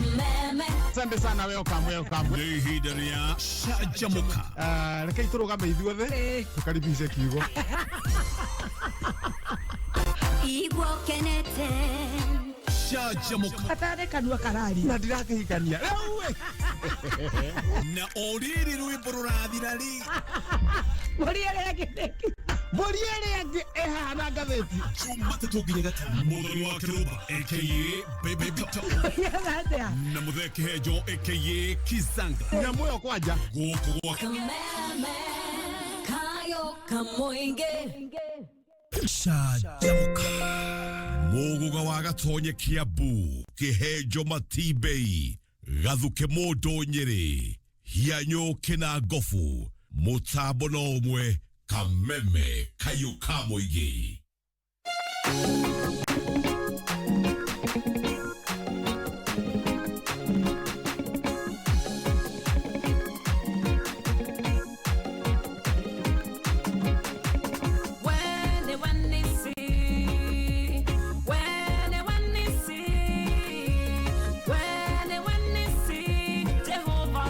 Kameme. Asante sana, welcome, welcome. Nĩ ihinda rĩa canjamũka. Ah, rekei tũrũgame ithuothe tũkaribishe kiugo. Igua ũkenete. Canjamũka. Gatarĩ kanua kararia. Na ndirakĩhikania rĩu ĩ. Na o rĩrĩ rwĩmbo rũrathira rĩ, Mbũri ĩrĩa ĩngĩ nĩkĩ? Mbũri ĩrĩa ĩngĩ ĩhaha na ngathĩti. Jumatatũ nginya Gatano, Mũthoni wa Kĩrũmba aka Baby Doctor Nĩgetha atĩa? na Mũthee Kĩhenjo aka Kizanga nyamũ ĩyo kwanja. Gũkũ gwa Kameme. Kayo kamũingĩ. Canjamũka. Mũgũga wa Gatonye Kiambu, Kĩhenjo Matibei, Gathuke Mũndũ Nyĩrĩ, Hianyũ Kĩna Ngobu, mũtambo no ũmwe, Kameme kayũ ka mũingĩ. Jehovah.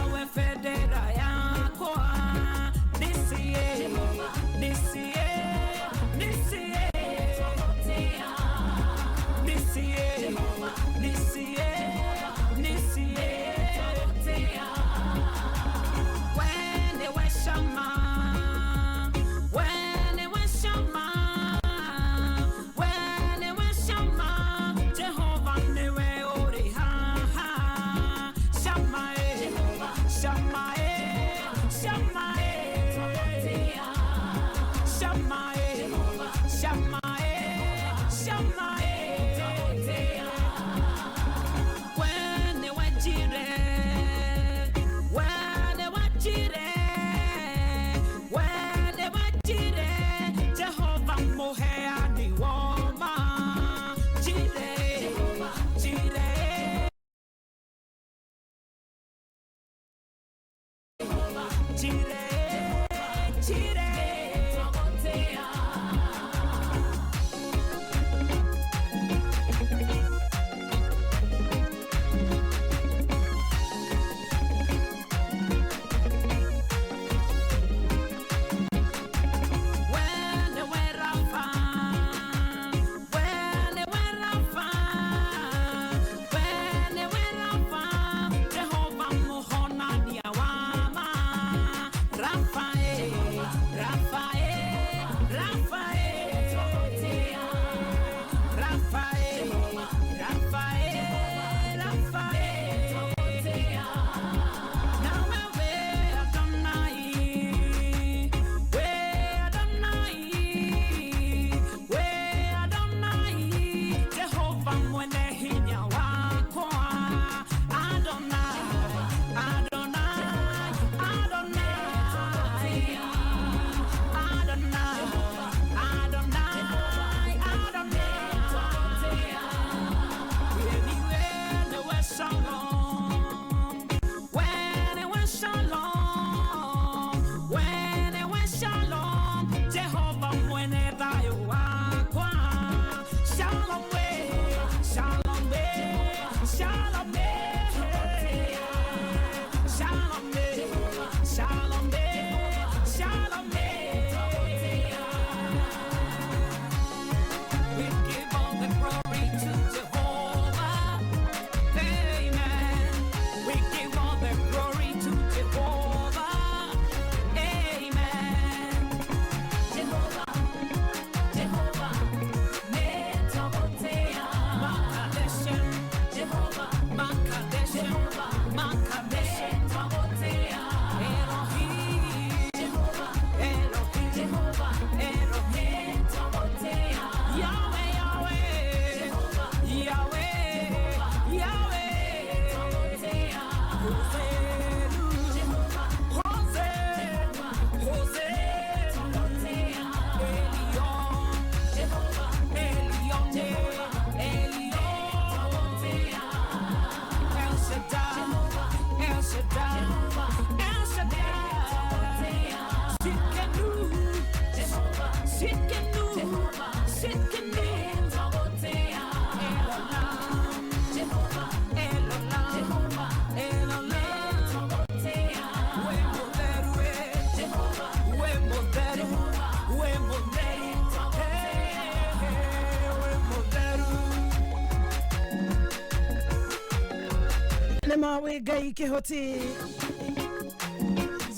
Nĩ mawe Ngai kĩhoti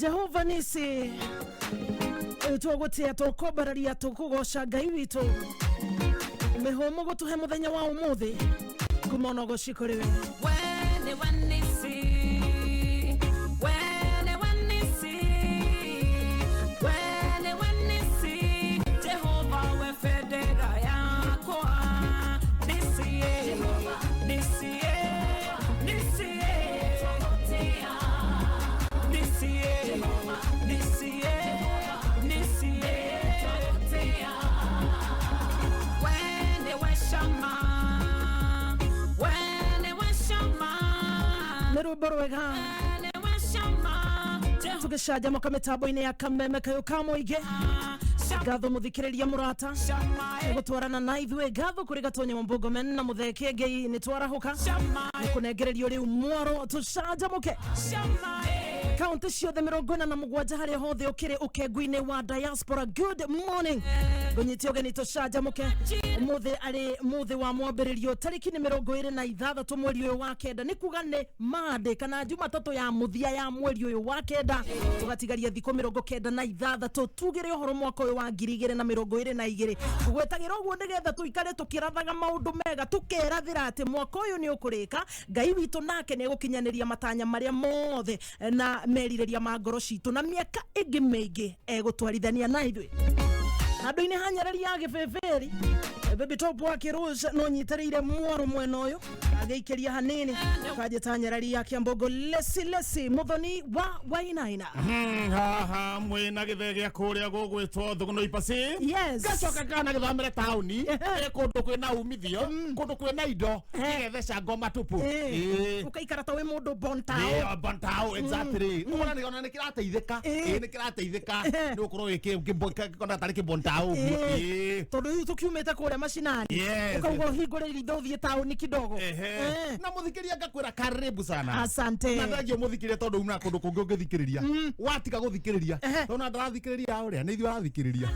Jehova nisi tũgũtĩa tũkũmbararia tũkũgoca Ngai witũ mĩhũmũ gũtũhe mũthenya wa ũmũthĩ kuma ona ũgoci kũrĩ we. Nĩ rwĩmbo rwega tũgĩcanjamũka mĩtambo-inĩ ya kameme kayũ ka mũingĩ. Ngatho mũthikĩrĩria mũrata nĩ gũtwarana na ithuĩ. Ngatho kũrĩ Gatonya wa Mbũngomen na Mũthee Kĩengei nĩ twarahũka nĩ kũnengererio rĩu mwaro tũcanjamũke kaunti ciothe 47 harĩa hothe ũkĩrĩ ũkengu-inĩ wa diaspora. Good morning, ngũnyite ũgeni tũcanjamũke. Ũmũthĩ arĩ mũthĩ wa mwambĩrĩrio, tarĩki nĩ 26 mweri ũyũ wa kenda, nĩ kuga nĩ Monday kana Jumatatũ ya mũthia ya mweri ũyũ wa kenda. Tũgatigaria thikũ 96 tugĩre ũhoro mwaka ũyũ wa 2022. Tũgwetagĩra ũguo nĩgetha tũikare tũkĩrathaga maũndũ mega, tũkerathĩra atĩ mwaka ũyũ nĩ ũkũrĩka. Ngai witũ nake nĩ egũkinyanĩria matanya marĩa mothe na merirĩria ma ngoro citũ, na mĩaka ĩngĩ mĩingĩ egũtwarithania na ithuĩ. Handũ-inĩ ha nyarari ya gĩbĩbĩri, Baby Top wa Kĩrũca no nyitĩrĩire mwaro mwena ũyũ agĩikĩria hanini kanjĩta nyarari ya Kĩambogo lesi lesi mũthoni wa Wainaina. Haha mwina gĩthee gĩa kũrĩa gũgwĩtwo Thuguno Ipasi. Yes. Gacoka kana gĩthomere taũni ĩ kũndũ kwĩna umithio, kũndũ kwĩna indo, gĩgetheca ngoma tupu. Ĩ. Ũkaikara ta wĩ mũndũ bontao. Ĩ, bontao, exactly. Ũkona nĩ ona nĩ kĩrateithĩka. Ĩ, nĩ kĩrateithĩka nĩ gũkorwo gĩkĩona tarĩ kĩbontao ũguo. Ĩ. Tondũ rĩu tũkiumĩte kũrĩa macinani, ũkauga ũhingũre ritho ũthiĩ taũni kidogo. Ehe. Na mũthikĩria ngakwĩra karibu sana. Asante. Na thengio mũthikĩria tondũ una kũndũ kũngĩ ũngĩthikĩrĩria watiga gũthikĩrĩria, tondũ na ndarathikĩrĩria ũrĩa nĩ ithuĩ arathikĩrĩria.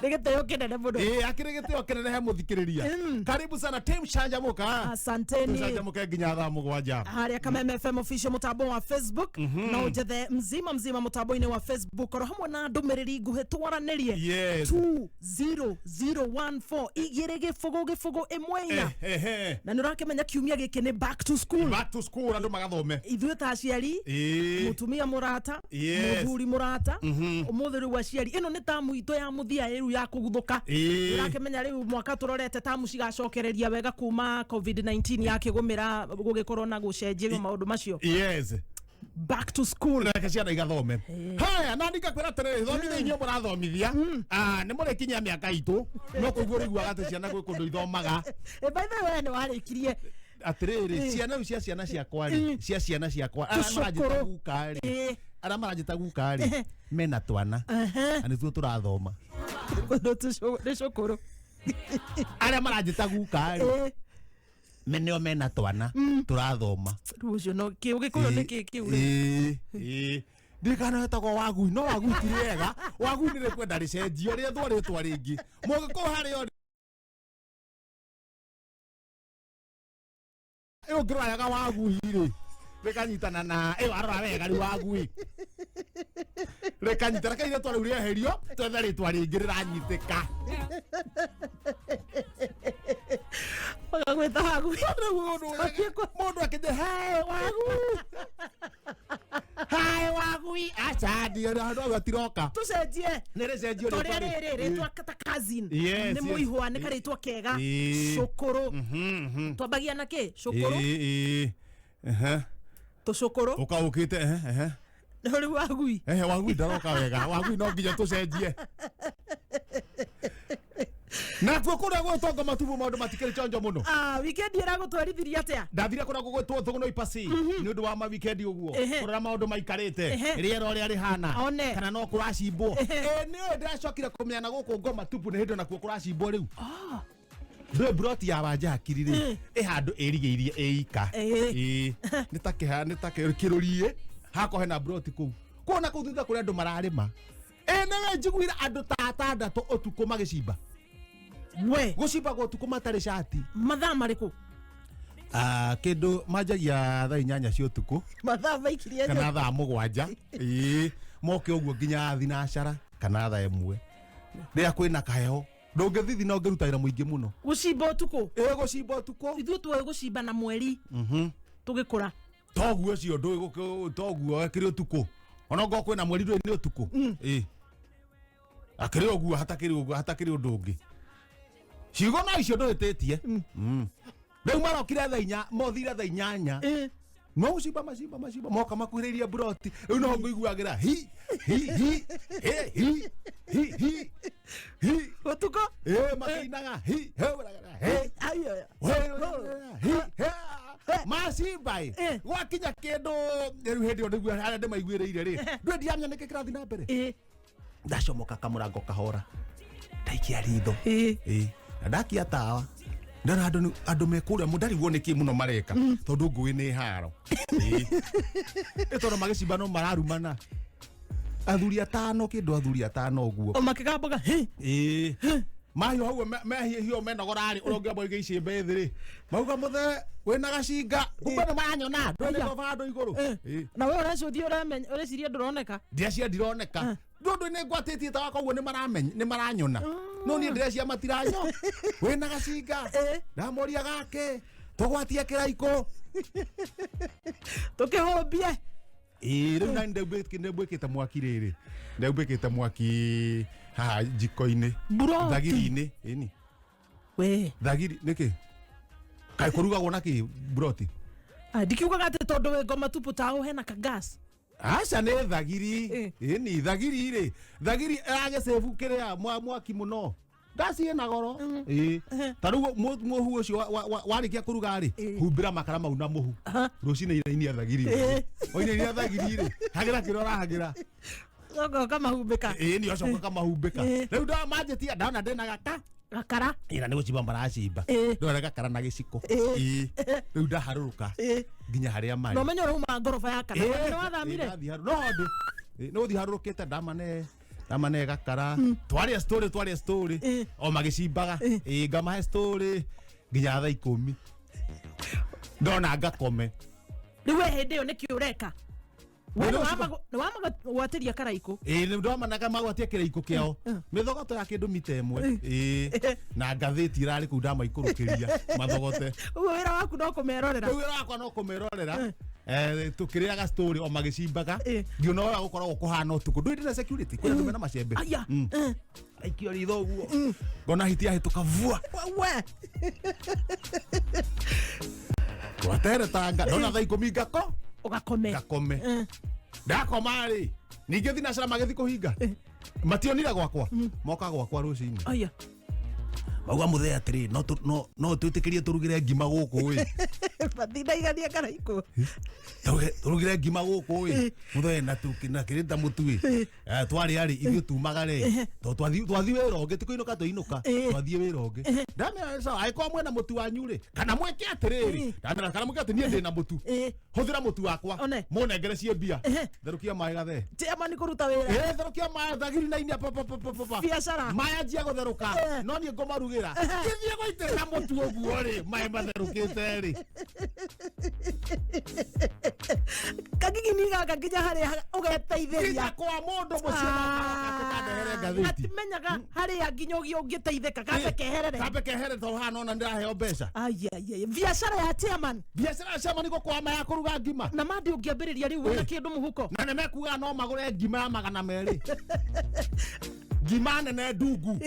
Nĩ gĩtĩo kĩnene mũno. Ĩ, akĩrĩ gĩtĩo kĩnene he mũthikĩrĩria. Karibu sana team Canjamũka. Asanteni. Tũcanjamũke nginya thaa 7. Harĩa Kameme FM official mũtambo wa Facebook, no njethe mzima mzima mũtambo-inĩ wa Facebook oro hamwe na ndũmĩrĩri nguhĩ twaranĩrie. 20014 igĩrĩ gĩbũgũ gĩbũgũ ĩmwe inya. Ehe. Na nĩ ũrakĩmenya kiumia gĩkĩ nĩ back to school. Back to school, andũ magathome. Ithuĩ ta aciari, mũtumia mũrata, mũthuri mũrata, ũmũthĩ rĩu aciari ĩno nĩ tamu itũ ya mũthia rĩu ya kũguthũka. Ũrakĩmenya rĩu mwaka tũrorete tamu cigacokereria wega kuma COVID-19 yakĩgũmĩra, gũgĩkorwo na gũcenjio maũndũ macio. Back to school. Reke ciana igathome. Haya, na ndikakwĩra atĩrĩrĩ, thomithia inyuĩ mũrathomithia. Ah, nĩ mũrĩkinyia mĩaka itũ no kũiguo ũrĩiguaga atĩ ciana gwĩ kũndũ ithomaga. By the way, nĩ warĩkirie. Atĩrĩrĩ, ciana rĩu cia ciana ciakwa rĩ, cia ciana ciakwa arĩa Tũcũkũrũ. maranjĩta guka rĩ, arĩa maranjĩta guka rĩ, mena twana na nĩtuo tũrathoma. Nĩ cũkũrũ. Arĩa maranjĩta guka rĩ, nĩo mena twana tũrathoma. Rĩu ũcio no kĩ ũgĩkũyũ nĩ kĩ kĩu rĩ? Ĩ, ndirikana wetagwo wagui, no wagui ti rĩega. Wagui nĩ rĩkwenda rĩcenjio rĩethwo rĩtwa rĩngĩ mũgĩkũyũ harĩa ũrĩ. Ĩ, ũngĩrora wega wagui rĩ, rĩkanyitana na ĩ, warora wega rĩu wagui rĩkanyitana kai rĩtwa rĩu rĩeherio twethe rĩtwa rĩngĩ rĩranyitĩka. Magagwĩta wagui. Rĩu mũndũ akĩnje he wagui, hae wagui, aca ndio andũ au atiroka. Tũcenjie. Nĩ rĩcenjio torĩa rĩtwa rĩ. rĩrĩ rĩtwa ta cousin nĩ mũihwa nĩ karĩtwa kega. Cũkũrũ twambagia na kĩ cũkũrũ. Ĩ, ĩ. Ehe. Tũcũkũrũ. Ũka ũkĩte, ehe, ehe. Rĩu wagui. Ehe, wagui ndaroka wega. Wagui no nginya tũcenjie. Nakuo kũrĩa gwĩtwo matubu maũndũ matikĩrĩ chonjo mũno. Ah, weekend ĩragũtwarithirie atĩa? Ndathire kũrĩa gũgwĩtwo Thuguno Ipasi nĩ ũndũ wa ma weekend ũguo kũrora maũndũ maikarĩte, rĩera ũrĩa rĩhana, One. kana no kũracimbwo. Ĩ, nĩ ndĩracokire kũmenya na gũkũ ngoma tupu nĩ hĩndĩ nakuo kũracimbwo rĩu. Ndũĩ broti ya Wanjakiri rĩ, ĩ handũ ĩrigĩirie ĩika. Ĩ, nĩ ta kĩha nĩ ta kĩrũriĩ hakwa hena broti kũu kuona kũu thutha kũrĩa andũ mararĩma. Ĩ, nĩwe njiguire andũ ta atandatũ ũtukũ magĩcimba. We. Gũcimbagwo ũtukũ matarĩ cati. Mathaa marĩkũ? Ah, kĩndũ manjagia thaa 8 cia ũtukũ Mathaa maikirie kana thaa 7, ĩĩ, moke ũguo nginya thinacara kana thaa 1 rĩrĩa kwĩna kaheho ndũngĩthithi na ũngĩruta wĩra mũingĩ mũno. Gũcimba ũtukũ. Ĩ gũcimba ũtukũ. Ithuĩ tuoĩ gũcimba na mweri tũgĩkũra. Toguo ũcio ndũĩ toguo kĩrĩ ũtukũ ona ngorwo kwĩna mweri ndũĩ nĩ ũtukũ. Ĩ akĩrĩ ũguo hatakĩrĩ ũguo hatakĩrĩ ũndũ ũngĩ ciugo no icio ndũhĩtĩtie. Rĩu marokire thaa 4, mothire thaa 8. No gũcimba macimba macimba moka makuhĩrĩirie buroti rĩu no ngũiguagĩra hi hi hi he hi hi hi hi Ũtukũ. Ĩ makĩinaga hi he he Ai, he he macimba ĩ gwakinya kĩndũ rĩu hĩndĩ ĩyo nĩguo harĩa ndĩmaiguĩrĩire rĩ ndũĩ ndiramenya nĩkĩ kĩrathiĩ na mbere. Ndacomoka kamũrango kahora ndaikia ritho. Ĩ na ndakia tawa ndona andũ andũ me kũrĩa ndarigwo nĩkĩ mũno mareka tondũ ngũĩ nĩ haro. Ĩ tondũ magĩcimba no mararumana athuri atano kĩndũ athuri atano ũguo O makĩgambaga hi. Ĩ mahiũ hau mehiũhio menogora rĩ ũrĩa ũngĩamba ũige icembe thĩ rĩ mauga mũthee wĩna gacinga kumbe nĩ maranyona ndũĩ nĩ handũ igũrũ. Ĩ. Na we ũrecũthia ũramenya ũreciria ndũroneka. Ndĩracia ndironeka ndũndũ nĩ ngwatĩtie tawa koguo nĩ maramenya nĩ maranyona no niĩ ndĩracia matiranyo wĩna gacinga ndamoria gake tũgwatie kĩraikũ Tũkĩhũmbie. Ĩ rĩu nani ndaumbĩkĩte mwaki rĩrĩ ndaumbĩkĩte mwaki haha jiko-inĩ Buroti. thagiri-inĩ ĩni We. thagiri nĩkĩ kaĩ kũrugagwo na kĩ buroti? Ndikiugaga atĩ tondũ wĩ ngoma tupu ta hena ka gas. Aca nĩ thagiri. Ĩni thagiri rĩ thagiri ĩragĩcĩbu kĩrĩa mwaki mũno ngasi ĩna goro. Ĩ ta rĩu mũhu ũcio warĩkia kũruga rĩ humbĩra makara mau na mũhu rũcinĩ inainia thagiri oinainia thagiri rĩ hagĩra kĩrĩa ũrahagĩra. Coka ũkamahumbĩka. Ĩ nĩ ũcoka ũkamahumbĩka rĩu manjĩtia ndona ndĩna gaka Gakara. ĩna nĩ gũcimba maracimba ndona gakara na gĩciko. Ĩ rĩu ndaharũrũka nginya harĩa marĩ. Na ũmenye ũrauma ngoroba ya kana. Nĩ wathamire? No ndĩ nĩ gũthiĩ harũrũkĩte ndamane gakara twaria story o magĩcimbaga. Ĩ ngamahe story nginya thaa 10 ndona ngakome. Rĩu we hĩndĩ ĩyo nĩkĩ ũreka? We Nĩ gũcimba- nĩ wamagwatĩria karaikũ. Ĩ nĩ ndamanaga magwatie kĩraikũ kĩao mĩthogoto ya kĩndũ mita 1. Ĩ na ngathĩti ĩrarĩ kũu ndamaikũrũkĩria mathogote. Ũguo wĩra waku no kũmerorera. Rĩu wĩra wakwa no kũmerorera tũkĩrĩaga story o magĩcimbaga ngiona ũrĩa gũkoragwo kũhana ũtukũ ndũĩ ndĩna security kwĩna andũ mena macembe. Aya. Aikio ritho ũguo ngona hiti yahĩtũka vua We. gwateretanga ndona thaa 10 ngako Ũgakome. ngakome ndakoma rĩ ningĩ thinacara magĩthiĩ kũhinga mationire gwakwa moka gwakwa rũcinĩ. Aya. Mauga mũthee atĩrĩ no twĩtĩkĩrie tũrugĩre ngima gũkũ ĩ. Matinaigania karaikũ. Tũrugĩre ngima gũkũ ĩ mũthee na na kĩrĩ ta mũtu ĩ twarĩa rĩ ithuĩ tumaga rĩ tondũ twathiĩ wĩra ũngĩ ti kũinũka tũinũka twathiĩ wĩra ũngĩ ndamera sawa angĩkorwo mwĩna mũtu wanyu rĩ kana mwĩke atĩrĩrĩ ndamera kana mwĩke atĩ niĩ ndĩna mũtu hũthĩra mũtu wakwa mũnengere ciĩ mbia therũkia maĩ gathee. Chairman kũruta wĩra. Ĩ therũkia maĩ thagiri na inia pa pa pa pa pa Biacara. maĩ anjia gũtherũka no niĩ ngũmarugĩra ngĩthiĩ gũitĩrĩra mũtu ũguo rĩ maĩ matherũkĩte rĩ Kagigini gaka nginya harĩa ũgeteithĩria. Nginya kwa mũndũ mũciĩ kandehere ngathĩti. Matimenyaga harĩa nginya ũgĩ ũngĩteithĩka kambe keherere. Kambe keherere tondũ haha nona ndĩraheo mbeca. Ai ai ai biacara ya chairman. Biacara ya chairman gũkwama ya kũruga ngima. Na mandi ũngĩambĩrĩria rĩu wĩna kĩndũ mũhuko. Na nĩmekuga no magũre ngima ya 200. Ngima nene ndungu.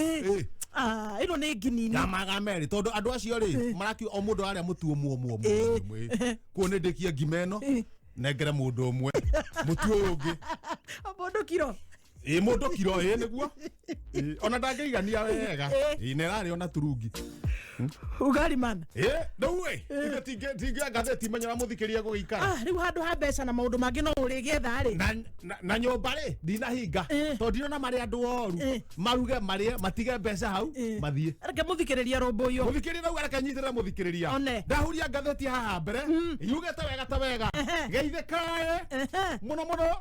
Ĩno nĩ nginini. Ya 200 tondũ andũ acio rĩ marakiuga o mũndũ arĩa mũtu ũmwe ũmwe ũmwe ũmwe. Kuo nĩ ndĩkie ngima ĩno nengere mũndũ ũmwe mũtu ũyũ ũngĩ. O mũndũ kiro. Ĩ mũndũ kiro ĩ nĩguo. Ona ndangĩigania wega. Ĩ na ĩrarĩ ona turungi. Ugali man. Ĩ rĩu ĩ ithuĩ tingĩ ngathĩti menya ũrĩa mũthikĩria gũgĩikara. Rĩu handũ ha mbeca na maũndũ mangĩ no ũrĩgĩetha rĩ. Na nyũmba rĩ ndinahinga tondũ ndirona marĩ andũ oru maruge marĩe matige mbeca hau mathiĩ. Reke mũthikĩrĩria rũmbũiyo. Mũthikĩrĩria rĩu reke nyitĩrĩre mũthikĩrĩria. Ndahuria ngathĩti haha mbere yugĩte wega ta wega geithĩkae mũno mũno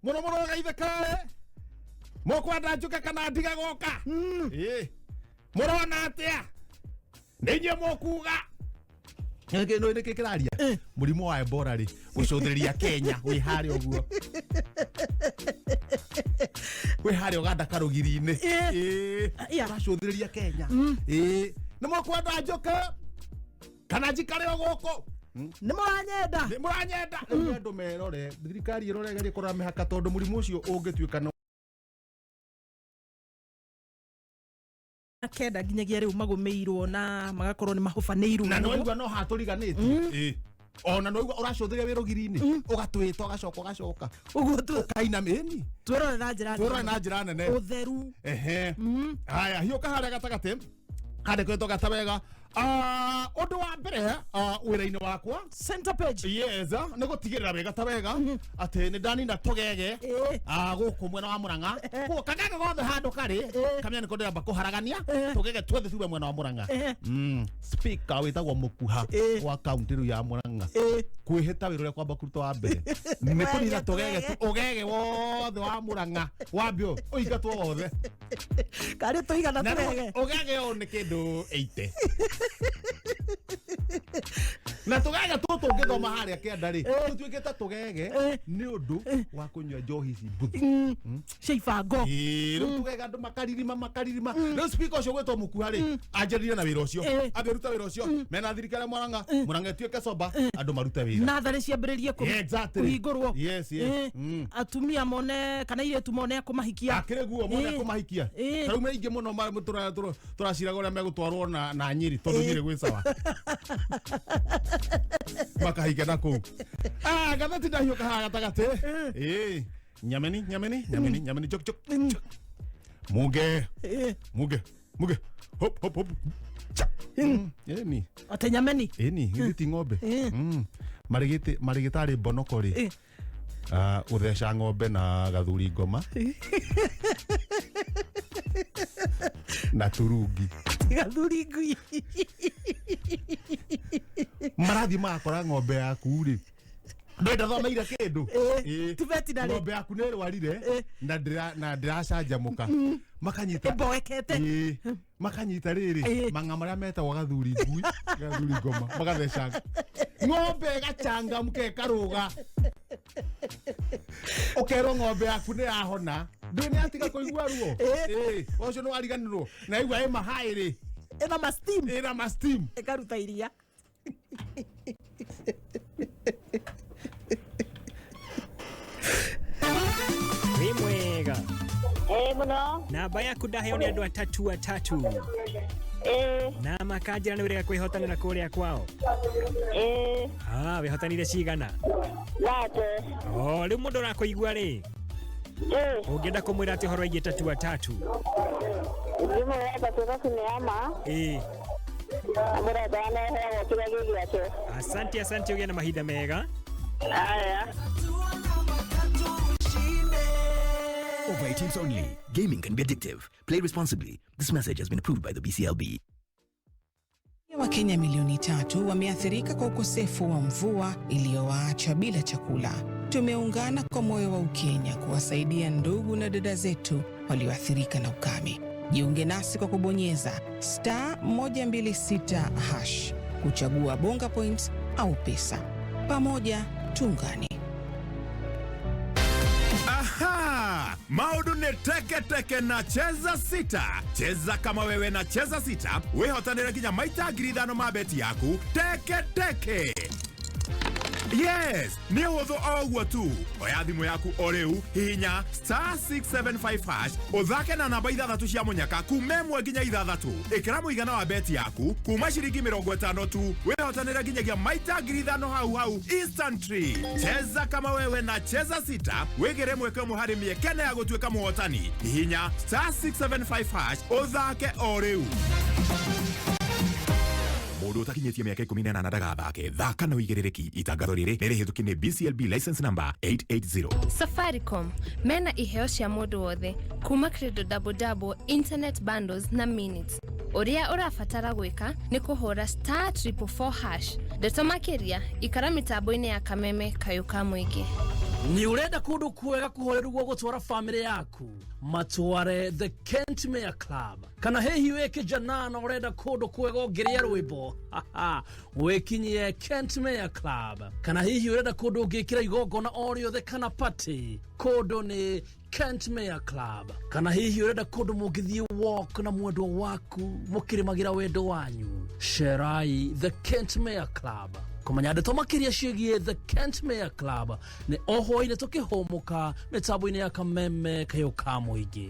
mũno mũno geithĩkae mũkwenda njũke kana ndige gũka. Ĩ mũrona atĩa? Nĩ inyuĩ mũkuga. Nä kä kä raria må rimå wa Ebola rä gå cå thä rä ria Kenya wä harä å guo wä harä Uganda karå-giri-inä Yeah. å racå thä rä ria Kenya nä måkwenda njå ke kana njikare o gå kå Nä må ranyenda. Nä må ranyenda rä u andå merore thirikari ä rore gerie kå rora mä haka tondå må rimå å cio å ngä tuä ka Na kenda nginyagia rä u magå mä irwo na magakorwo nä mahobanä irwo. Na nä no hatå riganä tie ona nä waigua å racå thä ria wä rå giri-inä å gatwä ta å gacoka å gacoka å guo ũkaina ĩni twärore na njä ra twärore na njä ra nene. Å theru. Ehe, haya, hiũka harĩa gatagatĩ handĩkĩtwo gata wega. Ah, ũndũ wa mbere, wĩra-inĩ wakwa Center page. Yes, nĩ gũtigĩrĩra wega ta wega atĩ nĩ ndanina tũgege gũkũ mwena wa Mũrang'a. Koguo kagege gothe handũ karĩ kamenya nĩko ndĩramba kũharagania tũgege tuothe tume mwena wa Mũrang'a. Speaker wĩtagwo Mũkuha wa kaunti rĩu ya Mũrang'a kwĩhĩta wĩra ũrĩa kwamba kũruta wa mbere nĩ kũnina tũgege ũgege wothe wa Mũrang'a wambe ũingatwo wothe. Karä tå igana Na tå gege. ũgege ũyũ nĩ kĩndũ 80 na tũgege tũtũ ũngĩthoma harĩa kĩanda rĩ tũtuĩkĩte tũgege nĩ ũndũ wa kũnyua njohi ici mbuthu Cia ibango. Ĩĩ, rĩu tũgege andũ makaririma makaririma. Rĩu speaker ũcio gwĩtwo Mũkuha rĩ anjĩrĩrie na wĩra ũcio ambe ũrute wĩra ũcio mena thirikari ya Mũrang'a. Mũrang'a ĩtuĩke soba, andũ marute wĩra. Natharä ciambä rä rie Yeah, exactly. kå hingå rwo. Yes. Atumia mone kana irä tu mone akå mahikia. Akĩrĩ guo mone kũmahikia. Tarĩu me aingĩ mũno tũraciraga ũrĩa megũtwarwo na Nyĩrĩ tondũ Nyĩrĩ gwĩ sawa makahike na kũu. Ah, ngathĩti ndahiũka haha gatagatĩ. Ĩĩ, nyameni nyameni nyameni nyameni chok chok chok. Muge muge muge hop hop hop cha. Ĩni. Atä nyameni. Ĩni githĩ ti ng'ombe? Marĩgĩtĩ marĩgĩtarĩ mbonoko rĩ. Ah, gũtheca ng'ombe na gathuri ngoma na turungi. Gathuri ngui. Marathiĩ magakora ng'ombe yaku rĩ ndå ndathomeire kĩndũ. Ti veterinary. Ng'ombe yaku nĩ ĩrwarire na ndĩracanjamũka makanyita Ĩmboekete. Ĩĩ, makanyita rĩrĩ mang'a marĩa metagwo gathuri ngui gathuri ngoma magatheca ng'ombe ĩgachangamka ĩkarũga ũkerwo ng'ombe yaku nĩ yahona ndũĩ nĩ yatiga kũigua ruo. Ĩĩ, ũcio nĩ wariganĩrwo na igua ĩ mahaĩ rĩ. Ĩna ma steam. Ĩna ma steam. Ĩkaruta iria. Wĩ mwega? Ĩĩ mũno. Namba yaku ndaheo nĩ andũ atatu atatu. Na makanjĩra nĩ wĩrĩga kwĩhotanĩra kũrĩa kwao. Ĩĩ. Ah, wĩhotanire cigana? Thate. O rĩu mũndũ ũrakũigua rĩ ũngĩenda kũmwĩra atĩ ũhoro wĩgiĩ tatu atatu? Ngĩmwĩra tatu tatu nĩ ama. Amũrenda aneheagwo kĩrĩa gĩ gĩake. Asante, asante, ũgĩe na mahinda mega. Aya. Over 18s only. Gaming can be addictive. Play responsibly. This message has been approved by the BCLB. Wakenya milioni 3 wameathirika kwa ukosefu wa mvua iliyowaacha bila chakula. Tumeungana kwa moyo wa Ukenya kuwasaidia ndugu na dada zetu walioathirika na ukame. Jiunge nasi kwa kubonyeza *126# kuchagua Bonga Points au pesa. Pamoja tuungane. Aha! Maũndũ nĩ teke teke na Cheza Sita. Cheza kama wewe na Cheza Sita wĩhotanĩre nginya maita 5,000 ma beti yaku teke teke. Yes, nĩ ũhũthũ o ũguo tu. Oya thimũ yaku o rĩu, hihinya *675# ũthake na namba ithathatũ cia mũnyaka kuma 1 nginya 6. Ĩkĩra mũigana wa beti yaku kuma ciringi 50 tu wĩhotanĩre nginyagia maita 5,000 hau hau instantly. Cheza kama wewe na Cheza Sita wĩgĩre mweke ũmwe harĩ mĩeke ya gũtuĩka mũhotani. Hihinya *675# ũthake o rĩu. Mũndũ ũtakinyĩtie mĩaka 18 ndagathake. Thaka na ũigĩrĩrĩki. Itangatho rĩrĩ nĩ rĩhĩtũkie nĩ BCLB license number 880. Safaricom mena iheo cia mũndũ wothe kuma Credo double double internet bundles na minutes. Ũrĩa ũrabatara gwĩka nĩ kũhũra *444# ndeto makĩria ikara mĩtambo-inĩ ya Kameme kayũ ka mũingĩ. Nĩ ũrenda kũndũ kwega kũhoreru gwa gũtwara famĩlĩ yaku? Matware The Kentmere Club. Kana hihi wĩ kijana na ũrenda kũndũ kwega ũngĩrĩa rwĩmbo? Wĩkinyie Kentmere Club. Kana hihi ũrenda kũndũ ũngĩkĩra igongona o rĩothe kana party? Kũndũ nĩ Kentmere Club. Kana hihi ũrenda kũndũ mũngĩthiĩ walk na mwendwa waku mũkĩrĩmagĩra wendo wanyu? Cerai The Kentmere Club. Kũmenya ndeto makĩria ciĩgiĩ The Kentmere Club nĩ o hwaĩ-inĩ tũkĩhũmũka mĩtambo-inĩ ya Kameme Kayũ ka Mũingĩ.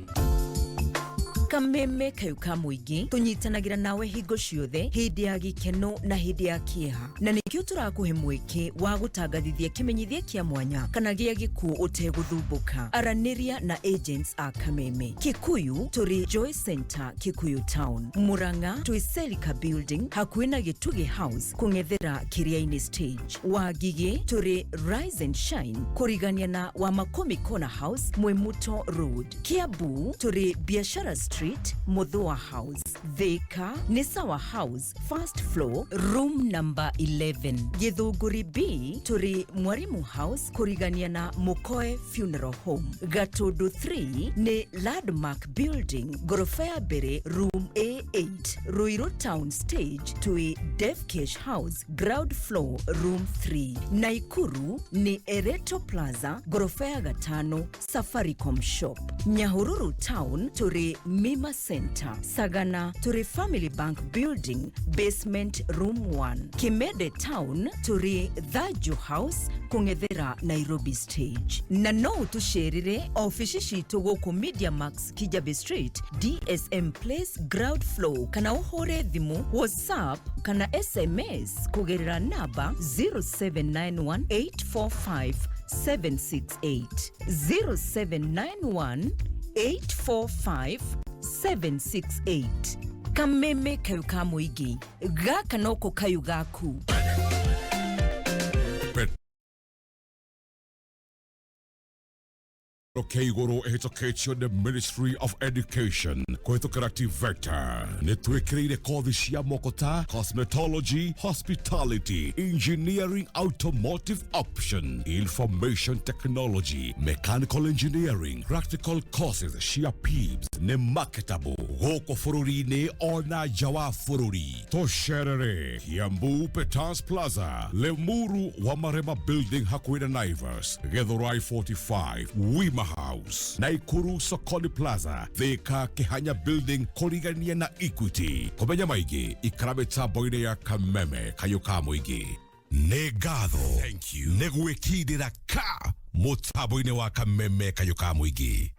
Kameme Kayũ ka Mũingĩ tũnyitanagĩra nawe hingo ciothe, hĩndĩ ya gĩkeno na hĩndĩ ya kĩeha, na nĩkĩo tũrakũhe mweke wa gũtangathithia kĩmenyithia kĩa mwanya kana gĩa gĩkuũ ũtegũthumbũka. Aranĩria na agents a Kameme. Kikuyu tũrĩ Joy Center, Kikuyu Town. Murang'a twĩ Selika Building, hakuhĩ na Gĩtugĩ House, kũng'ethera Kĩrĩa-inĩ Stage. Wangigĩ tũrĩ Rise and Shine, kũrigania na Wamakomi Corner House, Mwimuto Road. Kiambu tũrĩ Biashara Street, Muthua House. Thika nĩ Sawa House, first floor, room number 11. Gĩthũngũri B tũrĩ Mwarimu House, kũrigania na Mũkoe Funeral Home. Gatũndũ 3 nĩ Landmark Building, ngoroba ya mbere, room A8. Ruiru Town Stage twĩ Devcash House, ground floor, room 3. Naikuru nĩ Ereto Plaza, ngoroba ya gatano, Safaricom Shop. Nyahururu Town tũrĩ Mima Center. Sagana tũrĩ Family Bank Building, basement, room 1. Kimede Town tũrĩ Thaju House, kũng'ethera Nairobi Stage. Na no ũtũcerere ofici citũ gũkũ Media Max, Kijabe Street, DSM Place, ground floor, kana ũhũre thimũ, WhatsApp kana SMS kũgerera namba 0791 845 768, 0791 845 768. Kameme Kayũ ka Mũingĩ, gaka noko kayũ gaku. Kĩa igũrũ ĩhĩtũkĩtio nĩ Ministry of Education kũhĩtũkĩra TVETA nĩ twĩkĩrĩire kothi cia moko ta cosmetology, hospitality, engineering, automotive option, information technology, mechanical engineering, practical courses cia PIBS nĩ marketable gũkũ bũrũri-inĩ ona nja wa bũrũri. Tũcerere Kiambu, Petans Plaza, Limuru wa Marema Building, hakuhĩ na Naivas, Githurai 45, Wima House, Naikuru Sokoni Plaza, Thika Kihanya Building, kũrigania na Equity. Kũmenya maingĩ, ikara mĩtambo-inĩ ya Kameme Kayũ ka Mũingĩ. Nĩ ngatho nĩ gwĩkindĩra ka mũtambo-inĩ wa Kameme Kayũ ka Mũingĩ.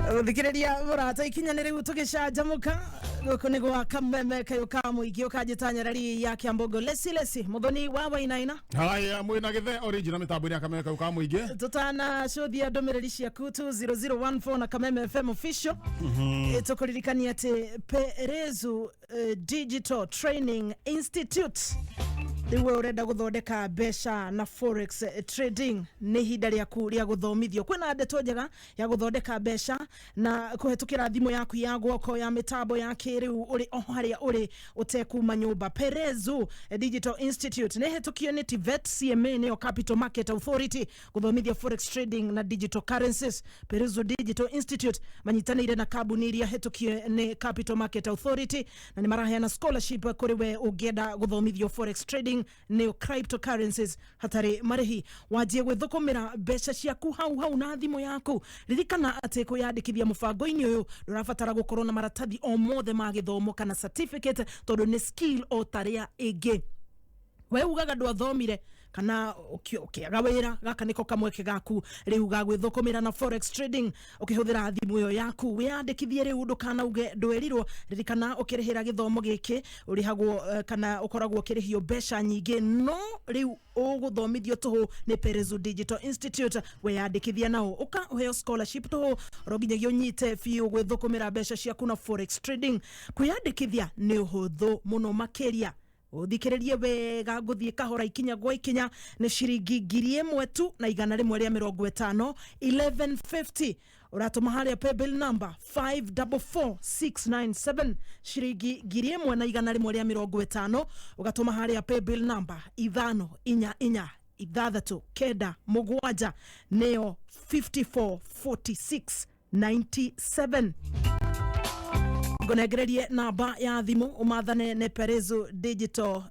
Thikĩrĩria mũrata, ikinya nĩ rĩu tũgĩcanjamũka gũkũ nĩ gwa Kameme Kayũ ka Mũingĩ. Ũkanjĩta nyarari ya Kĩambogo, Lesi Lesi Mũthoni wa Wainaina. Haya, mwĩna gĩthe original mĩtambo-inĩ ya Kameme Kayũ ka Mũingĩ. Tũtanacũthia ndũmĩrĩri ciaku 20014 na Kameme FM Official, tũkũririkania atĩ Perezu Digital Training Institute, rĩu we ũrenda gũthondeka mbeca na forex trading, nĩ ihinda rĩaku rĩa gũthomithio. Kwĩna ndeto njega ya gũthondeka mbeca na kũhetũkĩra thimũ yaku ya guoko ya mĩtambo ya kĩrĩu, ũrĩ o harĩa ũrĩ ũtekuma nyũmba. Perezu Digital Institute nĩ hetũkio nĩ TVET CMA, nĩyo Capital Market Authority, gũthomithia forex trading na digital currencies. Perezu Digital Institute manyitanĩire na kambuni iria hetũkie nĩ Capital Market Authority, na nĩ maraheana scholarship kũrĩ we ũngĩenda gũthomithio forex trading, nĩyo cryptocurrencies, hatarĩ marĩhi. Wanjie gwĩthũkũmĩra mbeca ciaku hau hau na thimũ yaku. Ririkana atĩ kwĩyandĩkithia mũbango-inĩ ũyũ ndũrabatara gũkorwo na maratathi o mothe ma gĩthomo kana certificate, tondũ nĩ skill o tarĩa ĩngĩ. We ugaga ndwathomire kana ũkĩaga wĩra, gaka nĩko kamweke gaku rĩu ga gwĩthũkũmĩra na forex trading ũkĩhũthĩra thimũ ĩyo yaku. Wĩyandĩkithie rĩu, ndũkanauge ndwerirwo. Ririkana ũkĩrĩhĩra gĩthomo gĩkĩ ũrĩhagwo kana ũkoragwo ũkĩrĩhio mbeca nyingĩ, no rĩu ũgũthomithio tũhũ nĩ Perezu Digital Institute. Weyandĩkithia nao, ũka ũheo scholarship tũhũ, oro nginyagia ũnyite biũ gwĩthũkũmĩra mbeca ciaku na forex trading. Kwĩyandĩkithia nĩ ũhũthũ mũno makĩria. Ũthikĩrĩrie wega, ngũthiĩ kahora ikinya gwa ikinya. Nĩ ciringi 1,150, 1150. Ũratũma harĩa paybill number 544697, ciringi 1,150. Ũgatũma harĩa paybill number 544697, nĩyo 544697. Ngũnengererie namba ya thimũ ũmathane nĩ Perezo Digital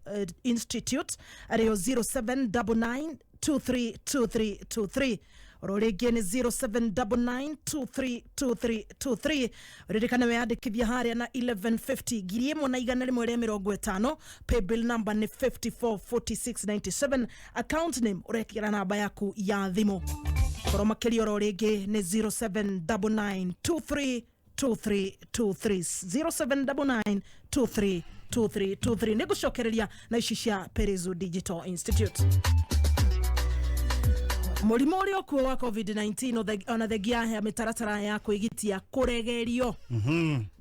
Institute, arĩyo 0799232323. Oro rĩngĩ nĩ 0799232323. Ririkane weyandĩkithia harĩa na 1150, 1,150. Paybill number nĩ 544697, account name ũrekĩra namba yaku ya thimũ. Koro makĩria, oro rĩngĩ nĩ 079923 2323, 0799232323. Nĩ ngũcokereria na ici cia Perezo Digital Institute. Mũrimũ ũrĩa ũkuo wa COVID-19, ona thengia ya mĩtaratara ya kwĩgitia kũregerio,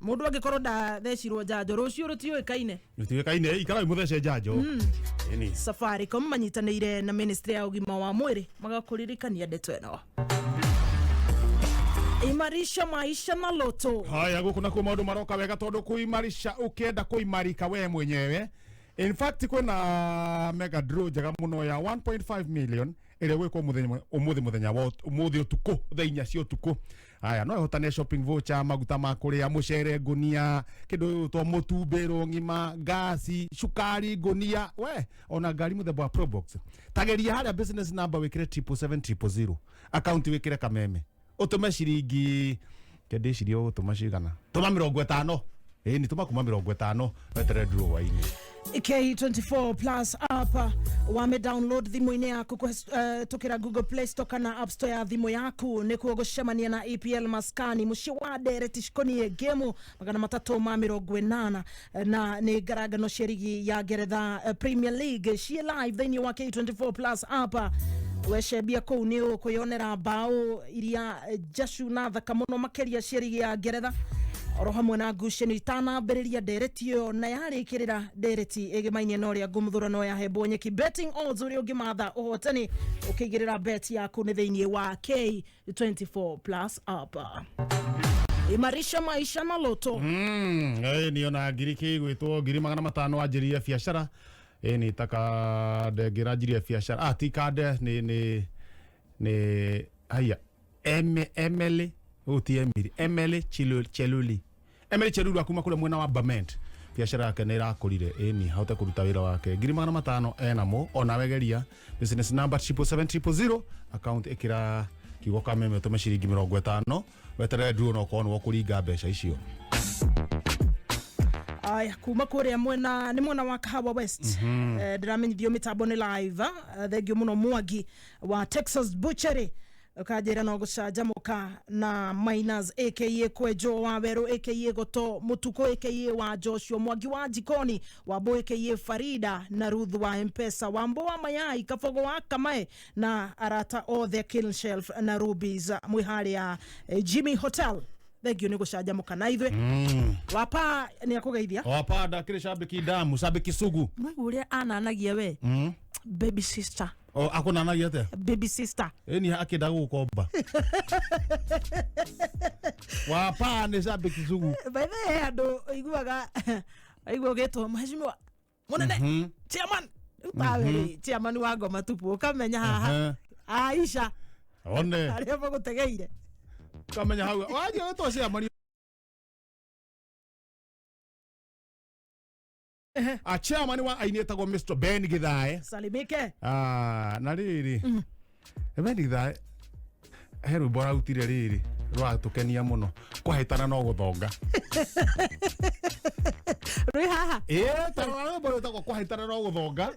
mũndũ angĩkorwo ndathecirwo njanjo, rũciũ rũtiũĩkaine. Rũtiũĩkaine, ikarai mũthece njanjo. Ĩni. Safaricom manyitanĩire na ministry ya ũgima wa mwĩrĩ magakũririkania ndeto ĩno. Imarisha maisha na Loto. Haya, guku nakuo maundu maroka wega tondu kuimarisha, ukienda kuimarika we mwenyewe. In fact, kwina mega draw njega muno ya 1.5 million ĩrĩa gwĩkwo mũthenya ũmũthĩ, mũthenya wa ũmũthĩ ũtukũ thaa 4 cia ũtukũ. Haya, no ĩhotane shopping voucher, maguta ma kũrĩa, mũcere ngũnia, kĩndũ to mũtumbĩrwo ng'ima, ngasi, cukari ngũnia, we ona ngari mũthemba wa Probox. Tageria harĩa business number wĩkĩre 7770 0, account wĩkĩre Kameme, ũtũme ciringi kende ciringi, ũgũtũma cigana? Tũma 50. Ĩni, tũma kuma 50, weterere draw waini. K24 Plus app wame download thimũ-inĩ yaku kũhetũkĩra Google Play Store kana App Store ya thimũ yaku, nĩkuo gũcemania na EPL maskani mũciĩ wa ndereti cikonie ngemu 380, na nĩ ngarangano cia rigi ya Ngeretha, Premier League, ciĩ live thĩinĩ wa K24 Plus app. Wecembia kũu nĩ ũkwĩyonera mbaũ iria njacu na thaka mũno makĩria cia rigi ya Ngeretha, oro hamwe na ngucanio itanambĩrĩria ndereti ĩyo na yarĩkĩrĩra ndereti ĩgĩmainie na ũrĩa ngũmũthũrano ya hembwo nyeki. Betting odds, ũrĩa ũngĩmatha ũhotani ũkĩigĩrĩra bet yaku, nĩ thĩinĩ wa K24 Plus app. Imarisha maisha na Loto. Ĩ, niona ngiri kĩgwĩtwo 500,000 wanjĩrĩrie biacara. Ĩ, nĩ ta kande ngĩranjirie biacara, ah, ti kande, nĩ haya, Emily, ũyũ ti Emily, Emily Cheluli, Emily Cheluli akuma kũrĩa mwena wa Bament, biacara yake nĩ ĩrakũrire. Ĩni, ahote kũruta wĩra wake, 500,000 enamo. Ona wegeria business number 7770 0, account ĩkĩra kiugo Kameme, ũtũme ciringi 50, weterere draw na ũkorwo nĩ ũkũringa mbeca icio. Aya, kuma kuria mwena nĩ mwena wa Kahawa West. Ndĩramenyithio mĩtambo nĩ live. Thengio mũno Mwangi wa Texas Butchery, ũkanjĩra no gũcanjamũka na Miners aka Kwenjo wa Werũ aka Goto Mũtukũ aka wa Joshua Mwangi wa Jikoni Wambo aka Farida na Ruth wa Mpesa, Wambo wa Mayai, Kabogo wa Kamae na arata othe Kill Shelf na Rubies mwĩ harĩa Jimmy Hotel. Thengio nĩ gũcanjamũka na ithuĩ. Wapa nĩ akũgeithia. Wapa ndakĩrĩ cambĩki ndamu, cambĩki sugu. Mwaigua ũrĩa ananagia we? Baby sister. O akũnanagia atĩa? Baby sister. Ĩni, akĩenda gũgũkomba. Wapa nĩ cambĩki sugu. By the way, andũ iguaga aigua ũgĩtwo mheshimiwa mũnene, chairman, rĩu tawe rĩ, chairman wa Ngoma Tupu, ũkamenya haha Aisha one arĩa magũtegeire. Kamenya hau wanjia wĩtwo chairman, a chairman wa aini etagwo Mr Ben Githae. Salimike. Ah, na rĩrĩ, Ben Githae he rwĩmbo ararutire rĩrĩ rũratũkenia mũno, kwahĩtana no gũthonga. Rwĩ haha. Ĩĩ, tarora rwĩmbo rwĩtagwo kwahĩtana no gũthonga,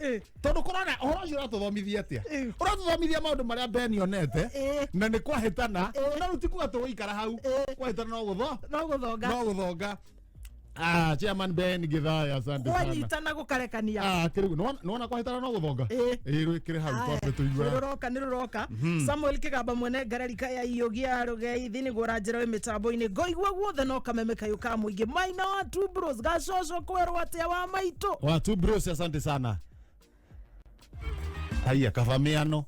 tondũ kũrona ũhoro ũcio ũratũthomithia atĩa? Ũratũthomithia maũndũ marĩa Ben onete na nĩ kwahĩtana, na rĩu ti kuga tũgũikara hau. Kwahĩtana no gũtho no gũthonga. No gũthonga. Ah, chairman Ben Githae, asante sana. Kwanyitana gũkarekania. Ah, kĩrĩu nĩwona kwahĩtana no gũthonga. Ĩĩ, rwĩkĩre hau twambe tũigue. Nĩ rũroka, nĩ rũroka. Samuel Kĩgamba mwene ngararika ya iyũgia rũgeithi nĩguo ũranjĩra wĩ mĩtambo-inĩ. Ngoigua guothe no Kameme kayũ ka mũingĩ. Maina wa Two Bros gacoco kwerwo atĩa wa maitũ. Wa Two Bros, asante sana. Haiya kaba mĩano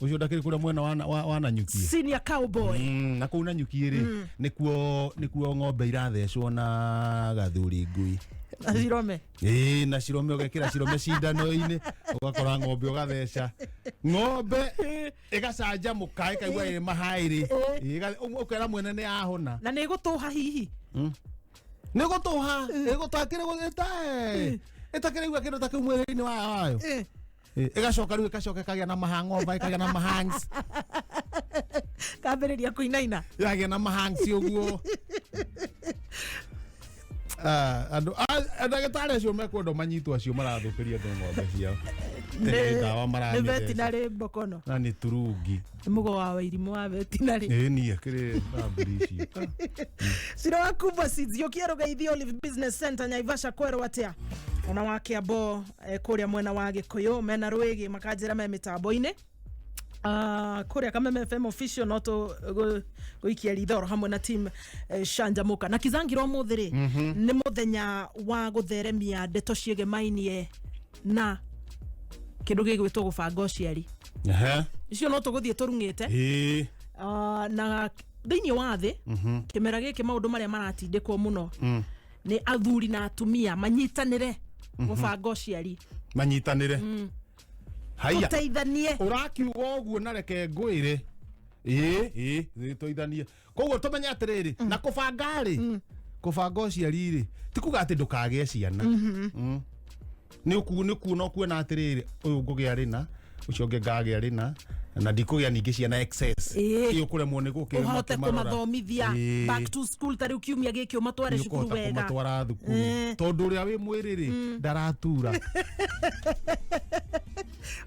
ũcio ndakĩrĩ kũrĩa mwena wa Nanyuki. Senior cowboy. Na kũu Nanyuki rĩ, nĩkuo ng'ombe irathecwo na gathuri ngui. Na cirome. Ĩĩ, na cirome, ũgekĩra cirome cindano-inĩ, ũgakora ng'ombe ũgatheca ng'ombe ĩgacanjamũka, ĩkaigua ĩ mahaĩrĩ. Ĩĩ, ũkera mwene nĩ yahona. Na nĩ gũtũha hihi? Nĩ gũtũha, ĩgũtũha kĩrĩ ĩtae ĩtakĩraigua kĩndũ ta kĩu mwĩrĩ-inĩ wayo. Ĩgacoka rĩu ĩgacoka ĩkagĩa na mahang'omba, ĩkagĩa na mahangs. Kambĩrĩria kũinaina. Yagĩa na mahangs ũguo. Ah, andũ ndagĩtarĩ acio mekwenda manyitwo, acio marathũkĩria andũ ng'ombe ciao. Nĩ ndawa nĩ maramĩtheca. Vetinary mbokono. Na nĩ turungi. Nĩ mũgo wa wairimũ wa vetinary. Ĩĩ, niĩ kĩrĩ thamburi ici. Cira wa Kubwa Seeds yũkia Rũgaithi Olive Business Center Naivasha kwerwo atĩa ona wa Kĩambo, kũrĩa mwena wa Gĩkũyũ mena rwĩgĩ makanjĩra me mĩtambo-inĩ. Kũrĩa Kameme FM official no tũ gũikia ritho oro hamwe na team Canjamũka na Kizangira. Ũmũthĩ rĩ, nĩ mũthenya wa gũtheremia ndeto ciĩgemainie na kĩndũ gĩgwĩtwo gũbanga ũciari. Icio no tũgũthiĩ tũrung'ĩte. Na thĩinĩ wa thĩ, kĩmera gĩkĩ, maũndũ marĩa maratindĩkwo mũno nĩ athuri na atumia manyitanĩre gũbanga ũciari. Manyitanĩre. Haiya. Tũteithanie. Ũrakiuga ũguo na reke ngwĩre, ĩĩ ĩĩ, tũithanie. Koguo tũmenye atĩrĩrĩ, na kũbanga rĩ, kũbanga ũciari rĩ, ti kuga atĩ ndũkagĩe ciana. Nĩ ũkuona ũkuona atĩrĩrĩ, ũyũ ngũgĩa rĩna, ũcio ũngĩ ngagĩa rĩna, na ndikũgĩa ningĩ ciana excess. Ĩĩ, ũkũremwo nĩ gũkĩ ũhote kũmarora. Kũmathomithia. Back to school ta rĩu kiumia gĩkĩ ũmatware Nĩ cukuru ũkũhota wega. kũmatwara thukuru, tondũ ũrĩa wĩ mwĩrĩ rĩ, ndaratura.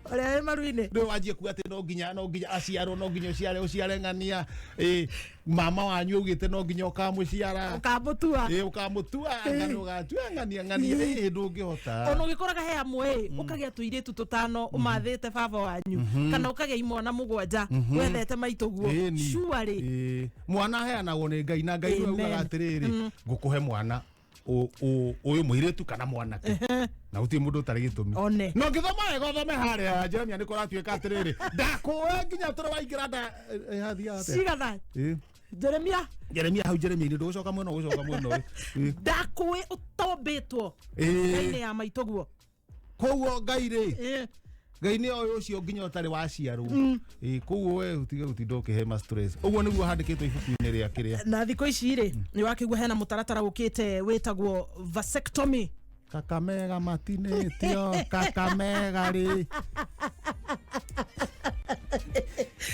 Ũrĩa wĩ maru-inĩ. Rĩu wanjie kuga atĩ no nginya aciarwo, no nginya ũciare ng'ania. Ĩ, mama wanyu augĩte no nginya ũkamũciara. Ũkamũtua. Ĩ, ũkamũtua ng'ano, ũgatua ng'ania ng'ania. Ĩ, ndũngĩhota. Ona ũgĩkoraga he amwe ĩ, ũkagĩa tũirĩtu tũtano ũmathĩte baba wanyu, kana ũkagĩa imwana mũgwanja wethete maitũguo. Ĩni. Cuarĩ. Ĩ, mwana aheanagwo nĩ Ngai, na Ngai nĩwe Amen. ugaga atĩrĩrĩ, ngũkũhe mwana ũyũ mũirĩtu kana mwanake, na gũtirĩ mũndũ ũtarĩ gĩtũmi. One. No ngĩthoma wega, ũthome harĩa Jeremia nĩ kũratuĩka atĩrĩrĩ, ndakũĩ nginya tũrĩ waingĩra nda. Hathiaga atĩa? Cigana? Ĩ. Jeremia. Jeremia, hau Jeremia-inĩ, ndũgũcoka mwena, ũgũcoka mwena ũyũ. Ĩ. Ndakũĩ ũtombĩtwo nda-inĩ ya maitũguo. Koguo Ngai rĩ, Ngai nĩ oĩ ũcio nginya ũtarĩ waciarwo. Ĩ, koguo we ũtige gũtinda ũkĩhe ma stress. Ũguo nĩguo handĩkĩtwo ibuku-inĩ rĩa kĩrĩa. Na thikũ ici rĩ, nĩ wakĩigua hena mũtaratara ũkĩte wĩtagwo vasectomy. Kakamega matinĩtio, Kakamega rĩ,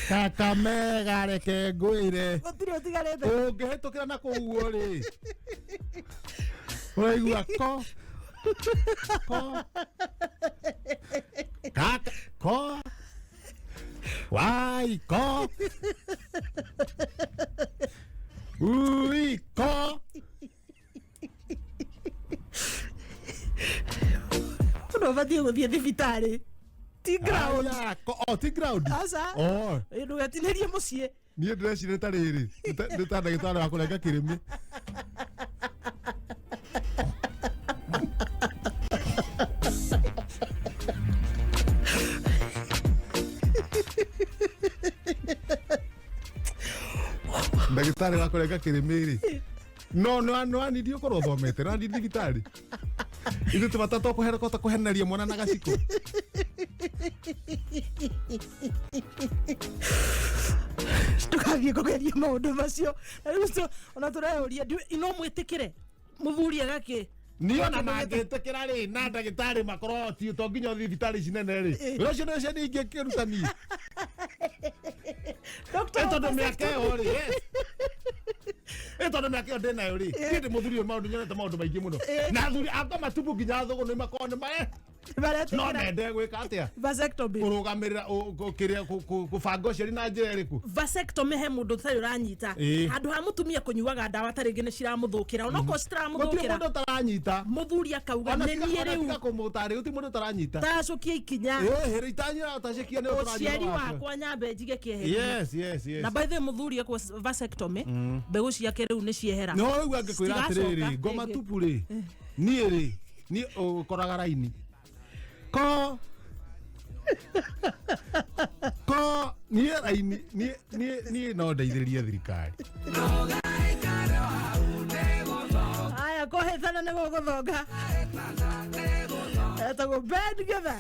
Kakamega, reke ngwĩre. Gũtirĩ ũtigarĩte. Ũngĩhĩtũkĩra na kũu ũguo rĩ, ũraigua ko ko kaka ko wai ko ui ko. Ũndũ ũbatiĩ gũthiĩ thibitarĩ ti ground. Aya, oh, ti ground. Aca. Oh. Ndũgetinĩrie mũciĩ. Niĩ ndĩreciria ta rĩrĩ nĩ ta ndagĩtarĩ wa kũrenga kĩrĩmĩ. Ndagĩtarĩ wa kũrenga kĩrĩmĩ rĩ, no anindi ũkorwo ũthomete no anindi thibitarĩ ithuĩ tũbata to kũhota kũheneria mwana na gaciko. Ndũgathiĩ kũgeria maũndũ macio. Na rĩu ũcio ona tũreyũria, no mwĩtĩkĩre mũthuri agakĩ Niĩ ona mangĩtĩkĩra rĩ, na ndagĩtarĩ makorwo ti to nginya ũthiĩ thibitarĩ ici nene rĩ, wĩra ũcio nĩ ũcio ningĩ kĩrutani. Ĩ, tondũ mĩaka ĩyo rĩ, yes. Ĩ, tondũ mĩaka ĩyo ndĩnayo rĩ, niĩ ndĩ mũthuri ũyũ, maũndũ nyonete maũndũ maingĩ mũno, na athuri akwa matubu nginya thũgũ nĩ makorwo nĩ mare no mende gwĩka atĩa? Vasectomy. Kũrũgamĩrĩra kĩrĩa kũbanga ũciari na njĩra ĩrĩkũ? Vasectomy, he mũndũ ũtarĩ ũranyita. Handũ ha mũtumia kũnyuaga ndawa ta rĩngĩ nĩ ciramũthũkĩra, onokorwo Gũtirĩ citiramũthũkĩra, mũndũ ũtaranyita. Mũthuri akauga Ona nĩ tiga niĩ ona rĩu tiga kũmũtarĩ, gũtirĩ mũndũ ũtaranyita. Tacũkia ikinya. Ĩ, hĩrĩ itanyira ũtacĩkia nĩ ũciari wakwa nyambe njige kĩeheri. Yes. Na by the way, mũthuri ekwo vasectomy, mbegũ ciake rĩu nĩ ciehera. No rĩu angĩkwĩra Citigacoka atĩrĩrĩ, ngoma rĩngĩ. tupu rĩ, niĩ rĩ, niĩ ũkoraga raini ko Ko niĩ raini niĩ niĩ niĩ no ndeithĩrĩrie thirikari. Aya kũhĩtana nĩ gũgũthonga. Etagwo Ben Githa.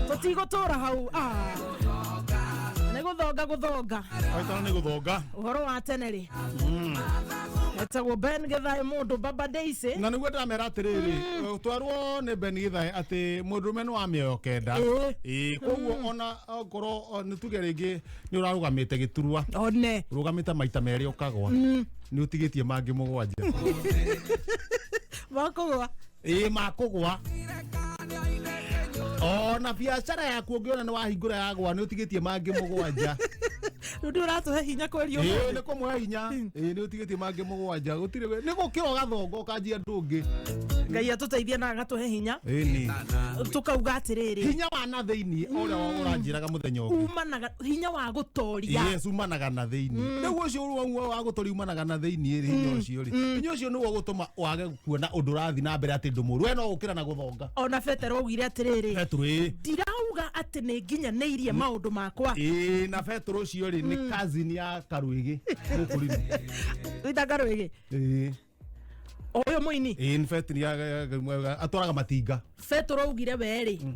Tũtigũtũra hau. Nĩ gũthonga gũthonga. Waitana nĩ gũthonga. Ũhoro wa tene rĩ. Etagwo Ben Githae mũndũ Baba Daisy. Na nĩguo ndĩramera atĩrĩrĩ, twarwo nĩ Ben Githae atĩ mũndũrũme nĩ wa mĩoyo kenda. Ĩĩ, koguo ona okorwo nĩ tuge rĩngĩ nĩ ũrarũgamĩte gĩturwa, one ũrũgamĩte maita merĩ ũkagwa, nĩ ũtigĩtie mangĩ mũgwanja makũgwa. Ĩĩ, makũgwa. Ona biacara yaku ũngĩona nĩ wahingũra yagwa, nĩ ũtigĩtie mangĩ mũgwanja. Rĩu ndĩ ũratũhe hinya kwerio. Ĩĩ, nĩ kũmũhe hinya. Ĩĩ, nĩ ũtigĩtie mangĩ mũgwanja, gũtirĩ nĩ gũkĩra ũgathonga ũkanjia ndũngĩ. Ngai atũteithie na agatũhe hinya. Ĩni. Tũkauga atĩrĩrĩ, hinya wa na thĩinĩ ũrĩa ũranjĩraga mũthenya ũngĩ, umanaga hinya wa gũtoria. Yes, umanaga na thĩinĩ. Rĩu ũcio ũrĩa wa gũtoria umanaga na thĩinĩ rĩ, hinya ũcio rĩ, hinya ũcio nĩguo gũtũma wage kuona ũndũ ũrathiĩ na mbere atĩ ndũmũru, we no gũkĩra na gũthonga. Ona Petero augire atĩrĩrĩ, Petero, ĩĩ. Ndirauga atĩ nĩ nginyanĩirie maũndũ makwa. Ĩĩ, na Petero ũcio rĩ, nĩ cousin ya Karwĩgĩ mũkũrinũ. Wĩta Karwĩgĩ? Ĩĩ. O ũyũ mũini? Ĩĩ, nĩ Petero atwaraga matinga. Petero augire we rĩ,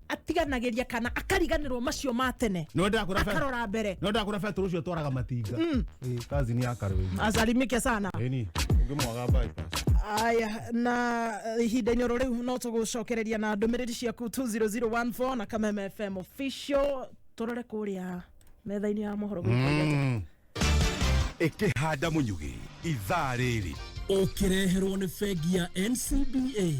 atiganagĩria kana akariganĩrwo macio ma tene, No ndakũra akarora mbere. No ndakũra Petero ũcio atwaraga matinga. Ĩĩ, cousin ya Karwĩgĩ. Asalimike sana. Ĩni, ũngĩmwaga bypass. Aya, na ihinda-inĩ oro rĩu no tũgũcokereria na ndũmĩrĩri ciaku 20014 na Kameme FM official. Tũrore kũrĩa metha-inĩ ya mohoro gwĩkwo atĩa. Ĩkĩhanda mũnyugĩ ithaa rĩrĩ ũkĩreherwo nĩ bengi ya NCBA.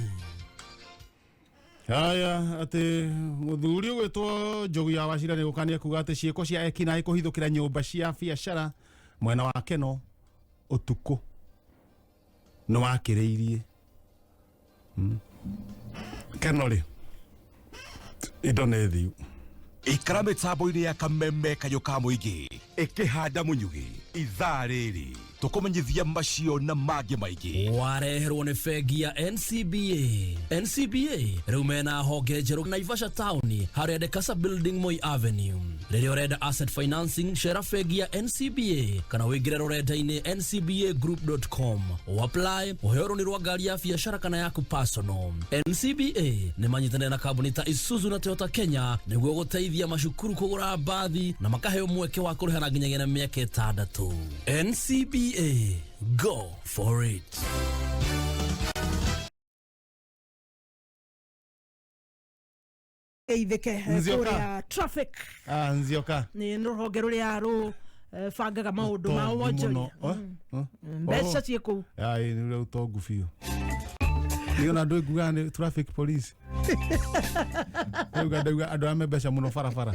Haya, atĩ mũthuri ũgwĩtwo Njogu ya Wacira nĩ gũkania kuga atĩ ciĩko cia ekinaĩ kũhithũkĩra nyũmba cia biacara mwena wa Keno ũtukũ nĩ wakĩrĩirie. Keno rĩ, indo nĩ thiu. Ikara mĩtambo-inĩ ya Kameme kayũ ka mũingĩ ĩkĩhanda mũnyugĩ ithaa rĩrĩ tũkũmenyithia macio na mangĩ maingĩ. Wareherwo nĩ bengi ya NCBA. NCBA rĩu mena honge njerũ Naivasha town harĩa Dekasa building, Moi Avenue. Rĩrĩa ũrenda asset financing, cera bengi ya NCBA kana wĩingĩre rũrenda-inĩ ncbagroup.com, apply ũheo rũni rwa ngari ya biacara kana yaku personal. NCBA nĩ manyitanĩire na kambuni ta Isuzu na Toyota Kenya nĩguo gũteithia macukuru kũgũra mbathi na makaheo mweke wa kũrĩha na nginyagia na mĩaka 6. NCBA, go for it. Geithĩke Nzioka. kũrĩa traffic. Ah, Nzioka. Nĩ rũhonge rũrĩa rũ bangaga maũndũ ma Ũtongu wonjoria. mũno. Oh, oh. Mbeca ciĩ kũu. Ai, nĩ ũrĩa ũtongu biũ. Nĩ ona andũ ngugaga nĩ traffic police. Ndauga ndauga andũ arĩa me mbeca mũno barabara.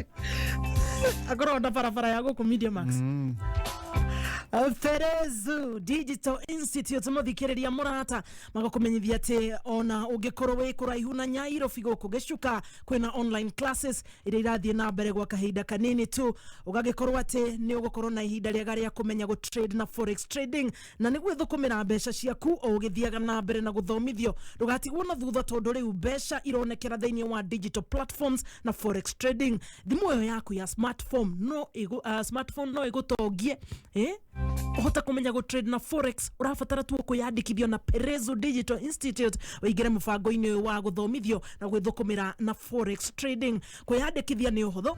Akorwo na barabara ya gũkũ Media Max. Ferezu Digital Institute, mũthikĩrĩria mũrata, magakũmenyithia atĩ ona ũngĩkorwo wĩ kũraihu na Nyairobi gũkũ gĩcuka, kwĩna online classes iria irathiĩ na mbere gwa kahinda kanini tu, ũgagĩkorwo atĩ nĩ ũgũkorwo na ihinda rĩega rĩa kũmenya gũ trade na forex trading na nĩ gwĩthũkũmĩra mbeca ciaku o ũgĩthiaga na mbere na gũthomithio. Ndũgatigwo na thutha tondũ rĩu mbeca ironekera thĩinĩ wa digital platforms na forex trading. Thimũ ĩyo yaku ya smartphone no smartphone no ĩgũtongie, eh? Ũhote kũmenya gũ trade na forex, ũrabatara tu kwĩyandĩkithio na Perezo Digital Institute, ũingĩre mũbango-inĩ ũyũ wa gũthomithio na gwĩthũkũmĩra na forex trading. Kwĩyandĩkithia nĩ ũhũthũ,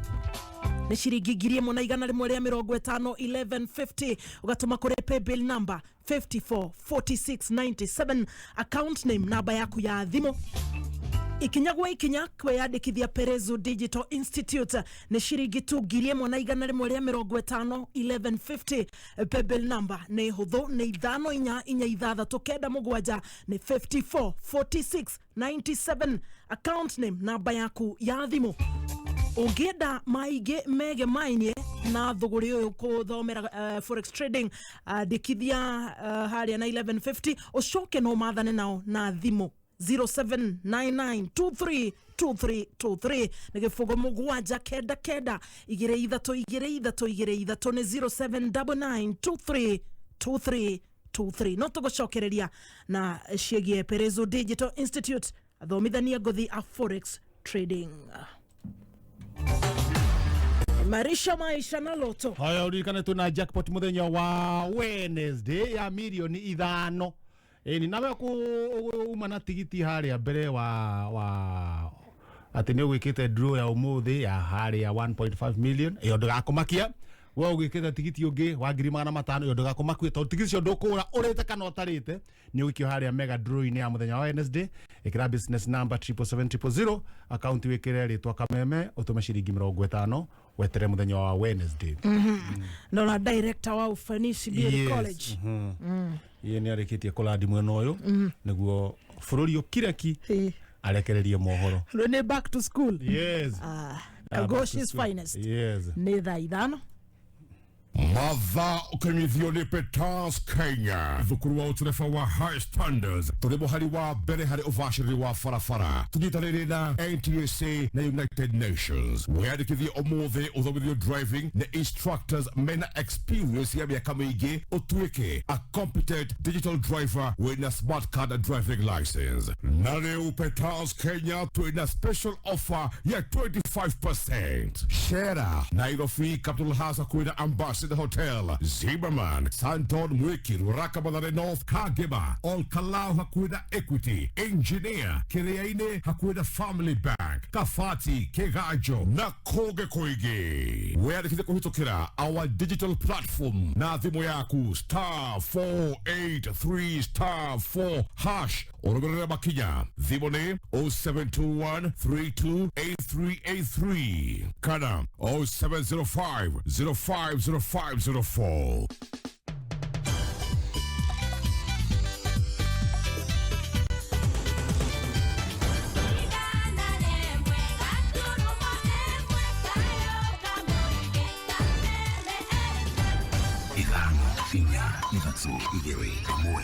nĩ ciringi 1150, 1150, ũgatũma kũrĩ paybill number 544697, account name, namba yaku ya thimũ. Ikinya gwa ikinya kwĩyandĩkithia Perezo Digital Institute nĩ ciringi tu 1150, 1150. Paybill number nĩ hũthũ, nĩ 544697, nĩ 544697, account name, namba yaku ya thimũ. Ũngĩenda maingĩ mege mainie na thũgũrĩ ũyũ kũthomera forex trading, andĩkithia harĩa na 1150, ũcoke no mathane nao na thimũ 0799232323, nĩ 079 99 23 23 23, nĩ 0799232323. No tũgũcokereria na ciĩgiĩ Perezo Digital Institute, athomithania ngothi a forex trading. Imarisha maisha na Loto. Haya, uririkane twina jackpot muthenya wa Wednesday ya mirioni 5. Ĩni, nawe ku uma na tigiti harĩa mbere wa atĩ nĩ ũgwĩkĩte draw ya ũmũthĩ ya harĩa 1.5 million, ĩyo ndĩgakũmakia. We ũgĩkĩte tigiti ũngĩ wa 500,000 ĩyo ndũgakũmakue tondũ tigiti ũcio ndũkũgũra ũrĩte kana ũtarĩte. Nĩ ũgĩkio harĩa mega draw-inĩ ya mũthenya wa Wednesday. Ĩkĩra business number 777 000, account wĩkĩre rĩtwa Kameme, ũtũme ciringi 50, wetere mũthenya wa Wednesday. Ndona director wa Ufanisi Beauty College. Ye nĩ arĩkĩtie kũlandi mwena ũyũ nĩguo bũrũri ũkireki arekererie mohoro. Rĩu nĩ back to school. Yes. Ah, Ah, back to Kagoshi's school. finest. Yes. Nĩ thaa 5. Matha ũkĩnyithio nĩ Peters Kenya, thukuru wa ũtereba wa high standards, tũrĩ mũhari wa mbere harĩ ũbacĩrĩri wa barabara, tũnyitanĩire na NTSA na United Nations. Wĩyandĩkithie ũmũthĩ ũthomithio driving nĩ instructors mena experience ya mĩaka mĩingĩ, ũtuĩke a competent digital driver wĩna smart card driving license. Na rĩu Peters Kenya twĩna special offer ya 25%. Shera Nairobi, Capital House kwĩna Ambassador Hotel, Zimmerman, Santon, Mwiki, Ruraka, Mathare North, Kagema, Olkalau hakuhĩ na Equity, Engineer, Kiriaini hakuhĩ na Family Bank, Kafati, Kiganjo na kũngĩ kũingĩ. Wĩyandĩkithie kũhĩtũkĩra our digital platform na thimũ yaku *483*4#, ũrũmĩrĩre makinya. Thimũ nĩ 0721 328383 kana 0705 050504. 5, 4, 3, 2, 1.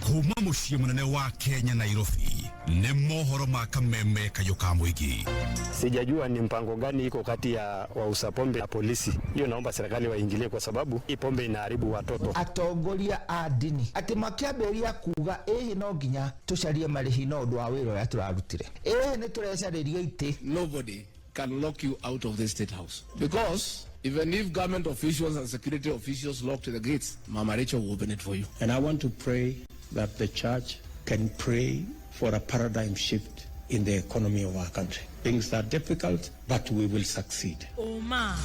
Kuma muciĩ mũnene wa Kenya, Nairobi, nĩ mohoro ma Kameme kayũ ka mũingĩ. Sijajua ni mpango gani iko kati ya wauza pombe na polisi. Hiyo naomba serikali waingilie, kwa sababu hii pombe inaharibu watoto. Atongoria a ndini atä makäambä kuga ĩhĩ no nginya tũcarie marĩhi no ũndũ wa wĩra ũrĩa tũrarutire, ĩhĩ nĩ tũrecarĩrio itĩ. Nobody can lock you out of the State House, because even if government officials and security officials locked the gates, Mama Rachel will open it for you. And I want to pray that the church can pray for a paradigm shift in the economy of our country. Things are difficult, but we will succeed. Ũma,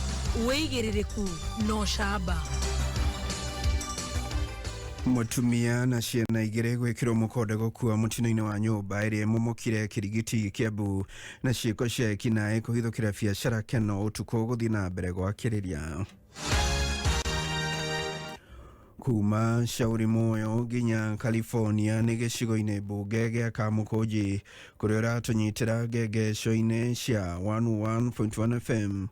wĩigĩrĩrĩku na ũcamba. Mũtumia na ciana 2 gwĩkĩrwo mũkonde gũkua mũtino-inĩ wa nyũmba ĩrĩa ĩmomokire Kĩrigiti, Kĩambu. Na ciĩko cia ekinaĩ kũhithũkĩra biacara Keno ũtukũ gũthiĩ na mbere gwakĩrĩria. Kuma Shauri Moyo nginya California nĩ gĩcigo-inĩ mbunge gĩa Kamũkũnji kũrĩa ũratũnyitĩra ngengeco-inĩ cia 101.1 FM.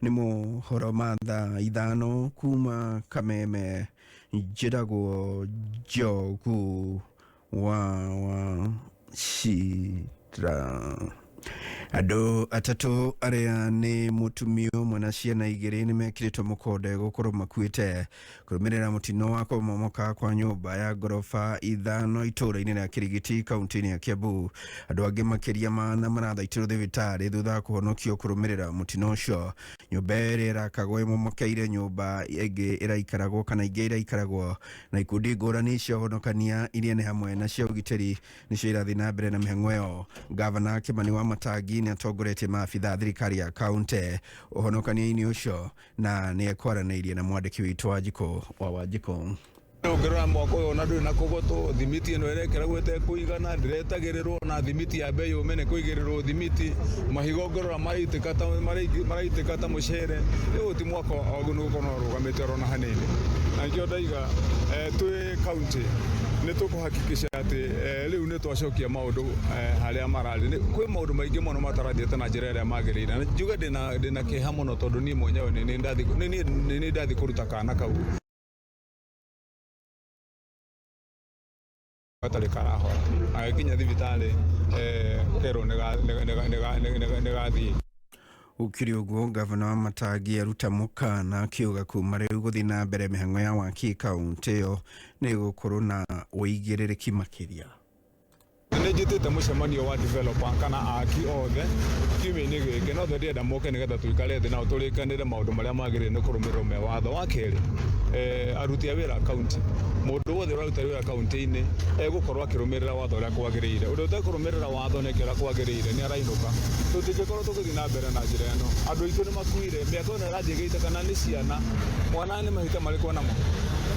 Nĩ mohoro ma thaa 5 kuma Kameme. Njĩragwo Njogu wa Wachira. Andũ atatũ arĩa nĩ mũtumia ũmwe na ciana 2 nĩ mekĩrĩtwo mũkonde gũkorwo makuĩte kũrũmĩrĩra mũtino wa kũmomoka kwa nyũmba ya ngoroba 5 itũũra-inĩ rĩa Kĩrigiti, kaunti-inĩ ya Kiambu. Andũ angĩ makĩria mana marathaitĩrwo thibitarĩ thutha wa kũhonokio kũrũmĩrĩra mũtino ũcio. Nyũmba ĩrĩa ĩrakagwo ĩmomokeire nyũmba ĩngĩ ĩraikaragwo kana ingĩ iraikaragwo, na ikundi ngũrani cia ũhonokania iria nĩ hamwe na cia ũgitĩri nĩcio irathiĩ na mbere na mĩhang'o ĩyo. Gavana Kimani wa Matangi nĩ atongoretie maabitha a thirikari ya kaunti ũhonokania-inĩ ũcio na nĩ ekwaranĩirie na mwandĩki witũ Wanjikũ wa Wanjikũ. Ũngĩrora mwaka ũyũ ona ndũrĩ na kũgotwo, thimiti ĩno ĩrekĩragwo ĩtekũigana, ndĩretagĩrĩrwo na thimiti yambe yũme nĩ kũigĩrĩrwo thimiti, mahiga ũngĩrora maraitĩka ta mũcere. Rĩu ti mwaka wagu nĩ gũkorwo ũrũgamĩte oro na hanini, na nĩkĩo ndaiga twĩ kaunti nĩ tũkũhakikisha atĩ rĩu nĩ twacokia maũndũ harĩa mararĩ. Kwĩ maũndũ maingĩ mũno matarathiĩte na njĩra ĩrĩa magĩrĩire, na njuge ndĩna kĩeha mũno tondũ niĩ mwenyewe nĩ nĩ ndathiĩ kũruta kana kau gatarĩ karahora, agĩkinya thibitarĩ kerwo nĩ gathiĩ. Gũkĩrĩ ũguo, gavana wa Matangi aruta mũkana akiuga kuma rĩu gũthiĩ na mbere mĩhang'o ya waki kaunti ĩyo nĩ ĩgũkorwo na ũigĩrĩrĩki makĩria. Nĩ njĩtĩte mũcemanio wa developer kana aki othe kiumia-inĩ gĩkĩ, no ndĩrenda moke nĩgetha tũikare thĩ nao tũrĩkanĩre maũndũ marĩa magĩrĩire nĩ kũrũmĩrĩrwo me watho. Wa kerĩ, Aruti a wĩra kaunti, mũndũ wothe ũraruta wĩra kaunti-inĩ egũkorwo akĩrũmĩrĩra watho ũrĩa kwagĩrĩire. Ũrĩa ũtekũrũmĩrĩra watho na ũrĩa kwagĩrĩire nĩ arainũka. Tũtingĩkorwo tũgĩthiĩ na mbere na njĩra ĩno. Andũ aitũ nĩ makuire, mĩaka ĩno ĩrathiĩ ĩgĩitĩka na nĩ ciana. Mwana nĩ mahĩtia marĩkũ namo?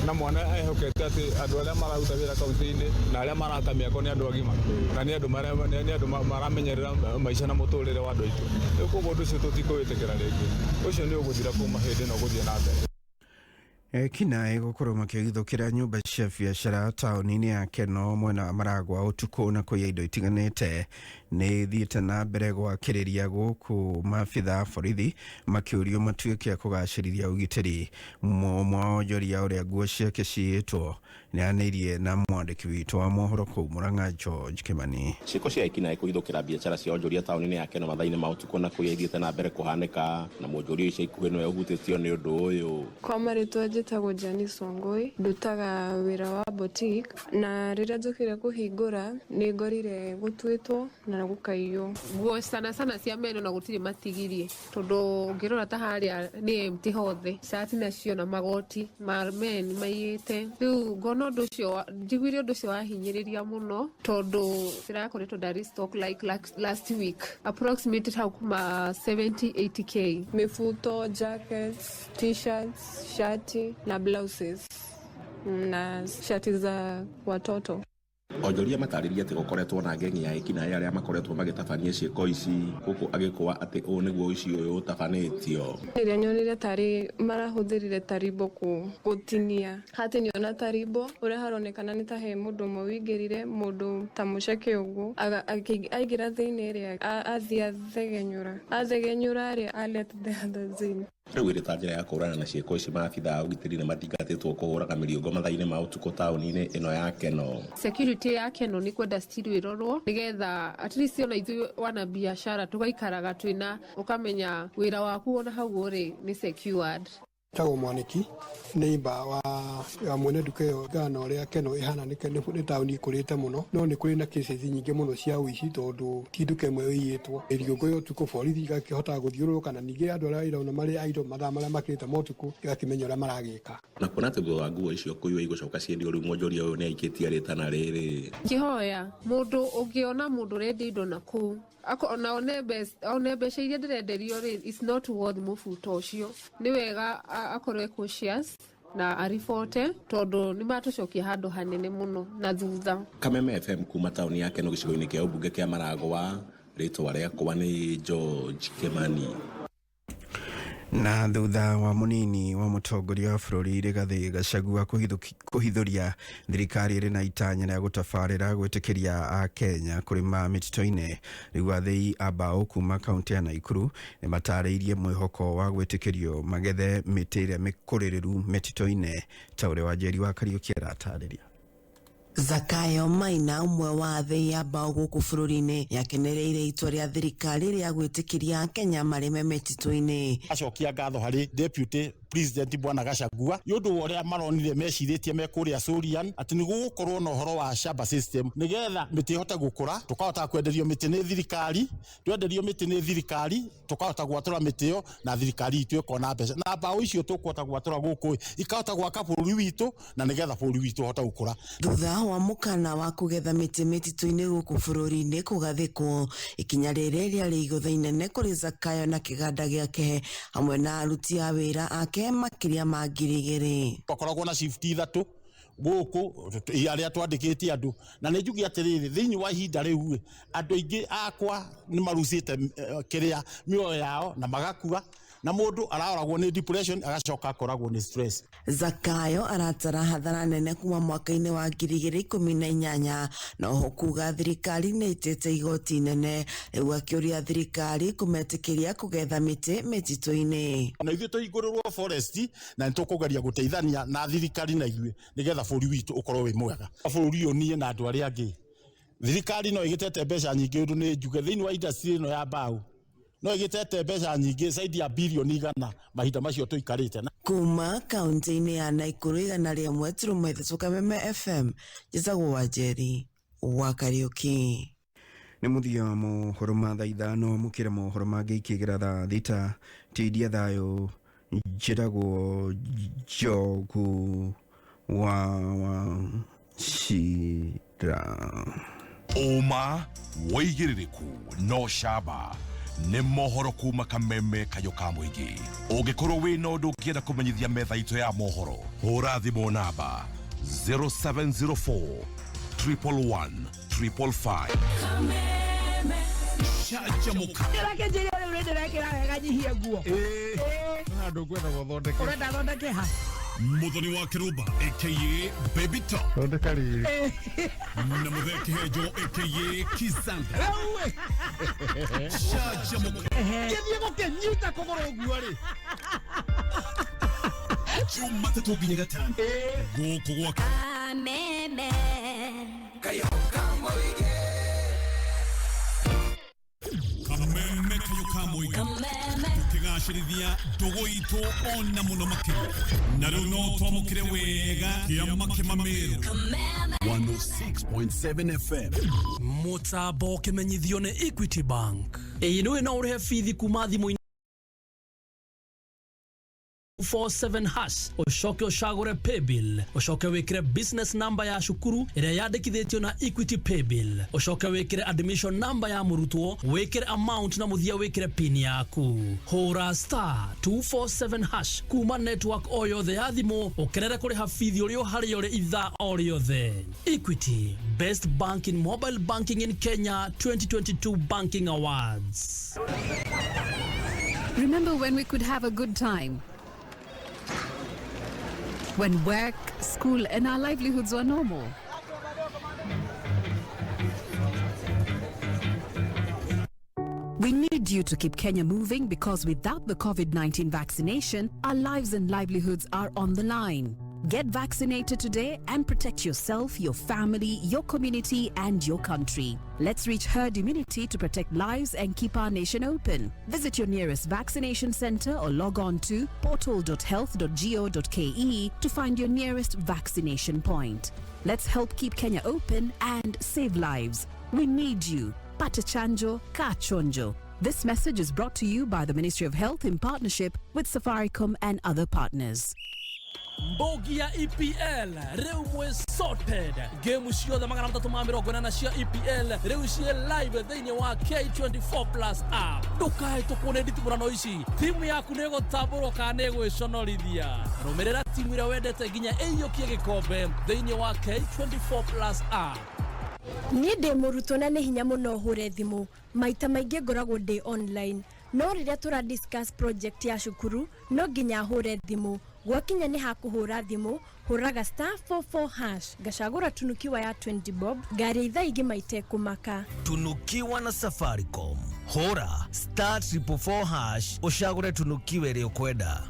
Na mwana ehokete atĩ andũ arĩa mararuta wĩra kaunti-inĩ na arĩa maraka mĩako nĩ andũ agima na nĩ andũ nĩ andũ maramenyerera maica na mũtũrĩre wa andũ aitũ. Rĩu koguo ũndũ ũcio tũtikũwĩtĩkĩra rĩngĩ. Ũcio nĩ ũgũthira kuma hĩndĩ ĩno gũthiĩ na mbere. Ekinaĩ gũkorwo makĩgithũkĩra nyũmba cia biacara taũni-inĩ ya Keno mwena wa Maragwa ũtukũ na kũiya indo itiganĩte nĩ thiĩte na mbere gwakĩrĩria gũkũ maabitha a borithi makĩũrio matuĩke a kũgacĩrithia ũgitĩri. Ũmwe wa onjoria ũrĩa nguo ciake ciĩtwo nĩaranĩirie na mwandĩki witũ wa mohoro kũu Murang'a George Kimani. Ciĩko cia ekinaĩ kũhithũkĩra biacara cia onjoria taũni-inĩ ya Keno mathaa-inĩ ma ũtukũ na kũiya ithiĩte na mbere kũhanĩka na mwonjoria ica ikuhĩ nĩwe ũhutĩtio nĩ ũndũ ũyũ. Kwa marĩtwa njĩtagwo Janice Wangui, ndutaga wĩra wa boutique na rĩrĩa njũkire kũhingũra nĩ ngorire gũtuĩtwo na gũkaiywo. Nguo sana sana cia meno na gũtirĩ matigirie tondũ ũngĩrora ta harĩa nĩ empty hothe, cati nacio na magoti ma men maiyĩte. Rĩu ngona ũndũ ũcio, njiguire ũndũ ũcio wahinyĩrĩria mũno tondũ ndĩrakoretwo ndarĩ stock like last week approximately hau kuma 70 80K. Mifuto, jackets, t-shirts, shati na blouses na shati za watoto. Onjoria matarĩria atĩ gũkoretwo na ngengi ya ekinaĩ arĩa makoretwo magĩtabania ciĩko ici gũkũ agĩkũa atĩ ũũ nĩguo ũici ũyũ ũtabanĩtio. Rĩrĩa nyonire tarĩ marahũthĩrire tarimbo gũtinia, hatinio na tarimbo ũrĩa haronekana nĩ ta he mũndũ ũmwe wĩingĩrire, mũndũ ta mũceke ũguo, aingĩra thĩinĩ rĩ, athiĩ athegenyũra, athegenyũra rĩ, a let the others in. Rĩu ĩrĩ ta njĩra ya kũhũrana na ciĩko ici, maabitha a ũgitĩri nĩ mathingatĩtwo kũhũraga mĩriũngũ mathaa-inĩ ma ũtukũ taũni-inĩ ĩno ya Keno. Security ya Keno nĩ kwenda still ĩrorwo nĩgetha at least ona ithuĩ wana biashara tũgaikaraga twĩna ũkamenya wĩra waku ona hau ũrĩ nĩ secured. Tagwo Mwaniki, neighbor wa mwene nduka ĩyo. Ngana ũrĩa Keno ĩhana nĩ taũni ĩkũrĩte mũno, no nĩ kũrĩ na cases nyingĩ mũno cia ũici tondũ ti nduka ĩmwe ĩiyĩtwo. Mĩriũngũ ya ũtukũ borithi igakĩhota gũthiũrũrũka na ningĩ andũ arĩa ĩrona marĩ idle mathaa marĩa makĩrĩte ma ũtukũ ĩgakĩmenya ũrĩa maragĩka. Na kuona atĩ thutha wa nguo icio kũiywo igũcoka ciendio, rĩu mwonjoria ũyũ nĩ aikĩtie rĩtana rĩrĩ. Ngĩhoya mũndũ ũngĩona mũndũ ũrendia indo na kũu na one mbeca iria ndĩrenderio rĩ, it's not worth mũbuto ũcio. Nĩ wega akorwo e cautious na aribote tondũ nĩ matũcokia handũ hanene mũno na thutha. Kameme FM kuma taũni ya Keno gĩcigo-inĩ kĩa ũmbunge kĩa Maragwa, rĩtwa rĩakwa nĩ George Kimani. Na thutha wa munini wa mũtongoria wa bũrũri Rigathĩ Gachagua kũhithũria thirikari ĩrĩ na itanya rĩa gũtabarĩra gwĩtĩkĩria a Kenya kũrĩma mĩtitũ-inĩ, rĩu athĩi a mbaũ kuma kaunti ya Nakuru nĩ matarĩirie mwĩhoko wa gwĩtĩkĩrio magethe mĩtĩ ĩrĩa mĩkũrĩrĩru mĩtitũ-inĩ ta ũrĩa Wanjeri wa Kariũki aratarĩria. Zakayo Maina, ũmwe wa athĩi a mbaũ gũkũ bũrũri-inĩ, nĩakenereire itua rĩa thirikari rĩa gwĩtĩkĩria Akenya marĩme mĩtitũ-inĩ. Acokia ngatho harĩ Deputy President Bwana Gachagua nĩ ũndũ wa ũrĩa maronire mecirĩtie me kũrĩa Surian atĩ nĩ gũgũkorwo na ũhoro wa shamba system nĩgetha mĩtĩ ĩhote gũkũra, tũkahota kwenderio mĩtĩ nĩ thirikari, twenderio mĩtĩ nĩ thirikari tũkahota gwatũra mĩtĩ ĩyo na thirikari itũ ĩkona mbeca, na mbaũ icio tũkũhota gwatũra gũkũ ikahota gwaka bũrũri witũ na nĩgetha bũrũri witũ ũhote gũkũra. Thutha wa mũkana wa kũgetha mĩtĩ mĩtitũ-inĩ gũkũ bũrũri-inĩ kũgathĩkwo, ikinya rĩrĩ rĩarĩ igũtha inene kũrĩ Zakayo na kĩganda gĩake hamwe na aruti a wĩra ake makĩria ma 2,000. Twakoragwo na shift ithatũ gũkũ arĩa twandĩkĩte andũ, na nĩ njuge atĩrĩrĩ, thĩinĩ wa ihinda rĩu andũ aingĩ akwa nĩ marucĩte kĩrĩa mĩoyo yao na magakua, na mũndũ araroragwo nĩ depression agacoka akoragwo nĩ stress. Zakayo aratara hathara nene kuma mwaka-inĩ wa 2018, na oho kuga thirikari nĩ ĩtĩte igoti inene, rĩu akĩũria thirikari kũmetĩkĩria kũgetha mĩtĩ mĩtitũ-inĩ. Na ithuĩ tũhingũrĩrwo forest na nĩtũkũgeria gũteithania na thirikari na ithuĩ nĩgetha bũrũri witũ ũkorwo wĩ mwega. Bũrũri ũyũ niĩ na andũ arĩa angĩ, thirikari no ĩgĩtete mbeca nyingĩ ũndũ nĩ njuge thĩinĩ wa industry ĩno ya mbaũ no ĩgĩtete mbeca nyingĩ zaidi ya bilioni 100 mahinda macio tũikarĩte. Kuma kaunti-inĩ ya Nakuru 101.3 Kameme FM, njĩtagwo Wanjeri wa Kariũki. Nĩ mũthia wa mohoro ma thaa 5, mũkĩra mohoro mangĩ ikĩgera thaa 6. Tindia thayũ Njĩtagwo Njogu wa Wachira. Ũma wĩigĩrĩrĩku no camba nĩ mohoro kuma Kameme Kayũ ka Mũingĩ. Ũngĩkorwo wĩna ũndũ ũngĩenda kũmenyithia metha itũ ya mohoro, hũra thimũ namba 0704 111 555. Canjamũka. Ndĩrakĩnjĩria rĩu nĩ ndĩrekĩra wega nyihie nguo. Handũ ngwenda gũthondeke. Ũrenda thondeke ha? Muthoni wa Kiruba aka Baby Top. Thondeka rĩrĩ. Na Muthee Kihenjo aka Kizanda. Canjamũka. Ngĩthiĩ gũkĩnyita kũgũrũ ũguo rĩ. Jumatatũ nginya Gatano. Gũkũ gwa Kameme. Kameme Kayũ ka Mũingĩ. Tũkĩgacĩrithia ndũgũ itũ ona mũno makĩria. Na rĩu no twamũkĩre wega kĩama kĩmamĩrũ. 106.7 FM. Mũtambo ũkĩmenyithio nĩ Equity Bank. Ĩĩ nĩwe no ũrĩhe bithi kuma thimũ-inĩ 47 hash, ucoke ucagure paybill, ucoke wikire business number ya cukuru ĩrĩa yandĩkithĩtio na Equity Paybill, ucoke wikire admission number ya mũrutwo, wikire amount na mũthia wikire pin yaku. Hũra star 247 hash kuma network o yothe ya thimũ ũkenere kũrĩha bithi ũrĩ o harĩa ũrĩ ithaa o rĩothe. Equity, best bank in mobile banking in Kenya 2022 Banking Awards. Remember when we could have a good time? When work, school, and our livelihoods were normal. We need you to keep Kenya moving because without the COVID-19 vaccination, our lives and livelihoods are on the line. Get vaccinated today and protect yourself, your family, your community, and your country. Let's reach herd immunity to protect lives and keep our nation open. Visit your nearest vaccination center or log on to portal.health.go.ke to find your nearest vaccination point. Let's help keep Kenya open and save lives. We need you. Pata chanjo, ka chonjo. This message is brought to you by the Ministry of Health in partnership with Safaricom and other partners. Mbogi ya EPL rĩu mwĩ sorted. Game ciothe 380 cia EPL rĩu ciĩ live thĩinĩ wa K24 Plus app. Ndũkahĩtũkwo nĩ nditimũrano ici, timu yaku nĩ ĩgũtambũrwo kana nĩ ĩgwĩconorithia. Rũmĩrĩra timu ĩrĩa wendete nginya ĩiyũkie gĩkombe thĩinĩ wa K24 Plus app. Niĩ ndĩ mũrutwo na nĩ hinya mũno hũre thimũ. Maita maingĩ ngoragwo ndĩ online, no rĩrĩa tũra discuss project ya cukuru no nginya hũre thimũ. Gwakinya nĩ hakũhũra thimũ, hũraga star 44 hash, ngacagũra tunukiwa ya 20 bob, ngaria ithaa igima itekũmaka. Tunukiwa na Safaricom. Hũra star 444 hash ũcagũre tunukiwe ĩrĩa ũkwenda.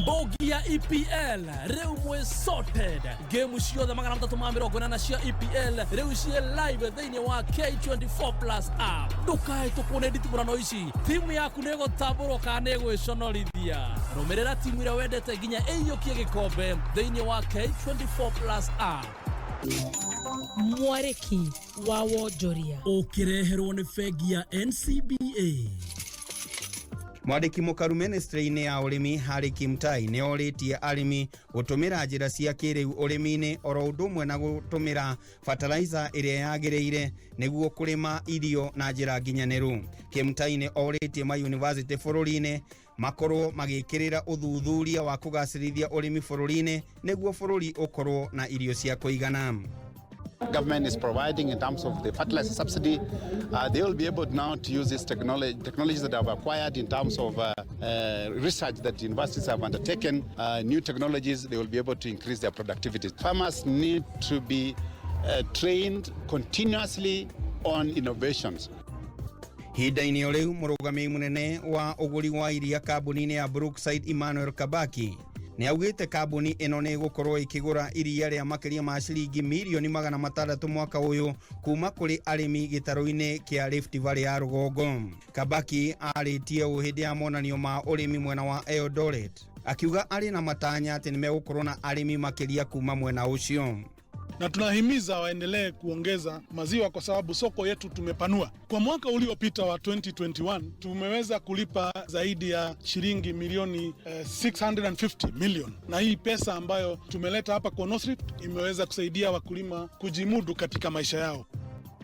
Mbogi ya EPL rĩu mwĩ sorted. Game ciothe 380 cia EPL rĩu ciĩ live thĩinĩ wa K24 Plus app. Ndũkahĩtũkwo nĩ nditimũrano ici, timu yaku nĩ ĩgũtambũrwo kana nĩ ĩgwĩconorithia. Rũmĩrĩra timu ĩrĩa wendete nginya ĩiyũkie gĩkombe thĩinĩ wa K24 Plus app. Mwarĩki wa wonjoria. Ũkĩreherwo nĩ bengi ya NCBA. Mwandĩki mũkaru ministry-inĩ ya ũrĩmi Harry Kimtai nĩ orĩtie arĩmi gũtũmĩra njĩra cia kĩrĩu ũrĩmi-inĩ oro ũndũ ũmwe na gũtũmĩra fertilizer ĩrĩa yagĩrĩire nĩguo kũrĩma irio na njĩra nginyanĩru. Kimtai nĩ orĩtie mayunivasĩtĩ bũrũri-inĩ makorwo magĩkĩrĩra ũthuthuria wa kũgacĩrithia ũrĩmi bũrũri-inĩ nĩguo bũrũri ũkorwo na irio cia kũigana. Government is providing in terms of the fertilizer subsidy. They will be able now to use this technologies that have acquired in terms of research that universities have undertaken, new technologies, they will be able to increase their productivity. Farmers need to be trained continuously on innovations. Ihinda-inĩ o rĩu, mũrũgamĩrĩri mũnene wa ũgũri wa iria kambuni-inĩ ya Brookside Emmanuel Kabaki nĩ augĩte kambuni ĩno nĩ ĩgũkorwo ĩkĩgũra iria rĩa makĩria ma ciringi mirioni 600 mwaka ũyũ kuma kũrĩ arĩmi gĩtarũ-inĩ kĩa Rift Valley ya rũgongo. Kabaki arĩtie ũũ hĩndĩ ya monanio ma ũrĩmi mwena wa Eldoret, akiuga arĩ na matanya atĩ nĩ megũkorwo na arĩmi makĩria kuma mwena ũcio. na tunahimiza waendelee kuongeza maziwa kwa sababu soko yetu tumepanua. Kwa mwaka uliopita wa 2021 tumeweza kulipa zaidi ya shilingi milioni 650 million, na hii pesa ambayo tumeleta hapa kwa North Rift imeweza kusaidia wakulima kujimudu katika maisha yao.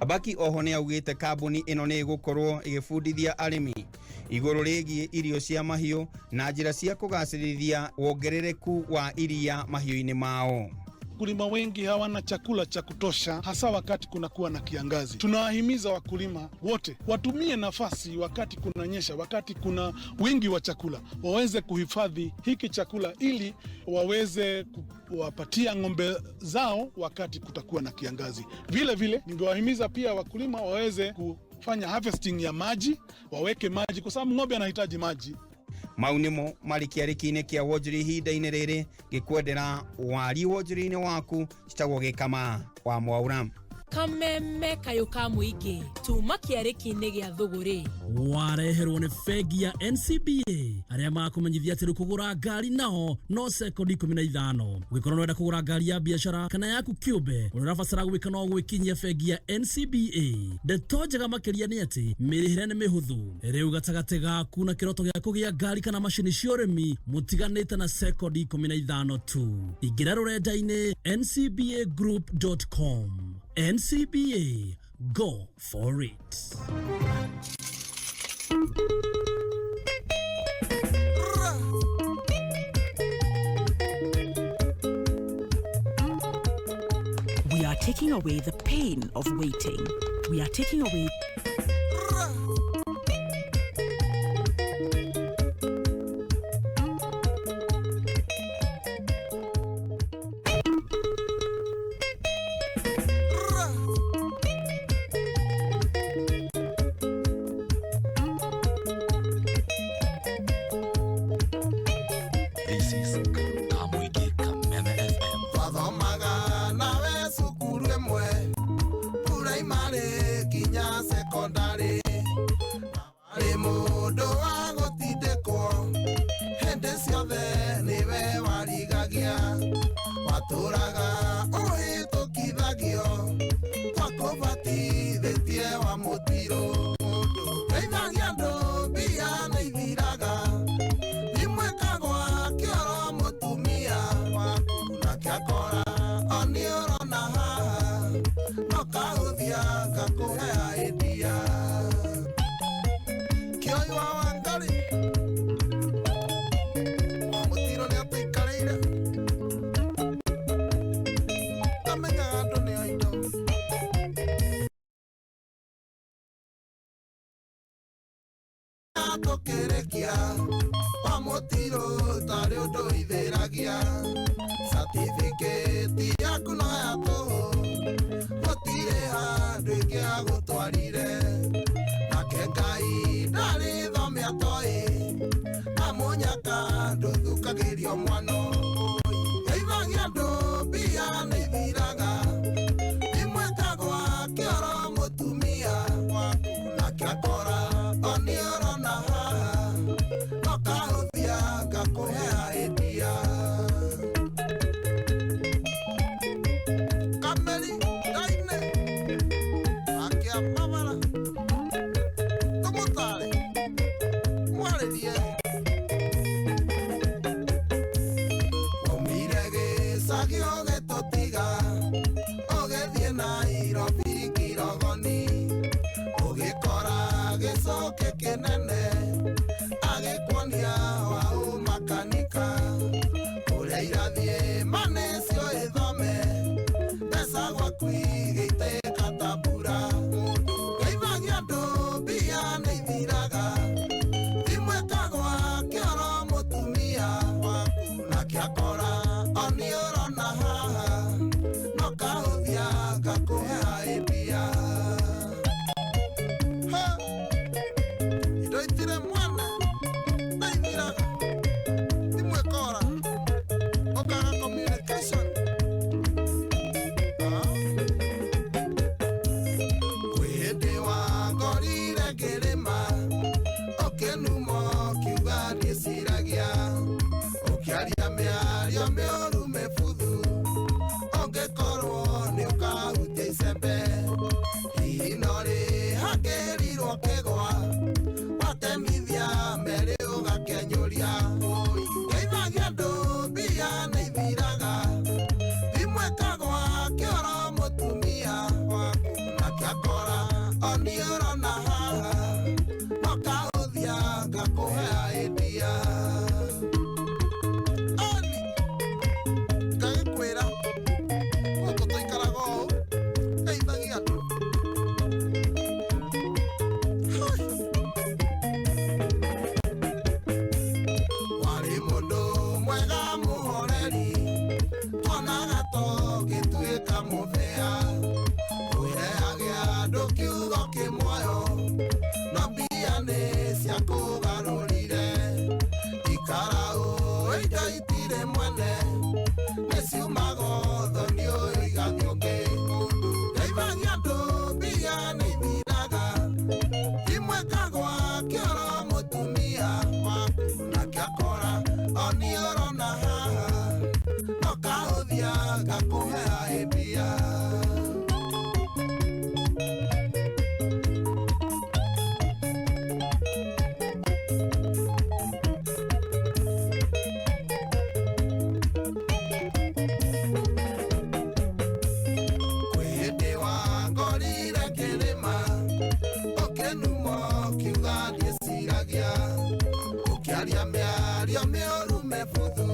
Abaki oho nĩ augĩte kambuni ĩno nĩ ĩgũkorwo ĩgĩbundithia arĩmi igũrũ rĩgiĩ irio cia mahiũ na njĩra cia kũgacĩrithia wongerereku wa iria mahiũ-inĩ mao. Wakulima wengi hawana chakula cha kutosha, hasa wakati kunakuwa na kiangazi. Tunawahimiza wakulima wote watumie nafasi wakati kunanyesha, wakati kuna wingi wa chakula, waweze kuhifadhi hiki chakula ili waweze kuwapatia ng'ombe zao wakati kutakuwa na kiangazi. Vile vile, ningewahimiza pia wakulima waweze kufanya harvesting ya maji, waweke maji kwa sababu ng'ombe anahitaji maji. Mau nĩmo marĩ kĩarĩki-inĩ kĩa wonjoria ihinda-inĩ rĩrĩ ngĩkwendera wari wonjoria-inĩ waku citagwo gĩkama wa Mwaura. Kameme kayũ ka mũingĩ tuma kĩarĩki-inĩ gĩa thũgũrĩ. Wareherwo nĩ bengi ya NCBA arĩa makũmenyithia atĩ rĩu kũgũra ngari nao no sekondi 15. Ũngĩkorwo nĩũrenda kũgũra ngari ya biacara kana yaku kĩũmbe, ũrĩa ũrabatara gwĩka no gwĩkinyia bengi ya NCBA. Ndeto njega makĩria nĩ atĩ mĩrĩhĩre nĩ mĩhũthũ. Rĩu gatagatĩ gaku na kĩroto gĩa kũgĩa ngari kana macini cia ũrĩmi mũtiganĩte na sekondi 15 tu. Ingĩra rũrenda-inĩ ncbagroup.com. NCBA, go for it. We are taking away the pain of waiting. We are taking away This is Kamwige Kameme FM. Twathomaga nawe cukuru ĩmwe puraimari nginya sekondari, warĩ mũndũ wa gũtindĩkwo hĩndĩ ciothe nĩwe warigagia, watũraga ũhĩtũkithagio twakũbatithĩtie wa mũtirũ. Ndeithagia andũ mbia nĩ ithiraga, thimũ ĩkagwa kĩoro mũtumia waku nake akora o nĩ ũrona haha no kahũthia ngakũhe idea. Kĩoi wa Wangari wa mũtiro nĩ atũikarĩire, ndamenyaga andũ nĩ a indo. Tũkĩrĩkia wa mũtirũ tarĩ ũndũ ithĩragia, certificate yaku no ya tũhũ, gũtirĩ handũ ĩngĩagũtwarire, nake Ngai ndarĩ thome atoĩ, na mũnyaka ndũthukagĩrio mwano. Geithagia andũ mbia nĩ ithiraga, imwe ĩkagwa kĩoro mũtumia waku nake akora o nĩ ũrona haha no kahũthia ngakũhe idea. Kameri ndaine akia mabara tũmũtare mwarĩrie, waumire gĩcagi ũgĩtũtiga ũgĩthiĩ Nairobi Kirogoni, ũgĩkora gĩcũkĩ kĩnene agĩkuonia waũ makanika, ũrĩa irathiĩ manĩcio ĩthome mbeca gwaku igĩitĩka ta mbura. Ngeithagia andũ mbia nĩ ithiraga, thimũ ĩkagwa kĩoro mũtumia waku nake akora o nĩ ũrona haha no kahũthia ngakũhe idea. Ha! Indo hangĩrirwo kĩgwa watemithia merĩ ũgakenyũria ngeithagia andũ mbia nĩ ithiraga thimũ ĩkagwa kĩoro mũtumia waku nake akora oni ũrona haha no kahũthia ngakũhe idea oni ngagĩkwĩra gũkũ tũikaraga ũũ ngeithagia andũ. Warĩ mũndũ mwega mũhoreri tuonaga tũgĩtuĩka mũbĩa ũheage andũ kiugo kĩmuoyo no mbia nĩ ciakũgarũrire ikara ũũ indo itirĩ mwene nĩ ciumago thoni ũyũ igathiĩ ũngĩ ngeithagia andũ mbia nĩ ithiraga imwe kagwa kĩoro mũtumia waku nake akora oni ũrona haha no kahũthia ngakũhe idea. Kwĩ wangorire kĩrĩma ũkĩnuma ũkiuga ndiĩciragia ũkĩaria mĩario mĩũru mĩbuthu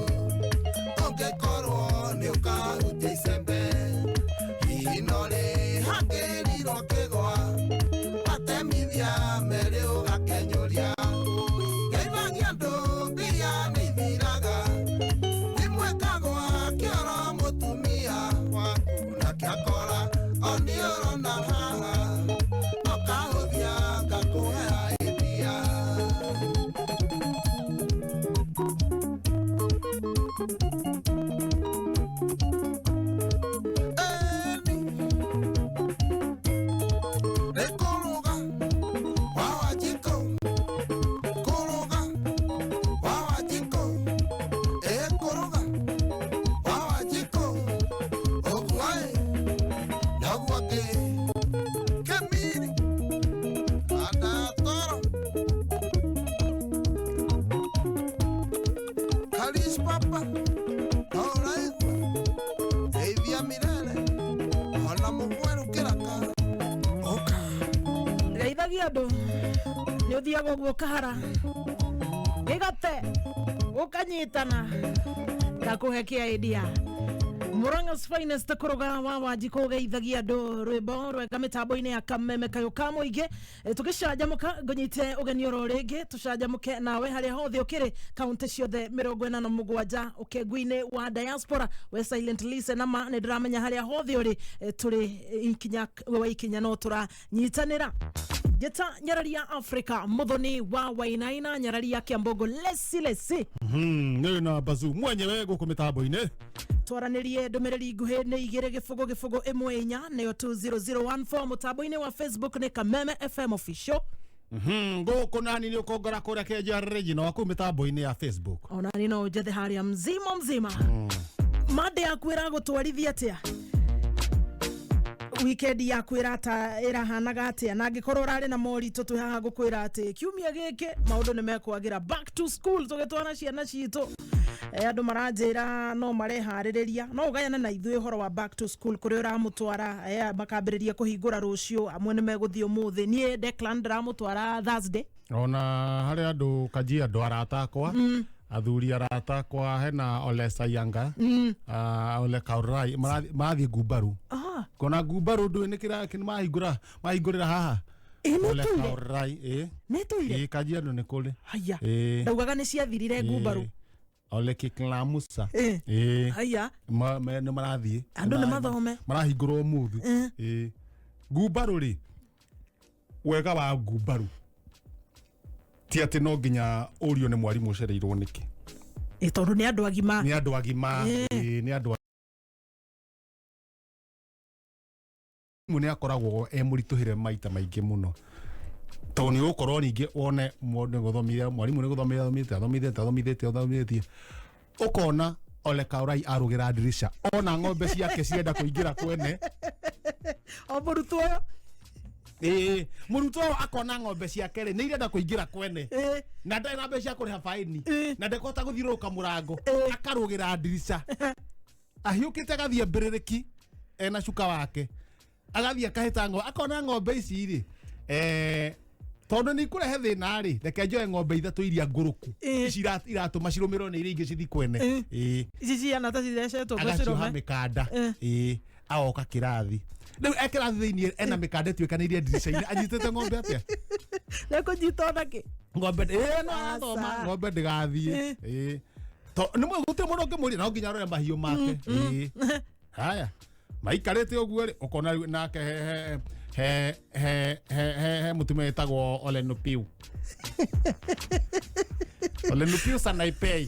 ũngĩkorwo nĩ ũkahutia icembe hihi no rĩ hangĩrirwo kĩgwa watemithia merĩ ũgakenyũria ngeithagia andũ mbia nĩ ithiraga thimũ ĩkagwa kĩoro mũtumia waku nake akora oni ũrona haha no kahũthia ngakũhe idea. Eni kũrũga wa Wanjikũ kũrũga wa Wanjikũ ĩkũrũga wa Wanjikũ ũguo ĩ noguo ngĩ kĩmiri andatoro Karis papa no ũraigua geithia mirere ona mũgweru kĩraka ũka. Geithagia andũ nĩ ũthiaga ũguo ũkahara gĩgate ũkanyitana ngakũhe kĩa idea Murang'a's finest kũrũga wa Wanjikũ geithagia andũ rwĩmbo rwega mĩtambo-inĩ ya kameme kayũ ka mũingĩ. Tũgĩcanjamũka ngũnyite ũgeni oro rĩngĩ tũcanjamũke nawe harĩa hothe ũkĩrĩ kaũntĩ ciothe 47 ũkengu-inĩ wa diaspora we silent listener ma nĩ ndĩramenya harĩa hothe ũrĩ tũrĩ ikinya wa ikinya no tũranyitanĩra njĩta nyararia Africa muthoni wa Wainaina nyararia Kiambogo lesi lesi. Nĩ na bazu mwenyewe gũkũ mĩtambo-inĩ. Twaranĩrie ndũmĩrĩri nguhĩ nĩ 2 0 0 1 4 nĩyo 20014 mũtambo-inĩ wa Facebook nĩ Kameme FM official. Gũkũ nani nĩ ũkongora kũrĩa Kenja Regina wa kũu mĩtambo-inĩ ya Facebook. Onani no njethe harĩa mzima mzima. Mande yaku ĩragũtwarithia atĩa weekend yaku ĩrata ĩrahanaga atĩa na angĩkorwo ũrarĩ na moritũ twĩ haha ngũkwĩra atĩ kiumia gĩkĩ maũndũ nĩ mekwagĩra back to school tũgĩtwara ciana citũ. Andũ maranjĩra no mareharĩrĩria no ũgayane na ithuĩ ũhoro wa back to school kũrĩa ũramũtwara, makambĩrĩria kũhingũra rũciũ amwe nĩ megũthiĩ ũmũthĩ niĩ Declan ndĩramũtwara Thursday. Ona harĩ andũ Kajiado arata akwa athuri arata akwa hena Ole Sayanga Ole Kaurai marathiĩ Ngumbaru kona Ngumbaru ndũĩ nĩ kĩra mahingũra mahingũrĩra haha Ole Kaurai ĩ Kajiado nĩ kũrĩ haya ndaugaga nĩ ciathirire Ngumbaru Ole Kiklamusa haya nĩ marathiĩ andũ nĩ mathome marahingũrwo ũmũthĩ. Ngumbaru rĩ wega wa Ngumbaru ti atĩ no nginya ũrio nĩ mwarimũ ũcereirwo nĩkĩ tondũ nĩ andũ agima nĩ andũ agima nĩ andũ nĩ akoragwo e mũritũhĩre maita maingĩ mũno tondũ nĩ ũgũkorwo ningĩ wone nĩ gũthomire mwarimũ nĩ gũthomire athomithĩtie athomithĩtie athomithĩtie athomithĩtie ũkona Ole Kaurai arũgĩra ndirisha ona ng'ombe ciake cienda kũingĩra kwene o mũrutwo ũyũ Ĩĩ, mũrutwo ũyũ akona ng'ombe ciake rĩ nĩ irenda kũingĩra kwene na ndarĩ na mbeca cia kũrĩha baini na ndekũhota gũthiũrũrũka mũrango, akarũgĩra ndirica ahiũkĩte, agathiĩ mbĩrĩrĩki ena cuka wake, agathiĩ akahĩta ng'ombe, akona ng'ombe ici rĩ, tondũ nĩ ikũrehe thĩna rĩ, reke njoe ng'ombe ithatũ iria ngũrũku, ici iratũma cirũmĩrĩrwo nĩ iria ingĩ cithi kwene. Ĩĩ. Ici ciana ta cithecetwo Agacioha ngũcirũme. mĩkanda. Ĩĩ, agoka kĩrathi rĩu, e kĩrathi thĩiniĩ ena mĩkanda ĩtuĩkanĩirie ndirica-inĩ, anyitĩte ng'ombe atĩa? Nĩ kũnyita onakĩ? Ng'ombe ĩĩ, no arathoma. Aca. Ng'ombe ndĩgathiĩ. Ĩĩ, to nĩ mwe gũtirĩ mũndũ ũngĩmũria, no nginya arore mahiũ make. Ĩĩ, haya maikarĩte ũguo rĩ, ũkona rĩu nake he he he he he he he mũtumia wĩtagwo Olenupiu, Olenupiu Sanaipei,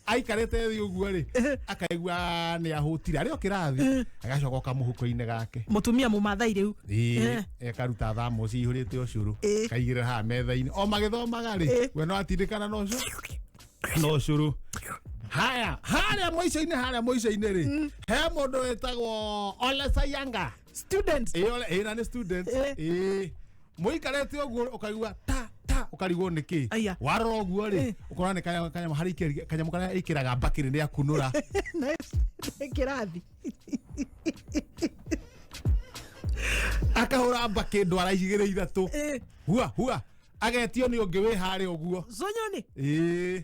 aikarĩte thĩ ũguo rĩ, akaigua nĩ ahũtire arĩ o kĩrathi, agacoka oka mũhuko-inĩ gake. Mũtumia mũmathai rĩu. Ĩĩ, ekaruta thamoci ihũrĩte ũcũrũ, kaigĩrĩra haha metha-inĩ o magĩthomaga rĩ, we no atindĩkana na ũcũrũ, na ũcũrũ haya harĩa mũico-inĩ, harĩa mũico-inĩ rĩ, he mũndũ wĩtagwo Ole Sayanga. Student. Ĩĩ, Ole, ĩĩ, na nĩ student. Ĩĩ, mũikarĩte ũguo ũkaigua ta ta ũkarigwo nĩ kĩ, warora ũguo rĩ, ũkona nĩ kanyamũ harĩa kanyamũ karĩa ĩkĩraga mbakĩrĩ nĩ akunũra. Nĩ kĩrathi. Akahũra mbakĩ ndwara igĩrĩ ithatũ, hua hua, agetio nĩ ũngĩ wĩ harĩa ũguo. Cũnyoni. Ĩĩ,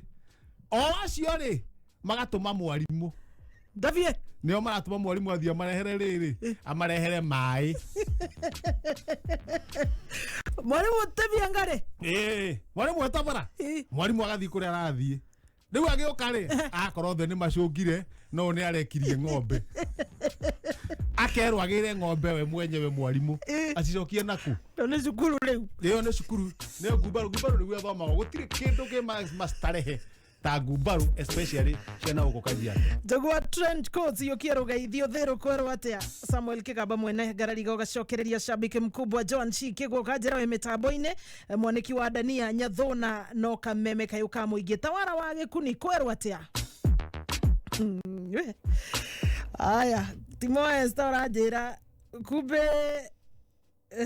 o acio rĩ magatũma mwarimũ Ndabie. Nĩo maratũma mwarimũ athiĩ amarehere rĩrĩ, amarehere maĩ. Mwarimũ tebia ngarĩ. Ĩĩ, mwarimũ etabara, mwarimũ agathiĩ kũrĩa arathiĩ, rĩu agĩũka rĩ, akorwo othe nĩ macũngire, no nĩ arekirie ng'ombe, akerwo agĩre ng'ombe we mwenyewe mwarimũ acicokie naku. Ĩyo nĩ cukuru rĩu. Ĩyo nĩ cukuru, nĩyo ngumbaru. Ngumbaru nĩguo ĩthomagwo, gũtirĩ kĩndũ kĩ mastarehe ta ngumbaru, especially ciana gũkũ Kajiado. Njogua trench coats yũkie rũgeithio thĩrũ kwerwo atĩa? Samuel Kĩgamba mwene ngarariga ũgacokereria shabiki mkubwa Joan Chi Kĩgwo kanjĩra wĩ mĩtambo-inĩ, mwanĩki wa Dania Nyathũna no kameme kayũ ka mũingĩ tawara wa gĩkuni kwerwo atĩa? We. Aya Timo Esther ũranjĩra kumbe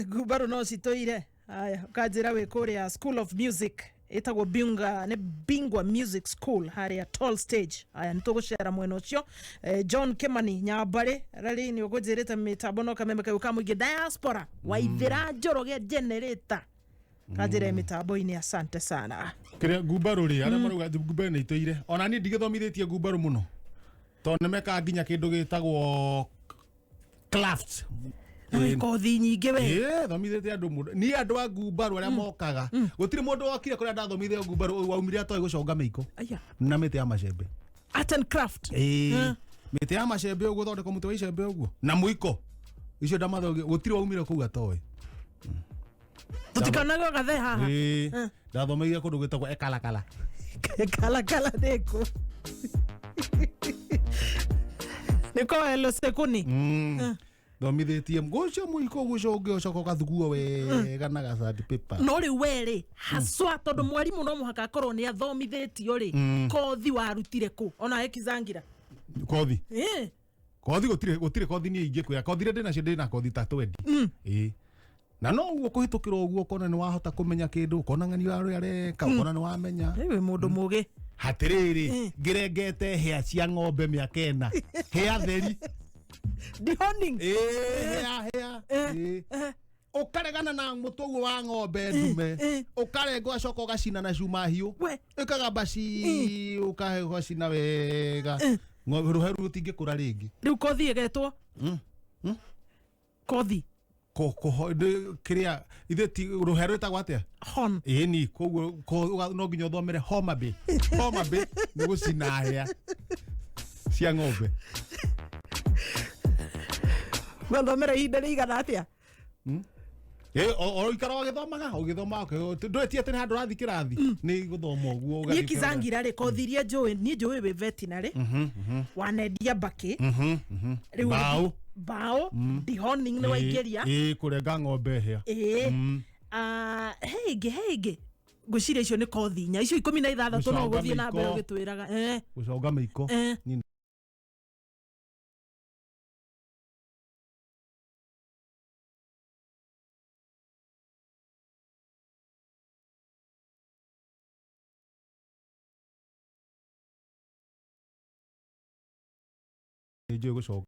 ngumbarũ no citũire. Aya, ũkanjĩra wĩ kũrĩa School of Music ĩtagwo Binga, nĩ Bingwa Music School harĩa Tall Stage. Aya, nĩ tũgũcera mwena ũcio. John Kimani Nyambarĩ rari nĩ ũkũnjĩrĩte mĩtambo no kameme kau ka mũingĩ diaspora Waithĩra Njoroge generator kanjĩra mĩtambo-inĩ, asante sana. Kĩrĩa ngumbarũ rĩ, arĩa marauga atĩ ngumbarũ nĩ itũire, ona niĩ ndigĩthomithĩtie ngumbarũ mũno tondũ nĩ mekaga nginya kĩndũ gĩtagwo craft. Na kothi nyingĩ we. Ĩĩ, thomithĩtie andũ mũno niĩ, andũ a ngumbarũ arĩa mokaga, gũtirĩ mũndũ wokire kũrĩa ndathomithio ngumbarũ waumire atoĩ gũconga mĩiko Aya. na mĩtĩ ya macembe. Art and craft. Ĩĩ, mĩtĩ ya macembe ũguo, thondeka mũtĩ wa icembe ũguo na mũiko, icio ndamathomithia, gũtirĩ waumire kũu atoĩ. Tũtikanage gathe haha. Ĩĩ, ndathomeire kũndũ gwĩtagwo Ekalakala. Kalakala nĩkũ? Nĩko Elosekuni. Thomithĩtie ngũcio mũiko gũcio ũngĩ ũcoka ũgathuguo wega na gacandi paper. No rĩu we rĩ, haswa tondũ mwarimũ no mũhaka akorwo nĩ athomithĩtio rĩ, kothi warutire kũ ona ekizangira? Kothi? Ĩ. Kothi gũtirĩ, gũtirĩ kothi niĩ ingĩkwĩra kothi iria ndĩnacio, ndĩna kothi ta 20. Ĩĩ, na no ũguo kũhĩtũkĩra ũguo ũkona nĩ wahota kũmenya kĩndũ, ũkona ng'ani wa ũrĩa areka, ũkona nĩ wamenya. Rĩu wĩ mũndũ mũgĩ. Hatĩrĩrĩ, ngĩrengete hĩa cia ng'ombe mĩaka 4, hĩa theri. Dehorning. Ĩĩ, hĩa hĩa. Ĩĩ. Ũkaregana na mũtwe ũguo wa ng'ombe ndume, ũkarenga, ũgacoka ũgacina na cuma hiũ, ĩkagamba ci ũgacina wega. Ng'ombe rũhe rũu rũtingĩkũra rĩngĩ. Rĩu kothi ĩgetwo kothi? Kĩrĩa ithuĩ ti rũhe rwĩtagwo atĩa? Horn. Ĩni, koguo no nginya ũthomere Homa Bay. Homa Bay nĩ gũcina hĩa cia ng'ombe. Gwathomera ihinda rĩigana atĩa? Ĩ, o ikara ũgĩthomaga ũgĩthomaga, ndũĩtie atĩ nĩ handũ ũrathiĩ kĩrathi, nĩ gũthoma ũguo niĩ ũgathiĩ. Kizangira rĩ, kothi iria njũĩ niĩ, njũĩ wĩ veterinary, wanendia mbakĩ. Rĩu Mbaũ. Mbaũ. Dehorning nĩ waingĩria. Ĩĩ, kũrenga ng'ombe hĩa. Ĩĩ. He ĩngĩ, he ĩngĩ, ngwĩciria icio nĩ kothi inya, icio 16 no Gũconga ũgũthiĩ na mbere mĩiko. ũgĩtwĩraga. Gũconga mĩiko. Niĩ Njũĩ gũcoka.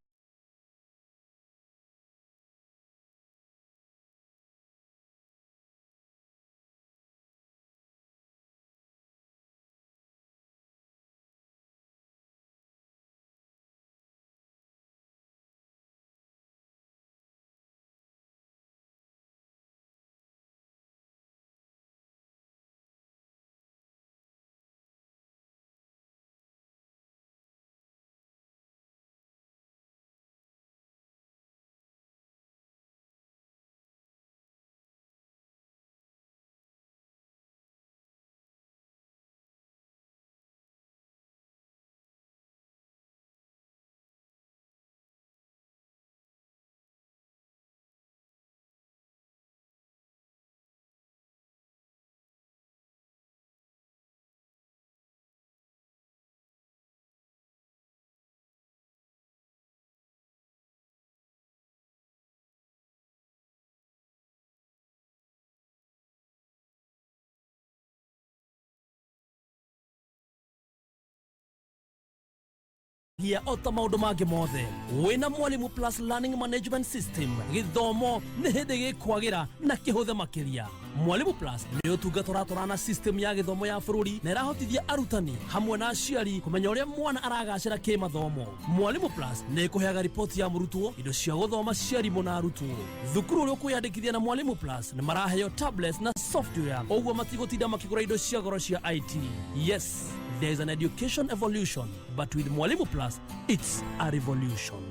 Hia ota maundu mangĩ mothe wĩna Mwalimu Plus Learning Management System gĩthomo nĩ hĩndĩ gĩkwagĩra na kĩhũthe makĩria. Mwalimu Plus nĩ ũtungata ũratwarana na system ya gĩthomo ya bũrũri na ĩrahotithia arutani hamwe na aciari kũmenya ũrĩa mwana aragacĩra kĩmathomo. Mwalimu Plus nĩ ĩkũheaga riboti ya mũrutwo, indo cia gũthoma cia arimũ na arutwo. Thukuru ũrĩa ũkwĩyandĩkithia na Mwalimu Plus nĩ maraheo tablets na software, ũguo matigũtinda makĩgũra indo cia goro cia IT. Yes, there is an education evolution, but with Mwalimu Plus, it's a revolution.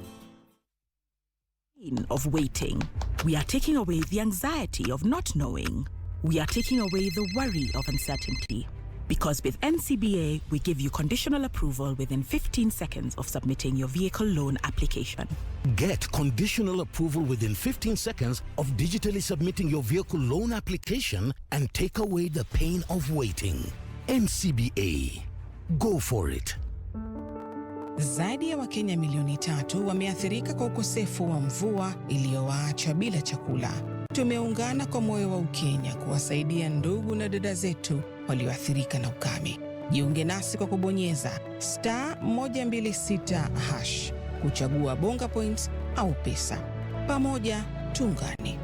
Of waiting. We are taking away the anxiety of not knowing. We are taking away the worry of uncertainty. Because with NCBA, we give you conditional approval within 15 seconds of submitting your vehicle loan application. Get conditional approval within 15 seconds of digitally submitting your vehicle loan application and take away the pain of waiting. NCBA. Go for it. Zaidi ya Wakenya milioni 3 wameathirika kwa ukosefu wa mvua iliyowaacha bila chakula. Tumeungana kwa moyo wa Ukenya kuwasaidia ndugu na dada zetu walioathirika na ukame. Jiunge nasi kwa kubonyeza *126# kuchagua Bonga Points au pesa. Pamoja tuungane.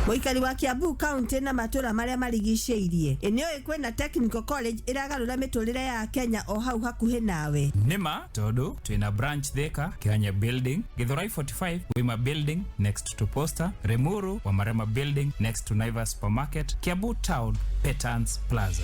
Mũikari wa Kiambu County na matũra marĩa marigicĩirie, ĩ nĩũĩ kwĩna Technical College ĩragarũra mĩtũrĩre ya Kenya o hau hakuhĩ nawe? Nĩma tondu twina branch Thika, Kihanya building, Githurai 45, Wima building next to Posta, Limuru, Wamarema building next to Naivas supermarket, Kiambu town, Petans Plaza.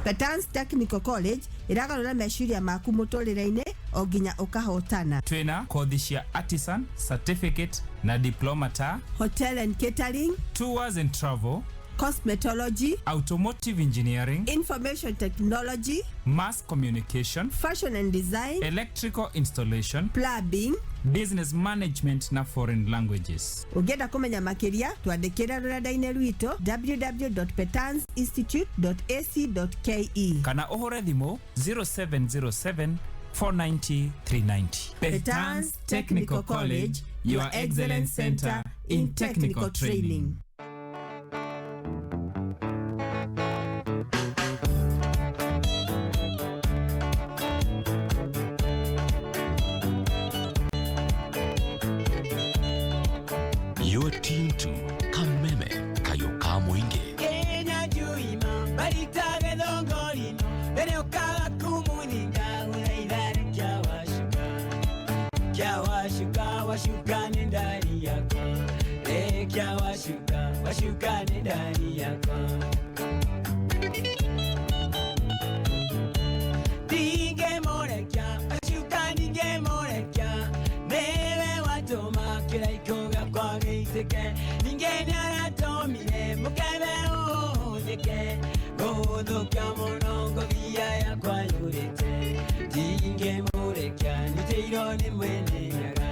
Petans Technical College ĩragarũra meciria maku mũtũrĩre-inĩ o nginya ũkahotana. Twina kothi cia artisan, certificate na diploma ta Hotel and Catering, Tours and Travel, Cosmetology, Automotive Engineering, Information Technology, Mass Communication, Fashion and Design, Electrical Installation, Plumbing, Business Management na Foreign Languages. Ũngĩenda kũmenya makĩria, twandĩkĩre rũrenda-inĩ rwitũ www.petansinstitute.ac.ke kana ũhũre thimũ 0707 490 390. Petans Technical College, your excellence center in technical training. You're tuned to Kameme Kayoka Mwingi. Kenya juima baritage thongorino mbere ukaga kumuthinga uraithare kĩa wacuka kĩa wacuka wacuka nĩ ndari yakwa ĩ kĩa wacuka wacuka nĩ ndari yakwa ndingĩmũrekia wacuka ndingĩmũrekia nĩwe watũma kĩraikũ gĩakwa gĩitĩke ningĩ nĩaratũmire mũkebe ũhũthĩke gũthũkia mũno ngobia yakwa yũrĩte ndingĩmũrekia nyitĩirwo nĩ mwene nyaga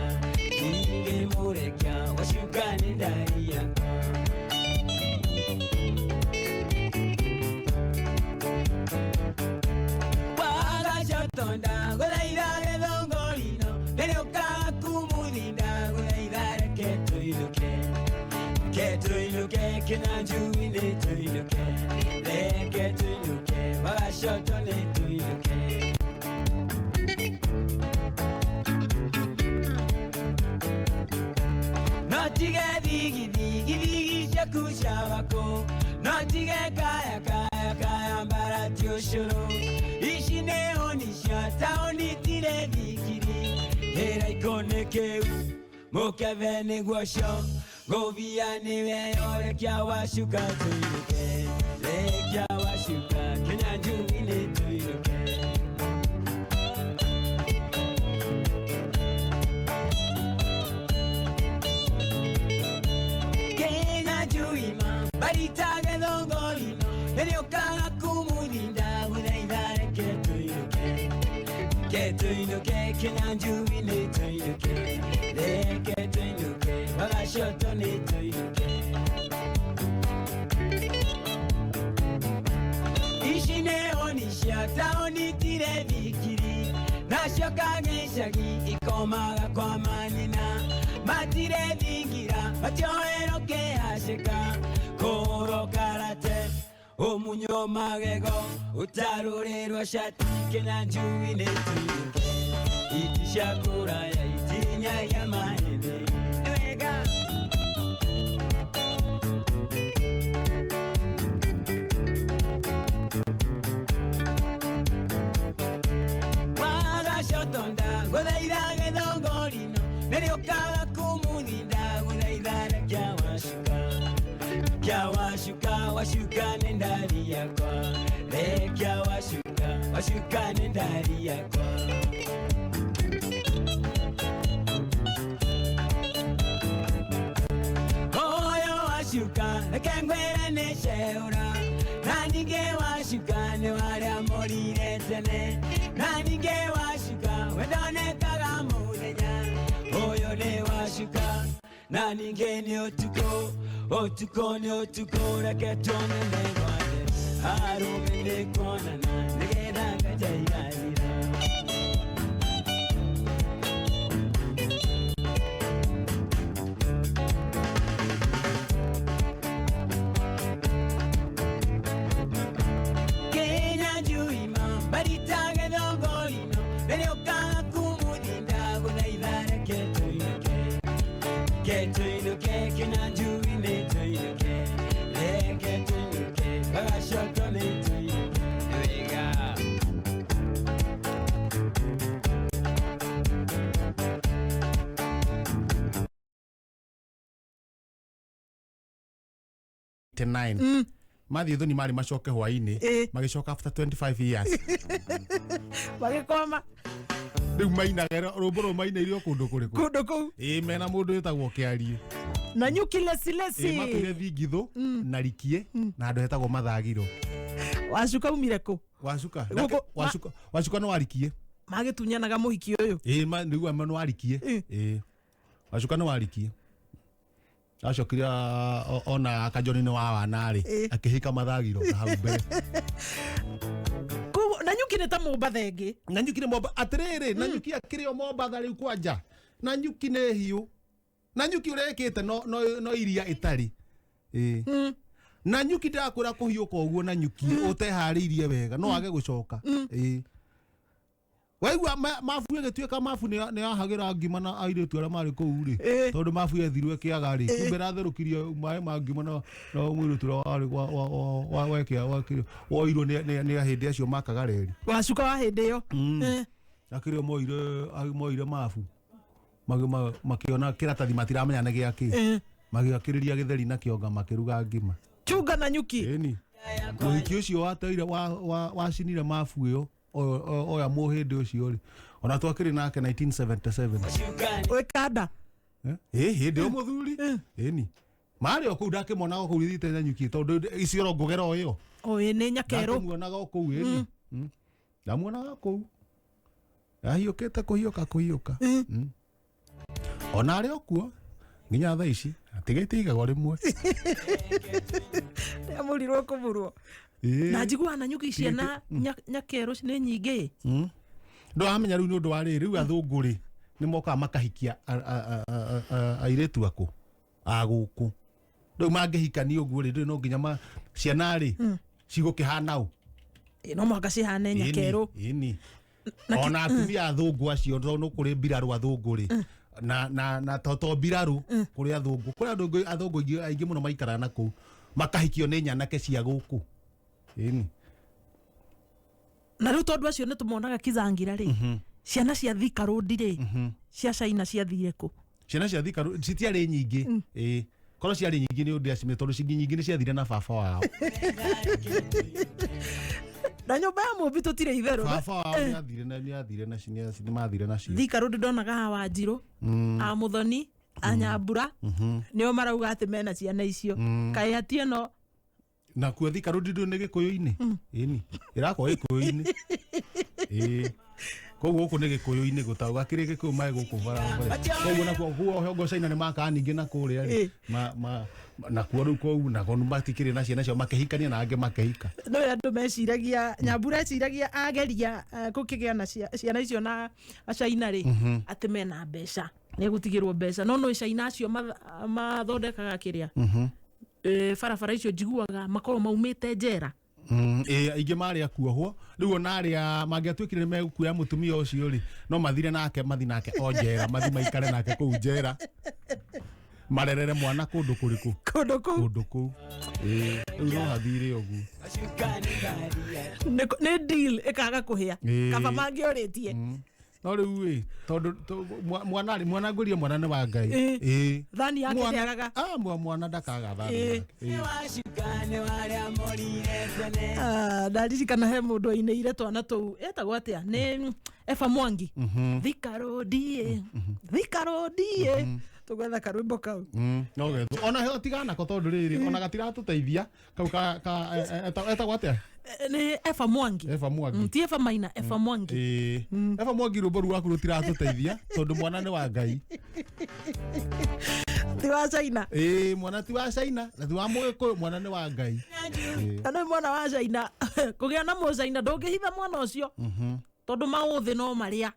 ndingĩmũrekia wacuka nĩ ndari yakwa. Wagacotonda gũthaitha gĩthũngũrino rĩrĩa ũkaga kumuthinda gũthaitha reke tũinũke ke tũinũke kĩnanjui nĩ tũinũke reke tũinũke wagacoto nĩ tũinũke. No tige thigithigi thigi ciaku cia bako no tige kaya kaya kaya mbarati ũcũrũ ici nĩ honi cia taũni tirĩ thikiri ĩra ikũnĩ kĩu mũkebe nĩguo cio ngũbia nĩwe yorekia wacuka tũinũke rekia wacuka Kenya njui-inĩ tũinũke. Kenya njuima baritage thongorino nĩrĩũkaga kumuthinda gũthaitha reke tũinũke ke tũinũke Kenya njui-inĩ tũinũke reke tũinũke wagacoto nĩ tũinũke. Ici nĩ honi cia taũni tirĩ thikiri nacio kagĩcagi ikomaga kwa manina matirĩ thingira matioerwo kĩhacĩka kũhũrwo karate ũmunywo magego ũtarũrĩrwo cati Kenya njui-inĩ tũinũke iti cia kũraya itinyagia mahĩndĩ nĩ wega. Wagacotonda gũthaitha gĩthongorino nĩrĩũkaga kumuthinda gũthaitha rekia wacuka kia wacuka wacuka nĩ ndari yakwa rekia wacuka wacuka nĩ ndari yakwa. Oyo wacuka reke ngwĩre nĩ ceũra na ningĩ wacuka nĩ warĩa morire tene na ningĩ wacuka wendonekaga mũthenya ũyũ nĩ wacuka na ningĩ nĩ ũtukũ ũtukũ nĩ ũtukũ reke tuonane rwande arũme nĩ kuonana nĩgetha nganja igathira. Kenya njuima baritage thongorino nĩrĩũkaga kumuthinda gũthaitha reke tũinũke ke tũinũke Kenya njui-inĩ tũinũke reke tũinũke wagacoto nĩ tũinũke nĩ wega. Nine. Mathiĩ thoni marĩ macoke hwainĩ magĩcoka after 25 years magĩkoma rĩu mainaga rũmbo rũu mainĩirio kũndũ kũrĩkũ kũndũ kũu ĩĩ mena mũndũ wĩtagwo kĩarie na nyuki lesilesi ĩĩ matũire thingithũ na rikie na handũ hetagwo mathagiro wacuka umire kũ wacuka Gũkũ- wacuka wacuka nĩ warikie magĩtunyanaga mũhiki ũyũ ĩĩ ma nĩguo ma nĩ warikie ĩĩ wacuka nĩ warikie acokire ona kajoni nĩ wa wana rĩ akĩhika mathagiro na hau mbere koguo na nyuki nĩ ta mũmbatha ĩngĩ na nyuki nĩ momba atĩrĩrĩ na nyuki akĩrĩ o mombatha rĩu kwanja na nyuki nĩ hiũ na nyuki ũrekĩte no, no, no iria ĩtarĩ ĩĩ na nyuki ndakwĩra kũhiũka ũguo na nyuki ũteharĩirie wega no age gũcoka ĩĩ waigua mabu ĩgĩtuĩka mabu nĩ ahagĩra ngima na airĩtu arĩa marĩ kũu rĩ tondũ mabu yethirwo ĩkĩaga rĩ kumbe ĩratherũkirie maĩ ma ngima na na mũirĩtu ũrĩa warĩ wa woirwo nĩ ahĩndĩ acio makaga reri wacuka wa hĩndĩ ĩyo akĩrĩ moire moire mabu makĩona kĩratathi matiramenya nĩ gĩakĩ magĩakĩrĩria gĩtheri na kĩonga makĩruga ngima chunga na nyuki ĩni mũhiki ũcio wateire wacinire mabu ĩyo oya mũhĩndĩ ũcio rĩ ona twakĩrĩ nake 1977 wĩkanda ĩ hĩndĩ ĩyo mũthuri ĩni marĩ o kũu ndakĩmonaga o kũu ithiĩte na nyuki tondũ icioro ngũgera o ĩyo ĩ nĩ nyakerũ ndamuonaga o kũu ĩni ndamuonaga kũu ahiũkĩte kũhiũka kũhiũka ona arĩ o kuo nginya thaa ici atigĩte igego rĩmwe nĩamũrirwo kũmurwo na njiguaga na nyuki ciana nyakerũ nĩ nyingĩ ndåramenya rĩu nĩ ũndũ wa rĩrĩ rĩu athũngũ rĩ nĩ mokaga makahikia airĩtu akũ a gũkũ rĩu mangĩhikania ũguo rĩ ndũĩ no nginya ciana rĩ cigũkĩhana ũ no mũhaka cihane nyakerũ ĩni ona atumia athũngũ acio tondũ nĩ kũrĩ mbirarũ athũngũ rĩ Na na na to to mbirarũ kũrĩ athũngũ, kũrĩ athũngũ aingĩ mũno maikaraga na kũu, makahikio nĩ nyanake cia gũkũ, ĩni. Na rĩu tondũ acio nĩ tũmonaga kizangira rĩ, ciana cia Thika Road rĩ, cia China ciathire kũ? Ciana cia Thika Road citiarĩ nyingĩ, ĩĩ, korwo ciarĩ nyingĩ nĩ ũndũ acimĩ, tondũ cingi nyingĩ nĩ ciathire na baba wao. Na nyũmba ya mũmbi tũtirĩ itherũ. Baba wao nĩ athire na nĩ mathire nacio. Thika Road ndonaga a Wanjirũ, a Mũthoni, a Nyambura, nĩo marauga atĩ mena ciana icio. Kaĩ Atieno? Na kuo Thika Road ndũ nĩ gĩkũyũ-inĩ, ĩni, ĩrakorwo gĩkũyũ-inĩ, ĩĩ, koguo gũkũ nĩ gĩkũyũ-inĩ, gũtaũ gakĩrĩ gĩkũyũ mae gũkũ barabara, koguo nakuo kuo hongo China nĩ makaga ningĩ na kũrĩa rĩ, ma nakuo rĩu kũu nako matikĩrĩ na ciana ciao, makĩhikania na angĩ makĩhika. No andũ meciragia Nyambura eciragia ageria gũkĩgĩa na ciana icio na Acaina rĩ, atĩ mena mbeca, nĩ egũtigĩrwo mbeca, no no Caina acio mathondekaga kĩrĩa, barabara icio njiguaga makorwo maumĩte njera. Ĩĩ, aingĩ marĩ akuohwo rĩu, ona arĩa mangĩatuĩkire nĩ megũkuoya mũtumia ũcio rĩ, no mathire nake, mathi nake o njera, mathi maikare nake kũu njera, marerere mwana kũndũ kũrĩkũ? Kũndũ kũu. Kũndũ kũu, ĩĩ, rĩu no hathire ũguo. Nĩ deal ĩkaga kũhĩa. Kaba mangĩorĩtie. No rĩu ĩ, tondũ mwana rĩ, mwana ngwĩrie, mwana nĩ wa Ngai. Ĩĩ. Thani yake ndĩagaga. Ah, mwana ndakaga thani yake. Ĩĩ. Ah, ndaririkana he mũndũ ainĩire twana tũu, etagwo atĩa, nĩ Eva Mwangi. Thika Road ĩ, Thika Road ĩ, tũgwetha karwĩmbo kau. No gethwo ona he tiganako, tondũ rĩrĩ ona gatiratũteithia kau ka etagwo atĩa? Nĩ Eva Mwangi. Eva Mwangi. Ti Eva Maina, Eva Mwangi. Ĩĩ, Eva Mwangi, rwĩmbo rũu rwaku rũtiratũteithia tondũ mwana nĩ wa Ngai. Ti wa China. Ĩĩ, mwana ti wa China na ti wa mũgĩkũyũ, mwana nĩ wa Ngai. Ĩĩ. Na nĩ mwana wa China, kũgĩa na mũcaina ndũngĩhitha mwana ũcio, tondũ maũthĩ no marĩa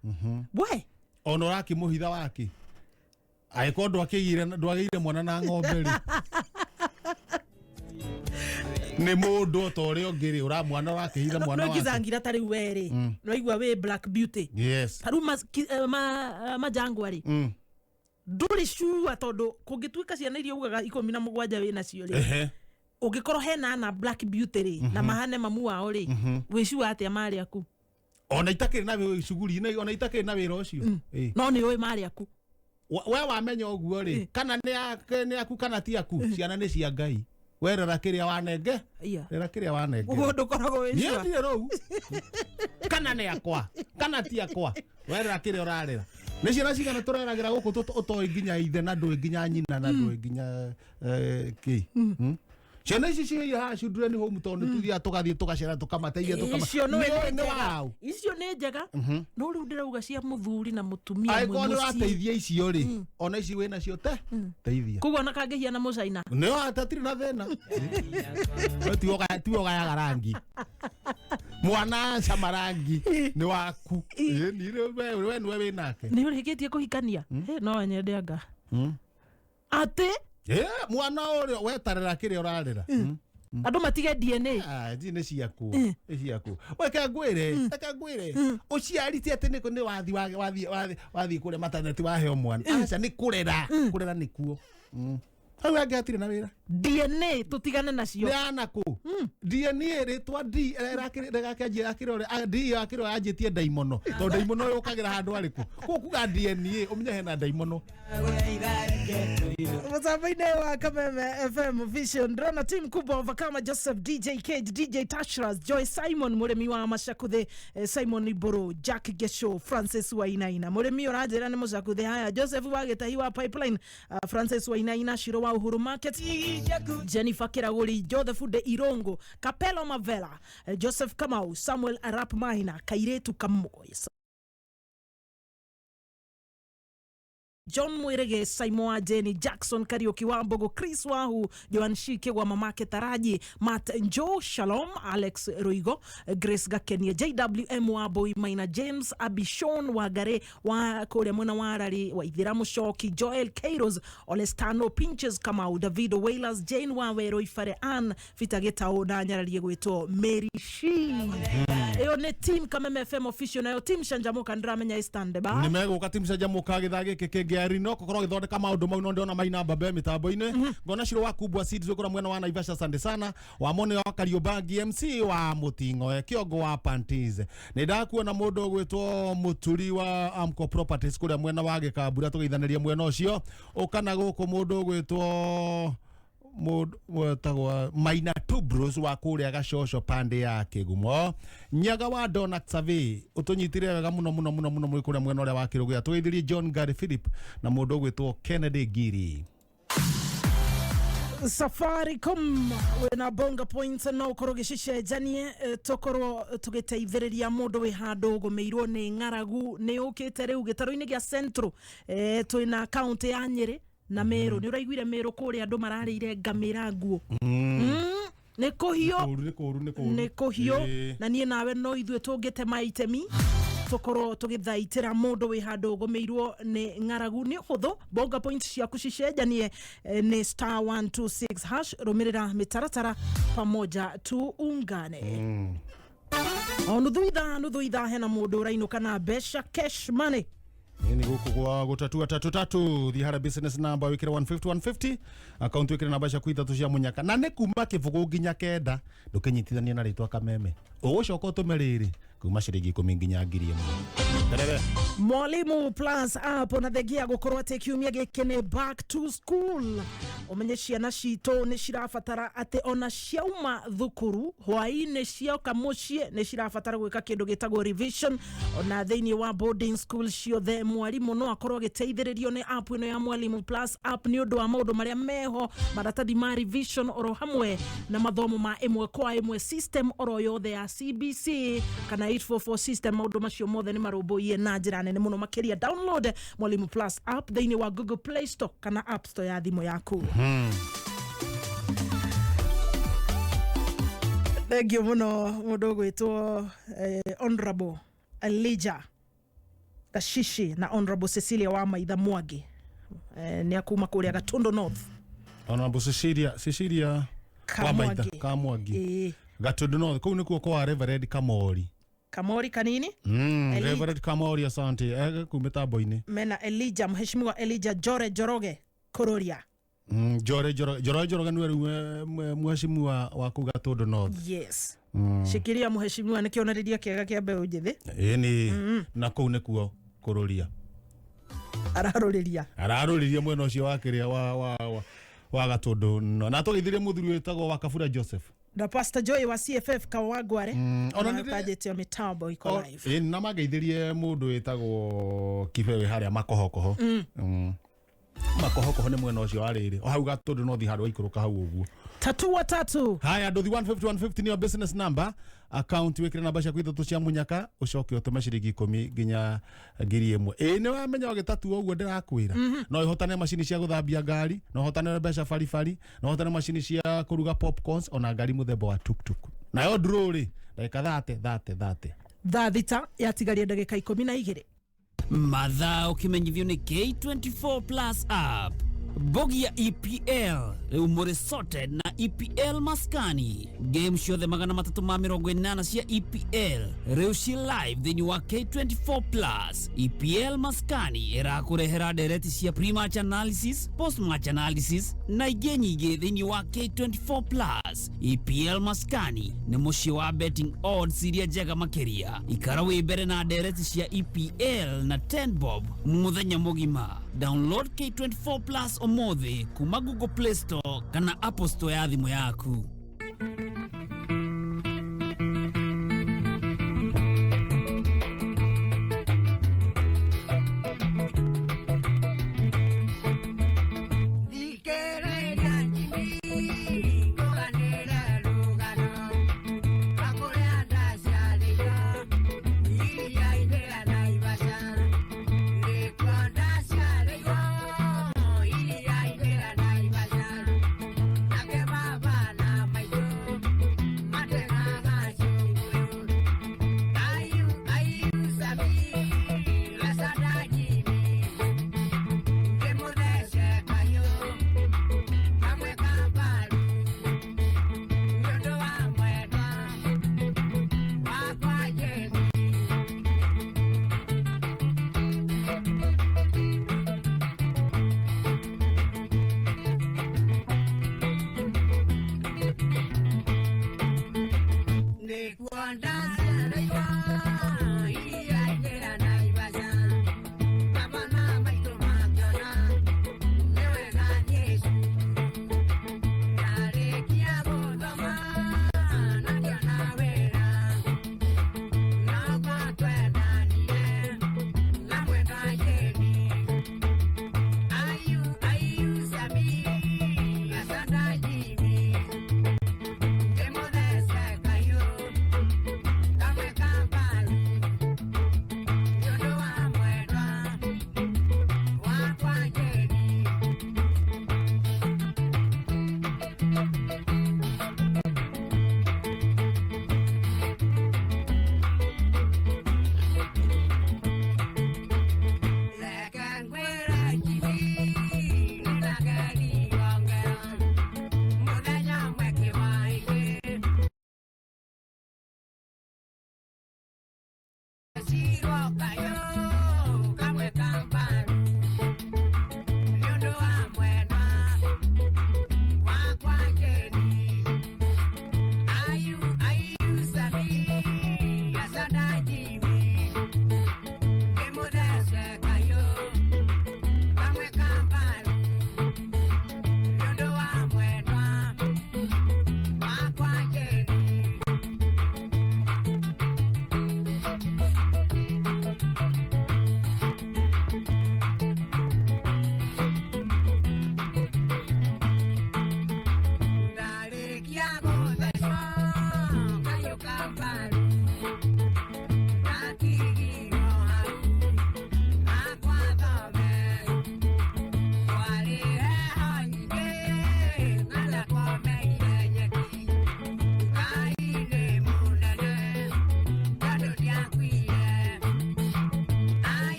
we. Ona ũrakĩmũhitha wake, angĩkorwo ndwagĩire mwana na ng'ombe rĩ, nĩ mũndũ ta ũrĩa ũngĩ rĩ, ũra mwana ũrakĩhitha mwana No wake. kizangira ta rĩu we rĩ, nwaigua wĩ black beauty. Yes. Ta rĩu majangwa rĩ, ndũrĩ cua, tondũ kũngĩtuĩka ciana iria ugaga 17 wĩ nacio rĩ, ũngĩkorwo hena ana black beauty rĩ, na mahane mamu wao rĩ, wĩ cua atĩa marĩ aku? Ona itakĩrĩ na cuguri, ona itakĩrĩ na wĩra ũcio. Ĩĩ. No nĩ ũĩ marĩ aku. We wamenya ũguo rĩ, kana nĩ nĩ aku kana ti aku, ciana nĩ cia Ngai. We rera kĩrĩa wanenge. Rera kĩrĩa wanenge. Ũguo ndũkoragwo wĩ Niĩ sure. ndirĩ rũu kana nĩ akwa kana ti akwa, werera kĩrĩa ũrarera. Nĩ ciana cigana tũreragĩra gũkũ ũtoĩ nginya ithe na ndũĩ nginya nyina na ndũĩ nginya kĩ? Ciana ici ciĩ haha children home, tondũ nĩ tuthiaga tũgathiĩ tũgacera, tũkamateithia, tũkama Icio nĩ Nĩũĩ nĩ njega. wao. Icio nĩ njega, no rĩu ndĩrauga cia mũthuri na mũtumia Angĩkorwo mwĩ nĩ mũciĩ. ũrateithia icio rĩ, ona ici wĩ nacio te teithia. Koguo ona kangĩhiana mũcaina. Nĩ hatirĩ na thĩna. We tiwe ũgayaga rangi mwana, cama rangi nĩ waku. Ĩĩ, ni rĩu we nĩwe wĩ nake. Nĩ ũrĩkĩtie kũhikania? No nyende anga atĩ Ĩ, mwana ũrĩa wetarĩra kĩrĩa ũrarĩra. Andũ matige DNA. Ah, ici nĩ ciaku, nĩ ciaku. Reke ngwĩre, reke ngwĩre, ũciari ti atĩ nĩ wathi wathi wathi wathiĩ kũrĩa maternity waheo mwana, aca, nĩ kũrera, kũrera nĩkuo. Hau angĩ hatirĩ na wĩra. DNA tũtigane nacio. Nĩ anakũ DNA rĩtwa D rĩgakĩanjia akĩrore D akĩrore anjĩtie ndaimono, tondũ ndaimono yũkagĩra handũ harĩkũ kũu kuga DNA ũmenye hena ndaimono. Mũtambo-inĩ wa Kameme FM Vision ndĩrona team kubwa Overcomer Joseph, DJ Cage, DJ Tashras, Joy Simon, mũrĩmi wa Macakuthe, Simon Iburu, Jack Gesho, Francis Wainaina, mũrĩmi ũranjĩra nĩ Mũcakuthe. Haya, Joseph wa Gĩtahi wa Pipeline, Francis Wainaina, Shiro wa Uhuru Market, Jennifer Kiragũri, Joseph de Irongo, Capello Mavela, Joseph Kamau, Samuel Arap Maina, Kairetu Kamoy, John Mwirege, Simon wa Jenny, Jackson Kariuki wa Mbogo, Chris Wahu, Joan Shike wa mamake Taraji, Matt Njo, Shalom, Alex Roigo, Grace Gakenia, JWM wa Boy Maina, James Abishon wa Gare wa kũrĩa mwena wa Rari wa Ithira Mũcoki, Joel Kairos, Olestano Pinches Kamau, David Wailers, Jane wa Wero Ifare, Ann Fita Gĩtaũ na nyararie gwĩtwo Mary Shi. Ĩyo nĩ team Kameme FM official, nayo team Canjamũka ndĩramenya ĩ stand by. Nä megå ka timu cia gä thaa gä kä kä ngä arino gå korwo gä thondeka maå ndå mau, no ndĩrona maina mbambe mä tambo-inä, ngona Ciro wa Kubwa Seeds wä kå mwena wa Naivasha, asante sana wa mone wa Kariobangi, MC wa Muting'oe, kiongo wa Panties. Nä ndakuona må ndå å gwä two Mũturi wa Amco Properties kå rä a mwena wa Gä kambura, tå geithanä rie mwena å cio å kana gå kå må ndå å gwä two mũndũ wetagwo Maina Tubros wa kũrĩa Gacoco pande ya Kĩgumo, Nyaga wa Donat Survey ũtũnyitire wega mũno mũno mũno mũno mwĩ kũrĩa mwena ũrĩa wa Kĩrũgũya. Tũgeithirie John Gary Philip na mũndũ ũgwĩtwo Kennedy Ngiri. Safaricom wĩna bonga points, no ũkorwo gĩcicenjanie, tũkorwo tũgĩteithĩrĩria mũndũ wĩ handũ ũgũmĩirwo nĩ ng'aragu. Nĩ ũkĩte rĩu gĩtarũ-inĩ gĩa Central, twĩna kaũntĩ ya Nyĩrĩ na Meru. Nĩ ũraiguire Meru kũrĩa andũ mararĩire ngamĩra nguo? Nĩ kũhiũ. Nĩ kũũru, nĩ kũũru. Nĩ kũhiũ. Ĩĩ. Na niĩ nawe no ithuĩ tũngĩtema itemi tũkorwo tũgĩthaitĩra mũndũ wĩ handũ ũgũmĩirwo nĩ ng'aragu. Nĩ ũhũthũ, bonga points ciaku cicenjanie, nĩ *126#, rũmĩrĩra mĩtaratara, pamoja tuungane. O nuthu ithaa, nuthu ithaa, hena mũndũ ũrainũka na mbeca, cash money. Nĩ gũkũ gwa gũtatua tatu tatu, thiĩ harĩa business number, wĩkĩre 150 150, account wĩkĩre namba ciaku ithatũ cia mũnyaka, na nĩ kuma kĩbũgũ nginya kenda, ndũkĩnyitithanie na rĩtwa Kameme. Ũgũcoka ũtũme rĩrĩ kuma ciringi 10 nginya 1000. Terere. Mwalimu Plus app, ona thengia gukorwo atä kiumia gĩkĩ nĩ back to school, ũmenye ciana citũ nĩ cirabatara atĩ ona ciauma thukuru hwaĩ-inĩ cioka mũciĩ nĩ cirabatara gwĩka kĩndũ gĩtagwo revision. Ona thĩinĩ wa boarding school ciothe, mwarimũ no akorwo agĩteithĩrĩrio nĩ app ĩno ya Mwalimu Plus app nĩ ũndũ wa maũndũ marĩa meho, maratathi ma revision oro hamwe na mathomo ma ĩmwe kwa ĩmwe, system oro yothe ya CBC kana 844 system. Maũndũ macio mothe nĩ marũmbũiye na njĩra nene mũno makĩria. Download Mwalimu Plus app thĩinĩ wa Google Play Store kana App Store ya thimũ yaku. Thengio mũno mũndũ ũgwĩtwo Honorable Elijah Gashishi na Honorable Cecilia wa Maitha Mwangi, nĩ akuma kũrĩa Gatundu North. Honorable Cecilia wa Maitha Kamwangi. Kamwangi. Ĩĩ. Gatundu North, kũu nĩkuo kwa Reverend Kamori. Kamori kanini. Reverend Kamori, asante kuu mĩtambo-inĩ. Mena Elijah, Mheshimiwa Elijah Jore Joroge Kururia. Jore Joroge, Joroge Joroge nĩwe rĩu mheshimiwa wa kũu Gatundu North. Yes. Shikiria mheshimiwa, nĩ kĩonereria kĩega kĩa mbeũ njĩthĩ. Ĩni, na kũu nĩkuo kũrũria. Ararũrĩria. Ararũrĩria mwena ũcio wa kĩrĩa wa Gatundu no na tũgeithirie mũthuri wĩtagwo wa Kabura Joseph. Na Pastor Joy wa CFF Kawangware. Ona ona kanjĩtio mĩtambo iko live. Ĩni, na mageithirie mũndũ wĩtagwo Kibe wĩ harĩa Makohokoho. Makohokoho nĩ mwena ũcio wa rĩrĩ o hau Gatundu no thi handũ waikũrũka hau ũguo. Tatua tatu. Haya, nduthi 150 150 niyo business number, account wikire namba ciaku ithatũ cia munyaka, ucoke ũtũme ciringi 10 nginya 1000. Ĩĩ, nĩ wamenya ũgĩtatua ũguo ndĩrakwĩra, no ũhotane macini cia gũthambia ngari, no ũhotane mbeca baribari, no ũhotane macini cia kũruga popcorns, ona ngari mũthemba wa tuktuk. Nayo draw rĩ, ndagĩka 30 30 30. Thaa 6 yatigaria ndagĩka 12. Mathaa ũkĩmenyithio nĩ K24 Plus app, bogi ya EPL rĩu mũrĩ sorted na EPL maskani. Game ciothe 380 cia EPL rĩu ci live thĩinĩ wa K24 Plus. EPL maskani ĩrakũrehera ndereti cia pre-match analysis, post-match analysis na ingĩ nyingĩ thĩinĩ wa K24 Plus. EPL maskani nĩ mũciĩ wa betting odds iria njega makĩria. Ikara wĩ mbere na ndereti cia EPL na 10 bob mũthenya mũgima. Download K24 Plus ũmũthĩ kuma Google Play Store kana Apple Store ya thimũ yaku. Bye.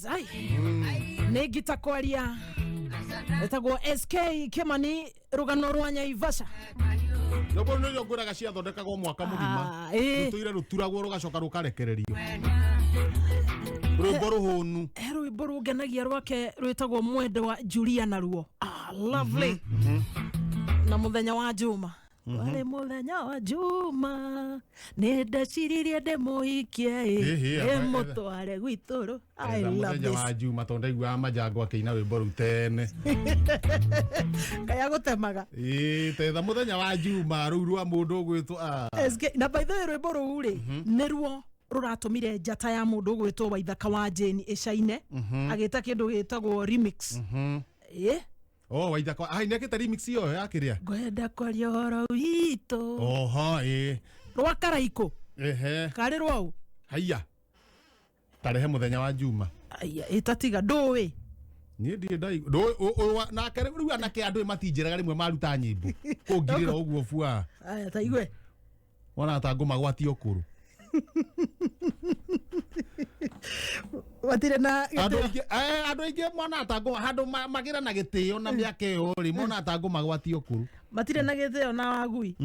Ai, nĩ ngita kwaria etagwo SK Kimani, rũgano rwa Nyaivasha. Rwĩmbo rũu nĩruo ngwĩraga ciathondekagwo mwaka mũgima. Ah, ĩĩ. Rũtũire rũturagwo rũgacoka rũkarekererio, rwĩmbo rũhũnu. He rwĩmbo rũngenagia rwake rwĩtagwo Mwendo wa Julia naruo, ah, lovely. Na mũthenya wa Juma, kwarĩ mũthenya wa Juma, nĩ ndeciririe ndĩmũhikie ĩ, Ĩhĩ, aba- ndĩmũtware gwitũrũ. I Etha love mũthenya this. wa Juma tondũ ndaiguaga majango akĩina rwĩmbo rũu tene. Kaya gũtemaga. Ĩĩ, tetha mũthenya wa Juma rũu rwa mũndũ ũgwĩtwo, ah. SK, na by the way rwĩmbo rũu rĩ, nĩruo rũratũmire njata ya mũndũ ũgwĩtwo Waithaka wa Jane ĩcaine, agĩta kĩndũ gĩtagwo remix. Ĩ. Oh, Waithaka ai nĩekĩte remix ĩyo ya kĩrĩa. Ngwenda kwaria ũhoro witũ. Oho, ĩĩ. Rwa Karaikũ. Ehe. Karĩ rwau. Haiya, tarehe mũthenya wa Juma. Aya, ĩtatiga ndũĩ. Niĩ ndirĩ ndaigua nake rĩu anake andũ matinjĩraga rĩmwe maruta nyĩmbo kũngirĩra ũguo bua. Aya, ta igue. Wona ta ngũmagwatia ũkũrũ. Matirĩ na andũ aingĩ, andũ aingĩ mona ta ngũ handũ magĩra na gĩtĩo na mĩaka ĩyo rĩ, mona ta ngũmagwatia ũkũrũ. Matirĩ na gĩtĩo na wagui.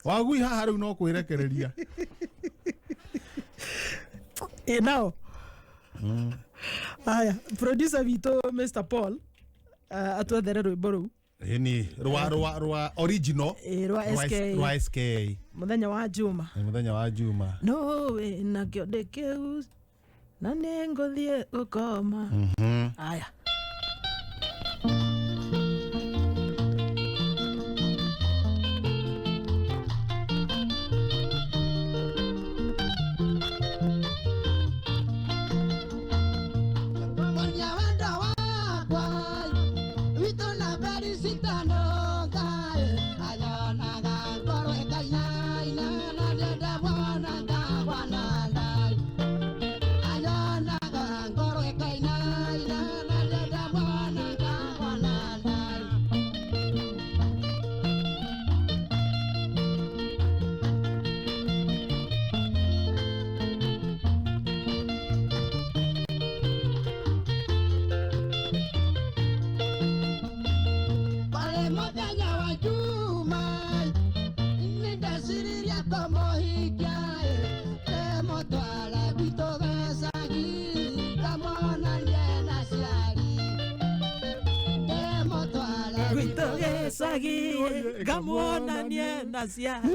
Wagui haha rĩu no kwĩrekereria. Ĩ nao. Aya, producer witũ Mr Paul, atwethere rwĩmbo rũu. Ĩni rwa original. Ĩ, rwa SK. Rwa SK. Mũthenya wa Juma. Nĩ mũthenya wa Juma. Nũĩ nakĩo ndĩ kĩu na nĩ ngũthiĩ gũkoma. Aya. Monia wendo wakwa witũ nambari citano ngaĩ anyonaga ngoro ĩkainaina na ndenda mwana ngagwana ndai anyonaga ngoro ĩkainaina na ndenda mwana ngagwana ndai. Pale mũthenya wa Juma nĩndeciririe kũmũhikia ndĩmũtware gwitũ gĩcagi ngamuonanie na aciari ndĩmũtware gwitũ gĩcagi ngamuonanie na ciari.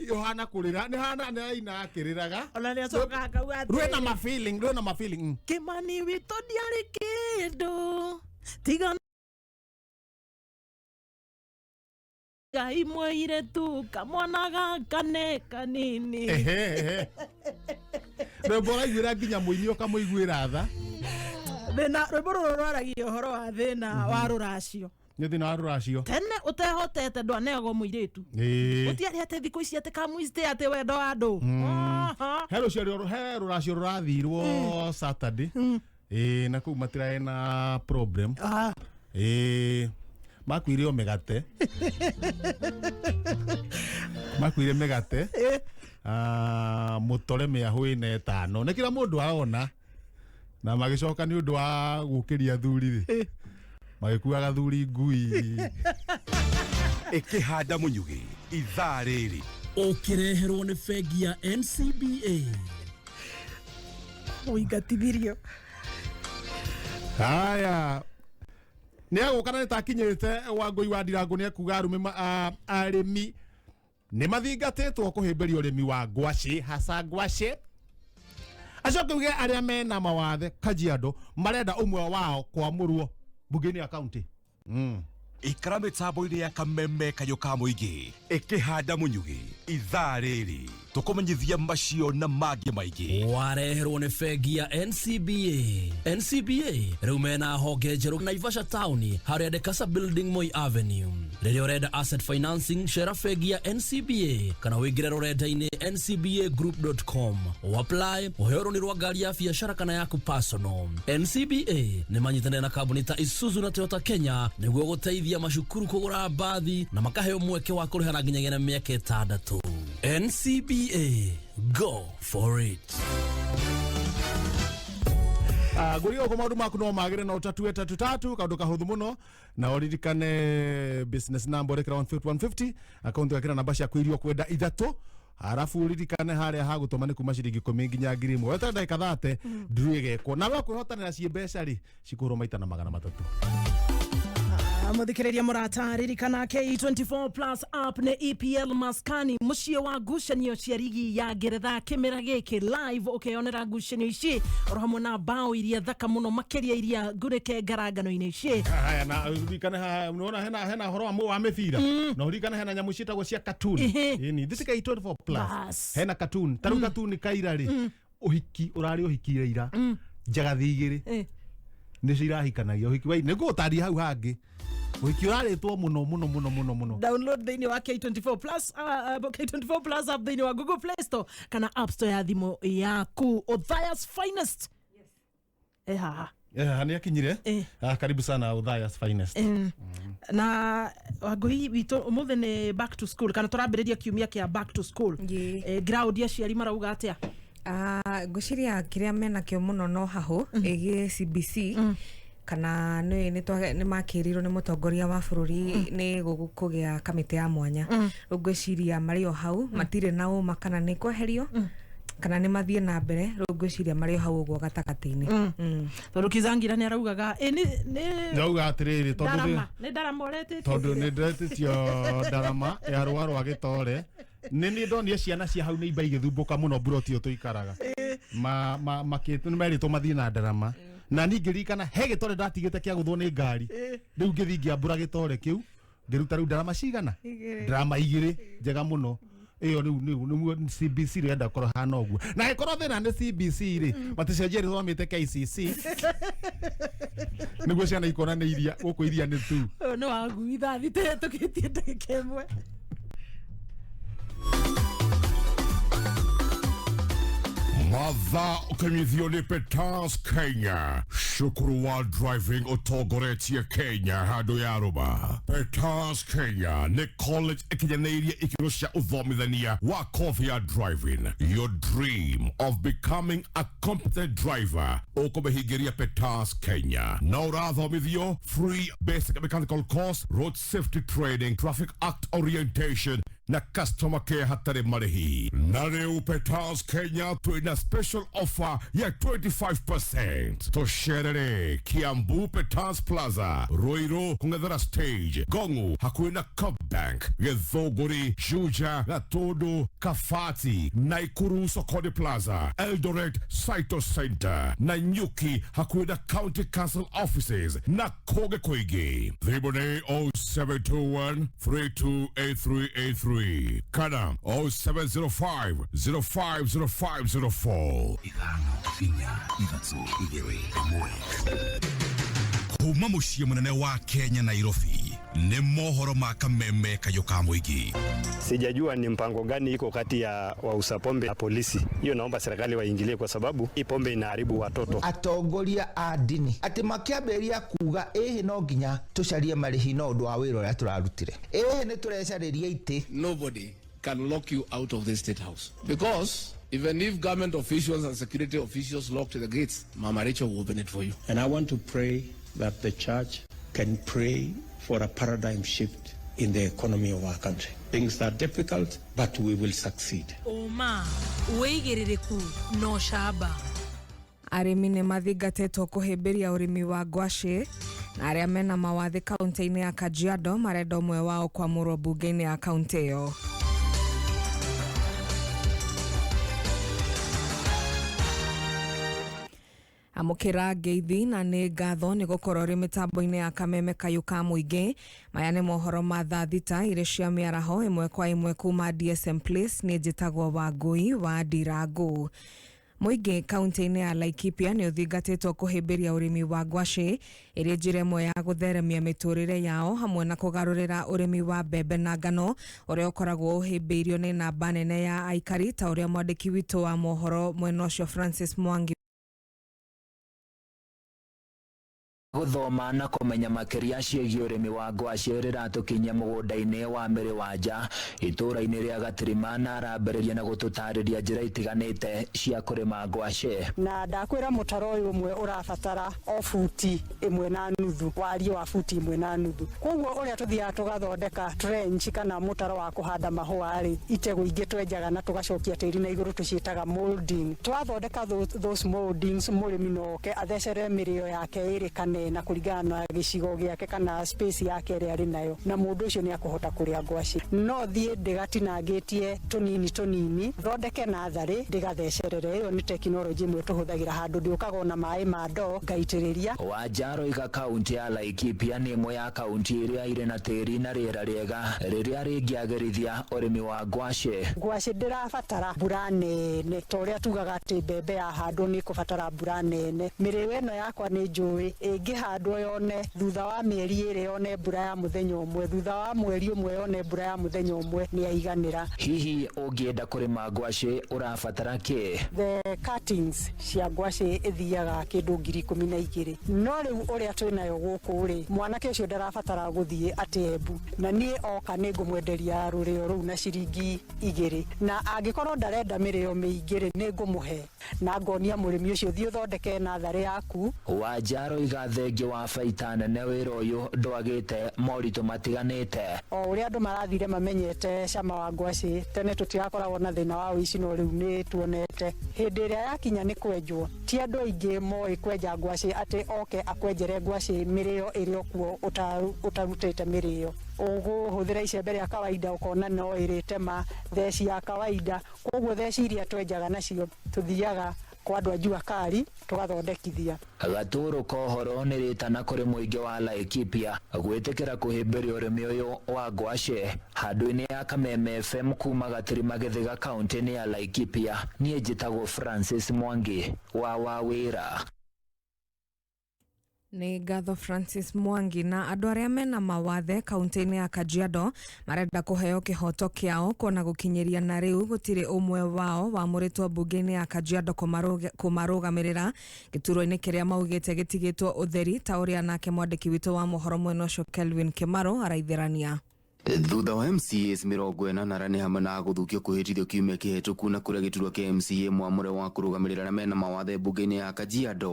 Yohana kũrĩra nĩ hana nĩ aina akĩrĩraga. Ona nĩ acokaga akauga atĩrĩ, Rwĩna ma feeling, rwĩna ma feeling. Kĩmani witũ ndiarĩ kĩndũ tiga Ngai mwaire tu kamwana gaka nĩ kanini. Ehe, ehe. Rwĩmbo ũraiguĩra nginya mũini ũkamũiguĩra tha. Thĩna rwĩmbo rũrũ rwaragia ũhoro wa thĩna wa rũracio. Nĩ thĩna wa rũracio. Tene ũtehotete ndwaneagwo mũirĩtu. Ĩĩ. Gũtiarĩ atĩ thikũ ici atĩ kamwicitĩ atĩ wendo wa andũ. He rũcio he rũracio rũrathirwo Saturday. Ĩĩ, na kũu matiraĩ na problem. Ĩĩ, makuire o mĩgate. Makuire mĩgate. Ah, mũtore mĩahũ ĩna ĩtano nĩ kĩrĩa mũndũ arona na magĩcoka nĩ ũndũ wa gũkĩria thuri rĩ, magĩkuaga thuri ngui. Ĩkĩhanda mũnyugĩ ithaa rĩrĩ. Ũkĩreherwo nĩ bengi ya NCBA. Ũingatithirio. Haya, nĩ agũka na nĩ takinyĩte Wangũi wa Ndirangũ nĩ ekuga arũme arĩmi nĩ mathingatĩtwo kũhĩmbĩria ũrĩmi wa ngwacĩ, hasa ngwacĩ. Acoke uge arĩa mena mawathe Kajiado marenda ũmwe wao kwamũrwo mbunge-inĩ ya kaunti. Ikara mĩtambo-inĩ ya kameme kayũ ka mũingĩ ĩkĩhanda mũnyugĩ ithaa rĩrĩ tũkũmenyithia macio na mangĩ maingĩ. Wareherwo nĩ bengi ya NCBA. NCBA rĩu mena honge njerũ Naivasha town harĩa Dekasa building Moi Avenue. Rĩrĩa ũrenda asset financing cera bengi ya NCBA kana ũingĩre rũrenda-inĩ ncbagroup.com ũapply ũheo rũni rwa ngari ya biacara kana yaku personal. NCBA nĩ manyitanĩire na kambuni ta Isuzu na Toyota Kenya nĩguo gũteithia macukuru kũgũra mbathi na makaheo mweke wa kũrĩha na nginyagia na mĩaka 6. NCBA, go for it. Ngũria ũguo maũndũ maku no magĩre na ũtatue tatu tatu kaũndũ kahũthũ mũno na ũririkane business number ũrekĩra 150 150 akaunti ũgekĩra namba ciaku iria ũkwenda ithatũ arabu ũririkane harĩa hagũtũma nĩ kuma ciringi ikũmi nginya 1000 weterere ndagĩka 30 ndiru ĩgekwo nawe ũkwĩhotanĩra ciĩ mbeca rĩ cikũhũrwo maita na 300. Muthikiriria murata ririkana K24 plus app nĩ EPL maskani muciĩ wa ngucanio cia rigi ya ngeretha kĩmera gĩkĩ live ũkeyonera ngucanio ici oro hamwe na bao iria thaka mũno makĩria iria ngurĩke ngarangano-inĩ ici. Haya na uririkane haha unaona hena horo wa mĩbira na uririkane hena nyamũ ciĩtagwo cia cartoon. Ĩni this K24 plus Bas. hena cartoon ta rĩu cartoon kaira rĩ ũhiki ũrarĩ ũhiki ira njagathi igĩrĩ nĩcio irahikanagia ũhiki wa nĩguo ũtaria hau hangĩ ũhiki ũrarĩtwo mũno mũno mũno mũno mũno. Download thĩinĩ wa K24 plus K24 plus app thĩinĩ wa Google Play Store kana App Store ya thimũ yaku. Othayas finest haha. Nĩ akinyire. Karibu sana Othayas finest. Na Wangũi witũ ũmũthĩ nĩ back to school kana tũrambĩrĩria kiumia kĩa back to school. Ground aciari marauga atĩa? Ngwĩciria kĩrĩa menakĩo mũno no hahũ ĩgiĩ CBC kana nĩ nĩ makĩrirwo nĩ mũtongoria wa bũrũri nĩ gũkũgĩa kamĩtĩ ya mwanya. Rĩu ngwĩciria marĩ o hau matirĩ na ũma kana nĩ kweherio kana nĩ mathiĩ na mbere. Rĩu ngwĩciria marĩ o hau ũguo gatagatĩ-inĩ. Tondũ Kizangira nĩ araugaga nĩ Ndauga atĩrĩrĩ tondũ ndarama nĩ ndarama ũretĩtie tondũ nĩ ndĩretĩtio ndarama ya rũa rwa gĩtore nĩ niĩ ndonire ciana cia hau nĩ imba igĩthumbũka mũno mburoti ĩyo tũikaraga nĩ merĩtwo mathiĩ na ndarama na niĩ ngĩririkana he gĩtore ndatigĩte kĩa gũthwo nĩ ngari rĩu ngĩthiĩ ngĩambũra gĩtore kĩu ngĩruta rĩu ndarama cigana ndarama igĩrĩ njega mũno ĩyo rĩu nĩguo CBC rĩenda korwo hana ũguo na ĩkorwo thĩna nĩ CBC rĩ maticenjie rĩtwa mamĩte KCC nĩguo ciana ikona nĩ iria gũkũ iria nĩ tu. Ũyũ nĩ wangui thaa thita ĩhetũkĩtie ndagĩka ĩmwe. Mathaa ũkĩnyithio nĩ Peters Kenya cukuru wa driving ũtongoretie Kenya handũ ya rũma. Peters Kenya nĩ college ĩkinyanĩirie ikĩro cia ũthomithania wa kothi ya driving. Your dream of becoming a competent driver ũkũmĩhingĩria Peters Kenya na ũrathomithio free basic mechanical course, road safety training, traffic act orientation na customer care hatarĩ marĩhi. Na rĩu Peters Kenya twĩna special offer ya 25%. Tũcerere Kiambu Peters Plaza, Ruiru kũng'ethera stage, Gongu hakuhĩ na Coop Bank, Gĩthũngũri, Juja, Gatundu, Kabati, Naikuru Sokoni Plaza, Eldoret Saito Center, Nanyuki hakuhĩ na County Council offices na kũngĩ kũingĩ. Thimũ nĩ 0721 328383 kana 0705 050504. 5 4 3 2 1. Kuma mũciĩ mũnene wa Kenya Nairobi nĩ mohoro ma kameme kayũ ka mũingĩ. Sijajua ni mpango gani iko kati ya wauza pombe na polisi. Hiyo naomba serikali waingilie, kwa sababu hii pombe inaharibu watoto. Atongoria a ndini atä makä kuga ĩhĩ no nginya tũcarie marĩhi no ũndũ wa wĩra ũrĩa tũrarutire ĩhĩ nĩ tũrecarĩria itĩ. Nobody can lock you out of the State House because even if government officials and security officials locked the gates, Mama Rachel will open it for you. And I want to pray that the church can pray for a paradigm shift in the economy of our country. Things are difficult, but we will succeed. Ũma wĩigĩrĩrĩku na ũcamba. Arĩmi nĩ mathingatĩtwo kũhĩmbĩria ũrĩmi wa ngwacĩ na arĩa mena mawathe kaunti-inĩ ya Kajiado marenda ũmwe wao kwamũrwo mbunge-inĩ ya kaunti ĩyo. Amũkĩra ngeithi na nĩ ngatho nĩ gũkorwo rĩ mĩtambo-inĩ ya kameme kayũ ka mũingĩ. Maya nĩ mohoro ma thaa thita irĩ cia mĩaraho ĩmwe kwa ĩmwe kuma DSM Place. Nĩ njĩtagwo Wangũi wa Ndirangu. Mũingĩ kaunti-inĩ ya Laikipia nĩ ũthingatĩtwo kũhĩmbĩria ũrĩmi wa ngwacĩ ĩrĩ njĩra ĩmwe ya gũtheremia mĩtũrĩre yao hamwe na kũgarũrĩra ũrĩmi wa mbembe na ngano ũrĩa ũkoragwo ũhĩmbĩirio nĩ namba nene ya aikari ta ũrĩa mwandĩki witũ wa mohoro mwena ũcio Francis Mwangi Gũthoma na kũmenya makĩria ciĩgiĩ ũrĩmi wa ngwacĩ rĩratũkinyia mũgũnda-inĩ wa Mĩrĩ Wanja itũũra-inĩ rĩa Gatirima, na arambĩrĩria na gũtũtarĩria njĩra itiganĩte cia kũrĩma ngwacĩ. Na ndakwĩra mũtaro ũyũ ũmwe ũrabatara o futi 1.5, wariĩ wa futi 1.5. Koguo ũrĩa tũthiaga tũgathondeka trench kana mũtaro wa kũhanda mahũa rĩ, itegũ ingĩ twenjaga na tũgacokia tĩri na igũrũ, tũciĩtaga molding. Twathondeka those moldings, mũrĩmi no oke athecere mĩrĩo yake ĩrĩ kana ĩna kũringana na gĩcigo gĩake kana space yake ĩrĩa arĩ nayo, na mũndũ ũcio nĩ akũhota kũrĩa ngwacĩ. No thiĩ ndĩgatinangĩtie tũnini tũnini, thondeke natharĩ, ndĩgathecerere. Ĩyo nĩ tekinoronjĩ ĩmwe tũhũthagĩra, handũ ndĩũkaga ona maĩ ma ndoo ngaitĩrĩria. Wanja aroiga kaunti ya Laikipia nĩ ĩmwe ya kaunti iria irĩ na tĩri na rĩera rĩega rĩrĩa rĩngĩagĩrithia ũrĩmi wa ngwacĩ. Ngwacĩ ndĩrabatara mbura nene ta ũrĩa tugaga atĩ mbembe yahandwo nĩ ĩkũbatara mbura nene. Mĩrĩo ĩno yakwa nĩ njũĩ ĩngĩhandwo yone thutha wa mĩeri 2 yone mbura ya mũthenya ũmwe, thutha wa mweri ũmwe yone mbura ya mũthenya ũmwe, nĩ yaiganĩra. Hihi ũngĩenda kũrĩma ngwacĩ ũrabatara kĩ? The cuttings cia ngwacĩ ĩthiaga kĩndũ 12,000, no rĩu ũrĩa twĩnayo gũkũ rĩ, mwanake ũcio ndarabatara gũthiĩ atĩ Embu, na niĩ oka nĩ ngũmwenderia rũrĩo rũu na ciringi 2, na angĩkorwo ndarenda mĩrĩo mĩingĩ rĩ, nĩ ngũmũhe na ngonia mũrĩmi ũcio, thiĩ ũthondeke natharĩ yaku. Wanja aroiga thengia wa baita nene wĩra ũyũ ndwagĩte moritũ matiganĩte. O ũrĩa andũ marathire mamenyete cama wa ngwacĩ, tene tũtirakoragwo na thĩna wa ũici, no rĩu nĩ tuonete hĩndĩ ĩrĩa yakinya nĩ kwenjwo, ti andũ aingĩ moĩ kwenja ngwacĩ atĩ oke akwenjere ngwacĩ mĩrĩo ĩrĩ o kuo ũtarutĩte mĩrĩo. Ũgũhũthĩra icembe rĩa kawaida ũkona no ĩrĩtema theci ya kawaida, koguo theci iria twenjaga nacio tũthiaga kwa andũ a jua kali tũgathondekithia. Gatũrũ kohoro nĩ rĩtana kũrĩ mũingĩ wa Laikipia gwĩtĩkĩra kũhĩmbĩria ũrĩmi ũyũ wa ngwacĩ handũ-inĩ ya Kameme FM kuma Gatirima Gĩthĩga kaunti-inĩ ya Laikipia. Niĩ njĩtagwo Francis Mwangi wa Wawĩra. Nĩ ngatho Francis Mwangi. Na andũ arĩa mena mawathe kaunti-inĩ ya Kajiado marenda kũheo kĩhoto kĩao, kuona gũkinyĩria na rĩu gũtirĩ ũmwe wao wamũrĩtwo mbunge-inĩ ya Kajiado kũmarũgamĩrĩra gĩturwa-inĩ kĩrĩa maugĩte gĩtigĩtwo ũtheri, ta ũrĩa nake mwandĩki witũ wa mohoro mwena ũcio Kelvin Kimaro araithĩrania. Thutha wa MCAs 40 arĩa nĩ hamwe na gũthukio kwĩhĩtithio kiumia kĩhĩtũku na kũrĩa gĩturwa kĩa MCA mwamũre wa kũrũgamĩrĩra arĩa mena mawathe mbunge-inĩ ya Kajiado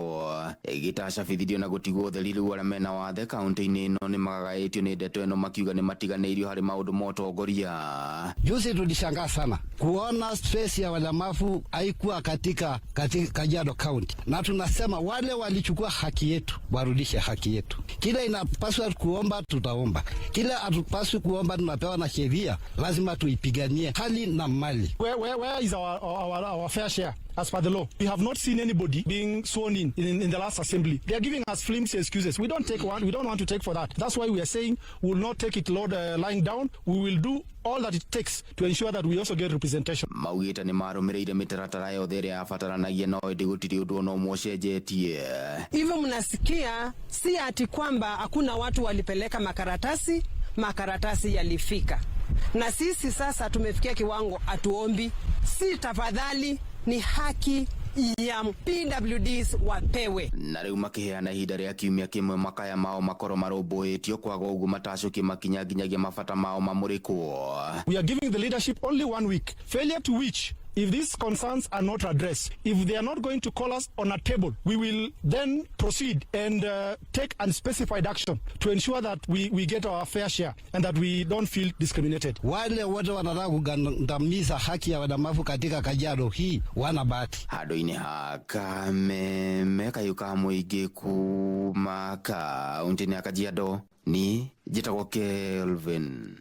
gĩtacabithitio na gũtigwo ũtheri, rĩu arĩa mena wathe kaunti-inĩ ĩno nĩ magagaĩtio nĩ ndeto ĩno makiuga nĩ matiganĩirio harĩ maũndũ ma ũtongoria. Juzi tulishangaa sana kuona space ya walemavu haikuwa katika Kajiado County, na tunasema wale walichukua haki yetu warudishe haki yetu. Kile inapaswa kuomba tutaomba, kile hatupaswi kuomba tunapewa na sheria, lazima tuipiganie hali na mali. Where is our fair share as per the law? We have not seen anybody being sworn in the last assembly. They are giving us flimsy excuses. We don't take one. We don't want to take for that. That's why we are saying we will not take it, Lord, lying down. We will do all that it takes to ensure that we also get representation. Maugĩte nĩ marũmĩrĩire mĩtaratara yothe ĩrĩa yabataranagia, no ĩndĩ gũtirĩ ũndũ ona ũmwe ũcenjetie. Hivyo mnasikia, si ati kwamba hakuna watu walipeleka makaratasi, makaratasi yalifika, na sisi sasa tumefikia kiwango hatuombi, si tafadhali, ni haki ya PWDs wapewe. Na rĩu makĩheana ihinda rĩa kiumia kĩmwe makaya mao makorwo marũmbũĩtio, kwaga ũguo matacũkie makinya nginyagia mabata mao mamũrĩkwo. We are giving the leadership only one week. Failure to which, if these concerns are not addressed, if they are not going to call us on a table, we will then proceed and take unspecified action to ensure that we get our fair share and that we don't feel discriminated. Wale wote wanataka kugandamiza haki ya walemavu katika Kajiado hii wana bahati. Handũ-inĩ ha Kameme kayũ ka mũingĩ kuma kaunti-inĩ ya Kajiado, ni njĩtagwo Kelvin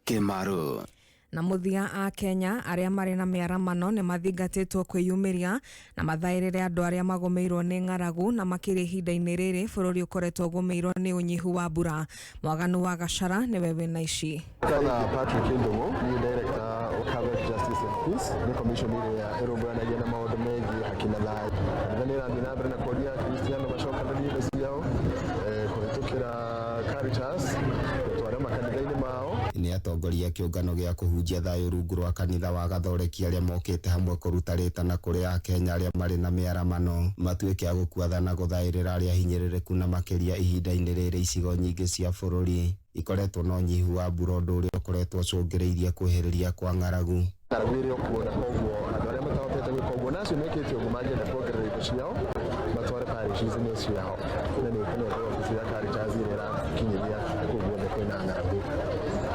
Kimaru. Na mũthia, a Kenya arĩa marĩ na mĩaramano nĩ mathingatĩtwo kwĩyumĩria na mathaĩrĩre andũ arĩa magũmĩirwo nĩ ng'aragu, na makĩria ihinda-inĩ rĩrĩ bũrũri ũkoretwo ũgũmĩirwo nĩ ũnyihu wa mbura. Mwaganu wa Gacara nĩwe wĩna ici. Kana Patrick Ndung'u ni director wa Covenant Justice and Peace, nĩ commission ĩrĩa ĩrũmbũyanagia na maũndũ megiĩ haki na thayũ. Kanitha nĩ ĩrathiĩ na mbere na kuonia Akristiano macokanĩrie indo ciao kũhĩtũkĩra Caritas gũtwara makanitha-inĩ mao. Nĩ atongoria a kĩũngano gĩa kũhunjia thayũ rungu rwa kanitha wa Gathoreki arĩa mokĩte hamwe kũruta rĩtana kũrĩ Akenya arĩa marĩ na mĩaramano matuĩke a gũkuatha na gũthaĩrĩra arĩa ahinyĩrĩrĩku na makĩria ihinda-inĩ rĩrĩ icigo nyingĩ cia bũrũri ikoretwo na ũnyihu wa mbura ũndũ ũrĩa ũkoretwo ũcũngĩrĩirie kwĩhĩrĩria kwa ng'aragu. Ng'aragu ĩrĩ o kuo na koguo andũ arĩa matahotete gwĩka ũguo na acio mekĩte ũguo mangĩenda kuongerera indo ciao matware parish-inĩ ciao na nĩ ũkũnengwo obici ya Caritas ĩrĩa ĩrakinyĩria kũu guothe kwĩna ng'aragu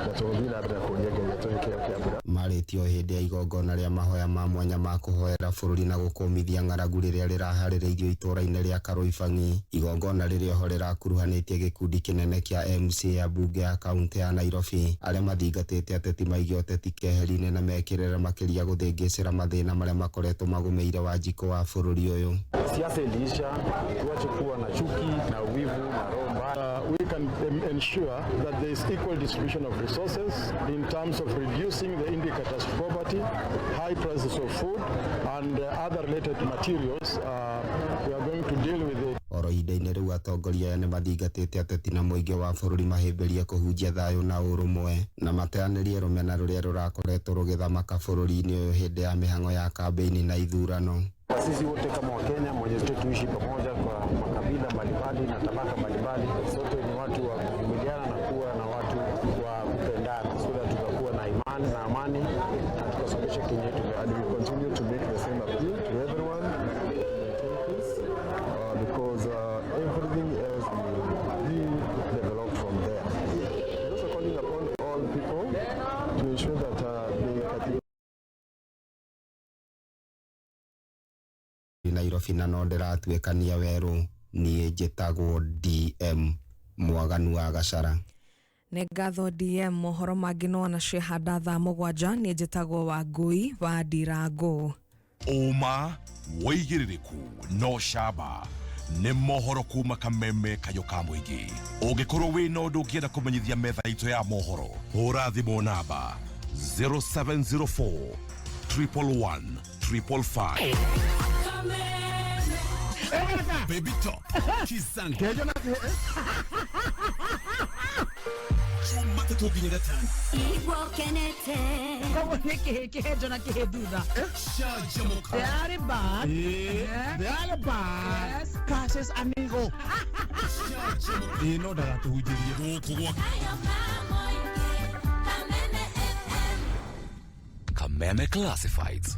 na tũgũthiĩ na mbere na kũria Ngai atũhe kĩheo kĩa mbura. Marĩtio hĩndĩ ya igongona rĩa mahoya ma mwanya ma kũhoera bũrũri na gũkũmithia ng'aragu rĩrĩa rĩraharĩrĩirio itũũra-inĩ rĩa Karũibang'i. Igongona rĩrĩa oho rĩrakuruhanĩtie gĩkundi kĩnene kĩa MCA ambunge a kaunti ya Nairobi arĩa mathingatĩte ateti maige ũteti keheri-inĩ na mekĩrĩre makĩria gũthĩngĩcĩra mathĩna marĩa makoretwo magũmĩire Wanjikũ wa bũrũri ũyũ. Siasa iliisha, tuache kuwa na chuki na wivu na roho mbaya. We can ensure that there is equal distribution of resources in terms of reducing the indicators of poverty, high prices of food and other related materials. We are going to deal with it. Oro ihinda-inĩ rĩu atongoria aya nĩmathingatĩte ateti na mũingĩ wa bũrũri mahĩmbĩrie kũhunjia thayũ na ũrũmwe na mateanĩrie rũmena rũrĩa rũrakoretwo rũgĩthamaka bũrũri-inĩ ũyũ hĩndĩ ya mĩhang'o ya kambĩini na ithurano. Sisi wote kama Wakenya mwenye sote tuishi pamoja kwa makabila mbalimbali na tabaka mbalimbali, sote ni watu wa kuvumiliana na kuwa na watu wa kupendana, so that tutakuwa na imani na amani na tukasongesha Kenya yetu mbele. And we continue to make the same appeal to everyone to maintain peace because everything else will be developed from there. We're also calling upon all people to ensure that they categorize Nairobi na no ndĩratuĩkania werũ niĩ njĩtagwo DM Mwaganu wa Gacara. Nĩ ngatho DM. Mohoro mangĩ no wanacihanda thaa 7. Niĩ njĩtagwo Wangui wa Ndirango. Ũma wĩigĩrĩrĩku no camba nĩ mohoro kuma Kameme kayũ ka mũingĩ. Ũngĩkorwo wĩna ũndũ ũngĩenda kũmenyithia metha itũ ya mohoro, hũra thimũ namba 0704 111 555. Baby Top Kizango Jumatatũ nginya Gatano. Koguo nĩ kĩhĩ kĩhenjo na kĩhĩ thutha. Canjamũka. They are back. They are back. Yes. Cases amigo. Ĩĩ no ndagatũhunjĩrie gũkũ gwa Kameme Classifieds.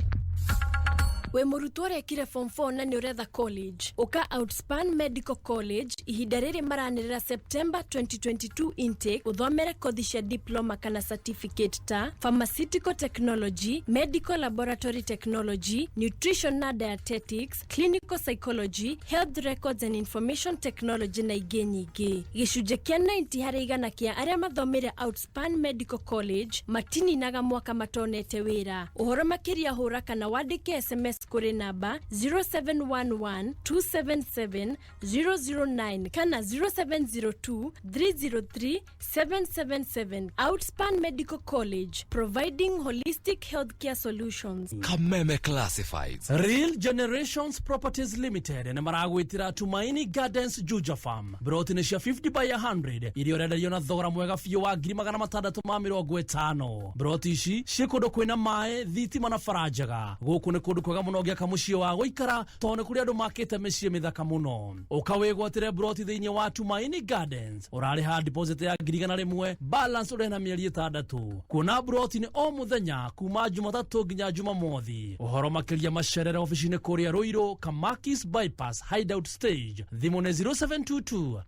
Wĩ mũrutwo ũrekire form 4 na nĩ ũretha college, ũka Outspan Medical College. Ihinda rĩrĩ maranĩrĩra September 2022 intake, ũthomere kothi cia diploma kana certificate ta pharmaceutical technology, medical laboratory technology, nutrition na dietetics, clinical psychology, health records and information technology na ingĩ nyingĩ. Gĩcunjĩ kĩa 90 harĩ igana kĩa arĩa mathomire Outspan Medical College matininaga mwaka matonete wĩra. Ũhoro makĩria, hũra kana wandĩke SMS kũrĩ namba 0711 277 009 kana 0702 303 777. Outspan Medical College, providing holistic healthcare solutions. Kameme Classifieds. Real Generations Properties Limited nĩ maragwĩtĩra Tumaini Gardens Juja Farm. Broti nĩ cia 50 by 100 iria ũrenderio na thogora mwega biũ wa 650,000. Broti ici ciĩ kũndũ kwĩna maĩ, thitima na bara njega. Gũkũ nĩ kũndũ kwega mũno ũngĩaka mũciĩ wa gũikara, tondũ nĩ kũrĩ andũ makĩte mĩciĩ mĩthaka mũno. Ũka wĩgwatĩre broti thĩinĩ wa Tumaini Gardens. Ũrarĩha deposit ya 100,000, balance ũrĩhe na mĩeri 6. Kuona broti nĩ o mũthenya kuma Jumatatũ nginya Jumamothi. Ũhoro makĩria, macerere obici-inĩ kũrĩa Ruiru, Kamakis Bypass, Hideout Stage. Thimũ nĩ 0722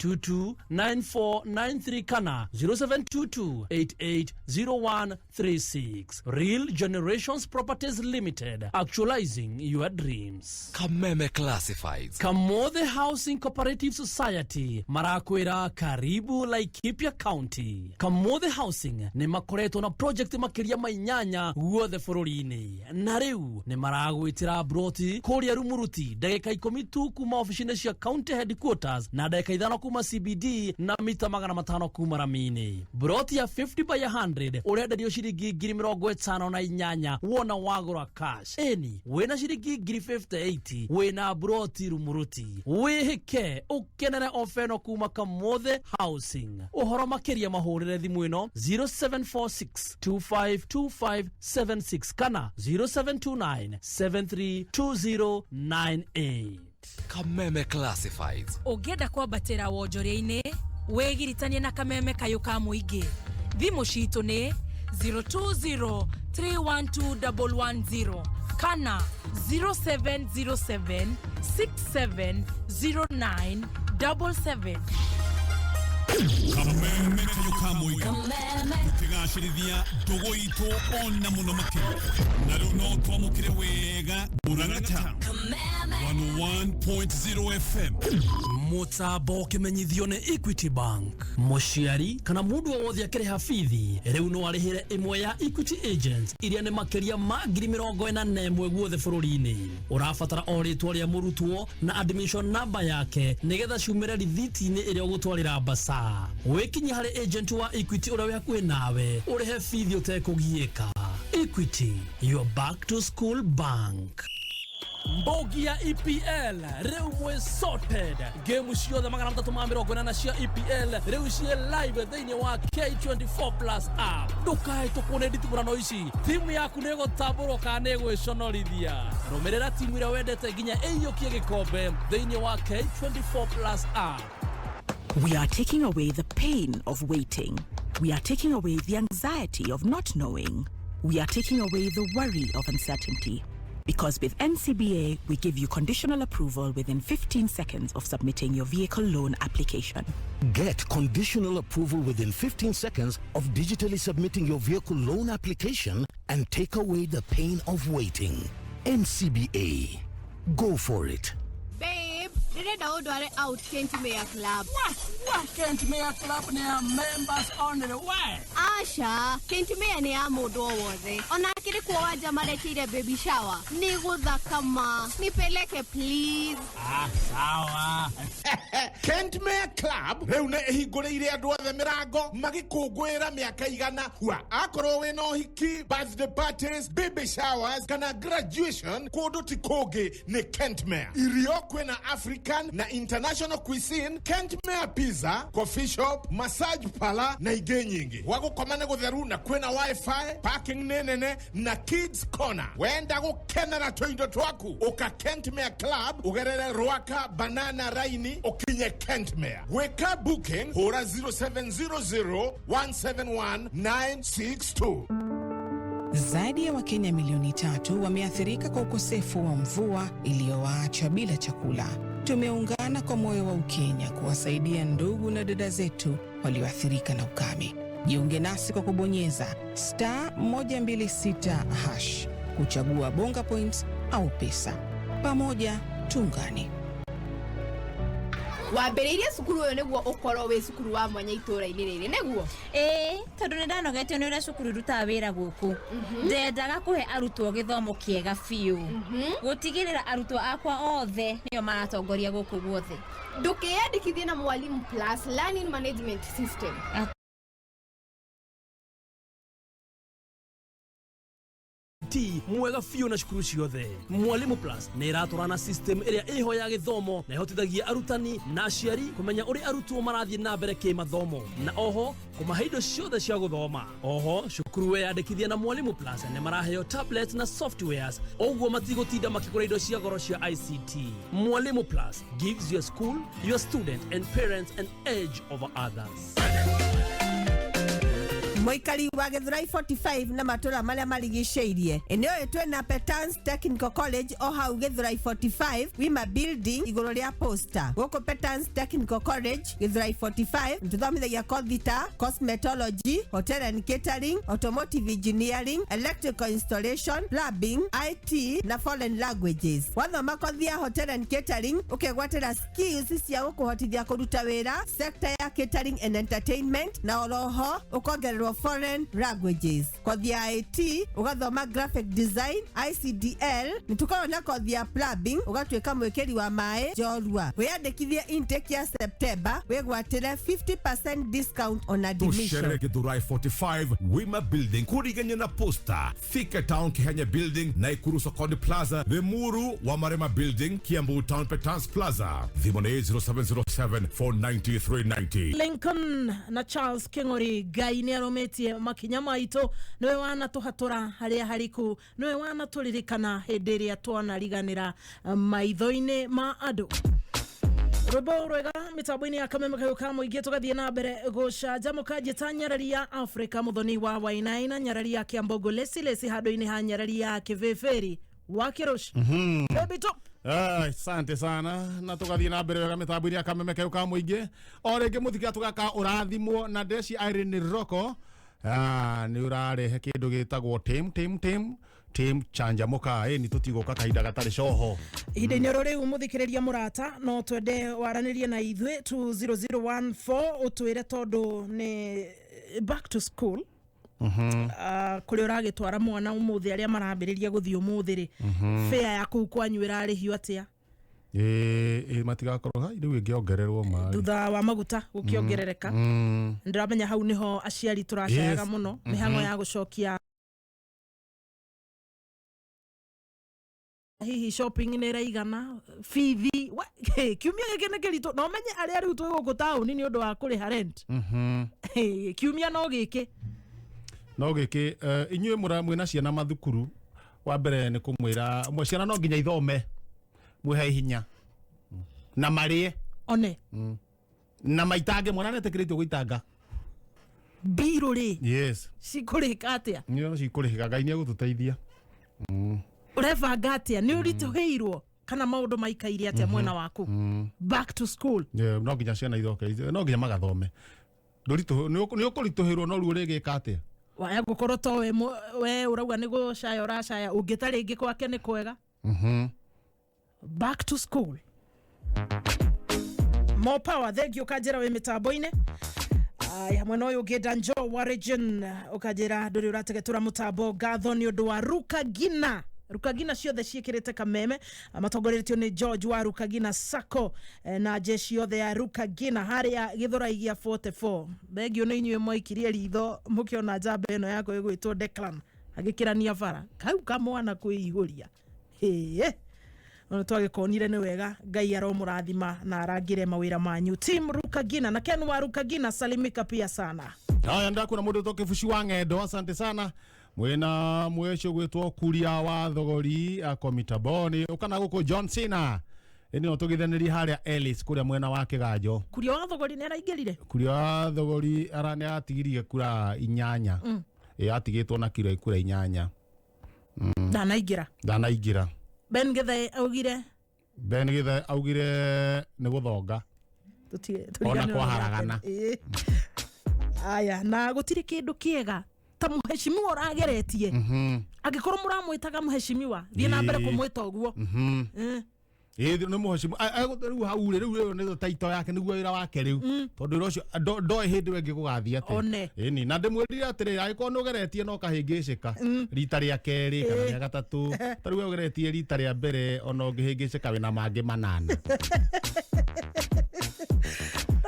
229493 kana 0722 880136. Real Generations Properties Limited, actualizing your dreams. Kameme Classifieds. Kamothe Housing Cooperative Society marakwĩra karibu Laikipia County. Kamothe Housing nĩ makoretwo na project makĩria ma 8 guothe bũrũri-inĩ, na rĩu nĩ maragwĩtĩra broti kũrĩa Rumuruti, ndagĩka 10 tu kuma obici-inĩ cia county headquarters na ndagĩka 5 kuma CBD na mita 500 kuma rami-inĩ. Broti ya 50 by 100 ũrenderio ciringi 58,000 wona wagũra cash. Ĩni wĩna Ciringi ngiri 58 wĩna buroti Rumuruti. Wĩhĩke ũkenere ofa ĩno kuma Kamothe Housing. Ũhoro makĩria mahũrĩre thimũ ĩno 0746 252576 kana 0729 732098. Kameme Classifieds. Ũngĩenda kwambatĩra wonjoria-inĩ, wĩgiritanie na Kameme Kayũ ka Mũingĩ. Thimũ citũ nĩ 020 312 110 kana 0707 6709 77. Kameme Kayũ ka Mũingĩ tũkĩgacĩrithia ndũgũ itũ ona mũno makĩria, na rĩu no twamũkĩre wega Murang'a Town 101.0 FM. Mũtambo ũkĩmenyithio nĩ Equity Bank. Mũciari kana mũndũ o wothe akĩrĩha bithi rĩu no arĩhĩre ĩmwe ya Equity agents iria nĩ makĩria ma 41,000 guothe bũrũri-inĩ. Ũrabatara o rĩtwa rĩa mũrutwo na admission number yake nĩgetha ciumĩre rithiti-inĩ ĩrĩa ũgũtwarĩra mbasa. Wĩkinye harĩ agent wa Equity ũrĩa wĩ hakuhĩ nawe ũrĩhe bithi ũtekũgiĩka. Equity, your back to school bank. Mbogi ya EPL rĩu mwĩ sorted. Game ciothe 380 cia EPL rĩu ciĩ live thĩinĩ wa K24 Plus app. Ndũkahĩtũkwo nĩ nditimũrano ici. Timu yaku nĩ ĩgũtambũrwo kana nĩ ĩgwĩconorithia. Rũmĩrĩra timu ĩrĩa wendete nginya ĩiyũkie gĩkombe thĩinĩ wa K24 Plus app. We are taking away the pain of waiting. We are taking away the anxiety of not knowing. We are taking away the worry of uncertainty. Because with NCBA, we give you conditional approval within 15 seconds of submitting your vehicle loan application. Get conditional approval within 15 seconds of digitally submitting your vehicle loan application and take away the pain of waiting. NCBA. Go for it. Babe, ndĩrenda ũndware out Kent Mayor Club. Kent Mayor Club nĩ ya members only we. Aca, Kent Mayor nĩ ya mũndũ o wothe. Ona akĩrĩ kuo wanja marekĩire baby shower. Nĩ gũthaka ma. Nipeleke, please. Ah, sawa. Kent Mayor Club rĩu nĩ ĩhingũrĩire andũ othe mĩrango magĩkũngũĩra mĩaka 100. Hua akorwo wĩna ũhiki, birthday parties, baby showers kana graduation, kũndũ ti kũngĩ nĩ Kent Mayor. Irio kwĩna African na international cuisine, Kent Mayor pizza, coffee shop, massage parlor na ingĩ nyingĩ. Gwa gũkoma nĩ gũtheru na kwĩna WiFi, parking nĩ nene na kids corner. Wenda gũkenera tũindo twaku, ũka Kent Mayor Club, ũgerere Rwaka Banana Raini ũkinye Kent Mayor. Gwĩka booking hũra 0700 171 962. Zaidi ya Wakenya milioni 3 wameathirika kwa ukosefu wa mvua iliyowaacha bila chakula. Tumeungana kwa moyo wa Ukenya kuwasaidia ndugu na dada zetu walioathirika na ukame. Jiunge nasi kwa kubonyeza *126# kuchagua Bonga Points au pesa. Pamoja tuungane. Wambĩrĩirie cukuru ũyũ nĩguo ũkorwo wĩ cukuru wa mwanya itũũra-inĩ rĩrĩ, nĩguo? Ĩĩ, tondũ nĩ ndanogetio nĩ ũrĩa cukuru irutaga wĩra gũkũ. Ndendaga kũhe arutwo gĩthomo kĩega biũ, gũtigĩrĩra arutwo akwa othe nĩo maratongoria gũkũ guothe. Ndũkĩyandĩkithie na Mwalimu Plus Learning Management System. T mwega biũ na cukuru ciothe. Mwalimu Plus nĩ ĩratwarana system ĩrĩa ĩho ya gĩthomo na ĩhotithagia arutani na aciari kũmenya ũrĩa arutwo marathiĩ na mbere kĩmathomo na oho kũmahe indo ciothe cia gũthoma. Oho cukuru weyandĩkithia na Mwalimu Plus nĩ maraheo tablets na softwares, ũguo matigũtinda makĩgũra indo cia goro cia ICT. Mwalimu Plus gives your school, your student and parents an edge over others. Mũikari wa Gĩthurai 45 na matũra marĩa marigicĩirie, eneo ĩyo twĩna Petans Technical College o hau Gĩthurai 45, Wima Building, igũrũ rĩa posta. Gũkũ Petans Technical College Gĩthurai 45 tũthomithagia kothi ta cosmetology, hotel and catering, automotive engineering, electrical installation, plumbing, IT na foreign languages. Wathoma kothi ya hotel and catering ũkegwatĩra skills cia gũkũhotithia kũruta wĩra sector ya catering and entertainment, na oroho ũkongererwo for Foreign Languages. Kothi ya IT ũgathoma Graphic Design, ICDL. Nĩ tũkoragwo na kothi ya Plumbing, ũgatuĩka mwĩkĩri wa maĩ njorua. Wĩyandĩkithie intake ya September wĩgwatĩre 50% discount on admission. Tushere Githurai 45 Wima Building, Kuriganya na Posta, Thika Town Kihenya Building, Naikuru Sokoni Plaza, Limuru wa Marema Building, Kiambu Town Petans Plaza. Thimũ nĩ 0707 490 390. Lincoln na Charles King'ori, Ngai nĩ arũmĩtie makinya maitũ, nĩwe wanatũhatũra harĩa hariku, nĩwe wanatũririkana hĩndĩ ĩrĩa twanariganĩra maitho-inĩ ma andũ. Rwĩmbo rwega mĩtambo-inĩ ya Kameme kayũ ka mũingĩ, tũgathiĩ na mbere gũcanjamũka. Njĩta nyarari ya Afrika, mũthoni wa Wainaina, nyarari ya Kĩambogo, lesilesi handũ-inĩ ha nyarari ya Kĩbĩbĩri wa Kĩrũci. Baby top. Asante sana, na tugathiĩ na mbere wega mĩtambo-inĩ ya Kameme kayũ ka mũingĩ. O rĩngĩ mũthika tũgaka ũrathimwo na ndeci Irene Roko. Nĩ ũrarehe kĩndũ gĩtagwo tim tim tim tim chanjamuka. Ĩ nĩ tũtigũka kahinda gatarĩ coho. Ihinda-inĩ oro rĩu, mũthikĩrĩria mũrata, no twende waranĩrie na ithuĩ 20014, ũtwĩre tondũ nĩ back to school, kũrĩa ũragĩtwara mwana ũmũthĩ, arĩa marambĩrĩria gũthiĩ ũmũthĩ rĩ, fare ya kũu kwanyu ĩrarĩhio atĩa? Ĩ matigakorwo hai rĩu ĩngĩongererwo marĩ thutha wa maguta gũkĩongerereka. Ndĩramenya hau nĩho aciari tũracayaga mũno, mĩhang'o ya gũcokia, hihi shopping nĩ ĩraigana, bithi kiumia gĩkĩ nĩ kĩritũ, na ũmenye arĩa rĩu twĩ gũkũ taũni nĩ ũndũ wa kũrĩha rent. Kiumia no gĩkĩ. No gĩkĩ, inyuĩ mwĩna ciana mathukuru, wa mbere nĩ kũmwĩra mwe ciana no nginya ithome, mwĩhe hinya na marĩe one na maitange. Mwana nĩetĩkĩrĩtio gũitanga. Mbirũ rĩ, cikũrĩka atĩa? Nĩ cikũrĩhĩka, Ngai nĩ egũtũteithia. Ũrebanga atĩa? Nĩ ũritũhĩirwo kana maũndũ maikaire atĩa mwena waku? Back to school. Yeah, no nginya ciana ithoke, no nginya magathome. Ndũritũ nĩ ũkũritũhĩrwo, no ruo rĩgĩka atĩa? Waya gũkorwo to we we ũrauga nĩ gũcaya ũracaya, ũngĩ ta rĩngĩ gwake nĩ kwega. Back to school, more power. Thank you. Ũkanjĩra wĩ mĩtambo-inĩ. Aya, mwena ũyũ ũngĩ, Danjo wa region, ũkanjĩra ndũrĩ ũrategetũra mũtambo, ngatho nĩ ũndũ wa Rukagina. Rukagina ciothe ciĩkĩrĩte kameme, matongoretio nĩ George wa Rukagina Sacco, na jeshi yothe ya Rukagina harĩa Gĩthũrai gĩa 44. Thengio nĩ inyuĩ mwaikirie ritho mũkĩona njamba ĩno yakwa ĩgwĩtwo Declan agĩkĩrania bara kau kamwana kwĩihũria. Hĩĩ, ona twagĩkonire nĩ wega. Ngai aromũrathima na arangĩre mawĩra manyu, team Rukagina na Ken wa Rukagina, salimika pia sana. Haya, ndakuna mũndũ wĩtwo Kĩbuci wa Ng'endo, asante sana. Mwĩna mweci ũgwĩtwo Kuria wa Thogori akomitaboni ũkana gũkũ John Cena, ĩndĩ no tũgĩthanĩrie harĩa Ellis kũrĩa mwena wa Kĩganjo. Kuria wa Thogori nĩ araingĩrire. Kuria wa Thogori ara nĩ atigirie kura 8. Ĩ atigĩtwo na kiro kura 8. Ndanaingĩra. Ndanaingĩra. Ben Githae augire? Ben Githae augire nĩ gũthonga. Ona Tũriganĩrwo. kwaharagana. Ĩĩ. Aya, na gũtirĩ kĩndũ kĩega ta mũheshimiwa ũrageretie. Angĩkorwo mũramwĩtaga mũheshimiwa, thiĩ na mbere kũmwĩta ũguo. Ĩ nĩ mũhecimu rĩu hau rĩ, rĩu ĩyo nĩ taito yake, nĩguo wĩra wake rĩu, tondũ wĩra ũcio ndoĩ hĩndĩ ĩyo ĩngĩ gũgathiĩ atĩa. One. Ĩni na ndĩmwĩrire atĩrĩrĩ, angĩkorwo nĩ ũgeretie no kahĩngĩcĩka rita rĩa kerĩ kana rĩa gatatũ, ta rĩu we ũgeretie rita rĩa mbere, ona ũngĩhĩngĩcĩka wĩna mangĩ manana,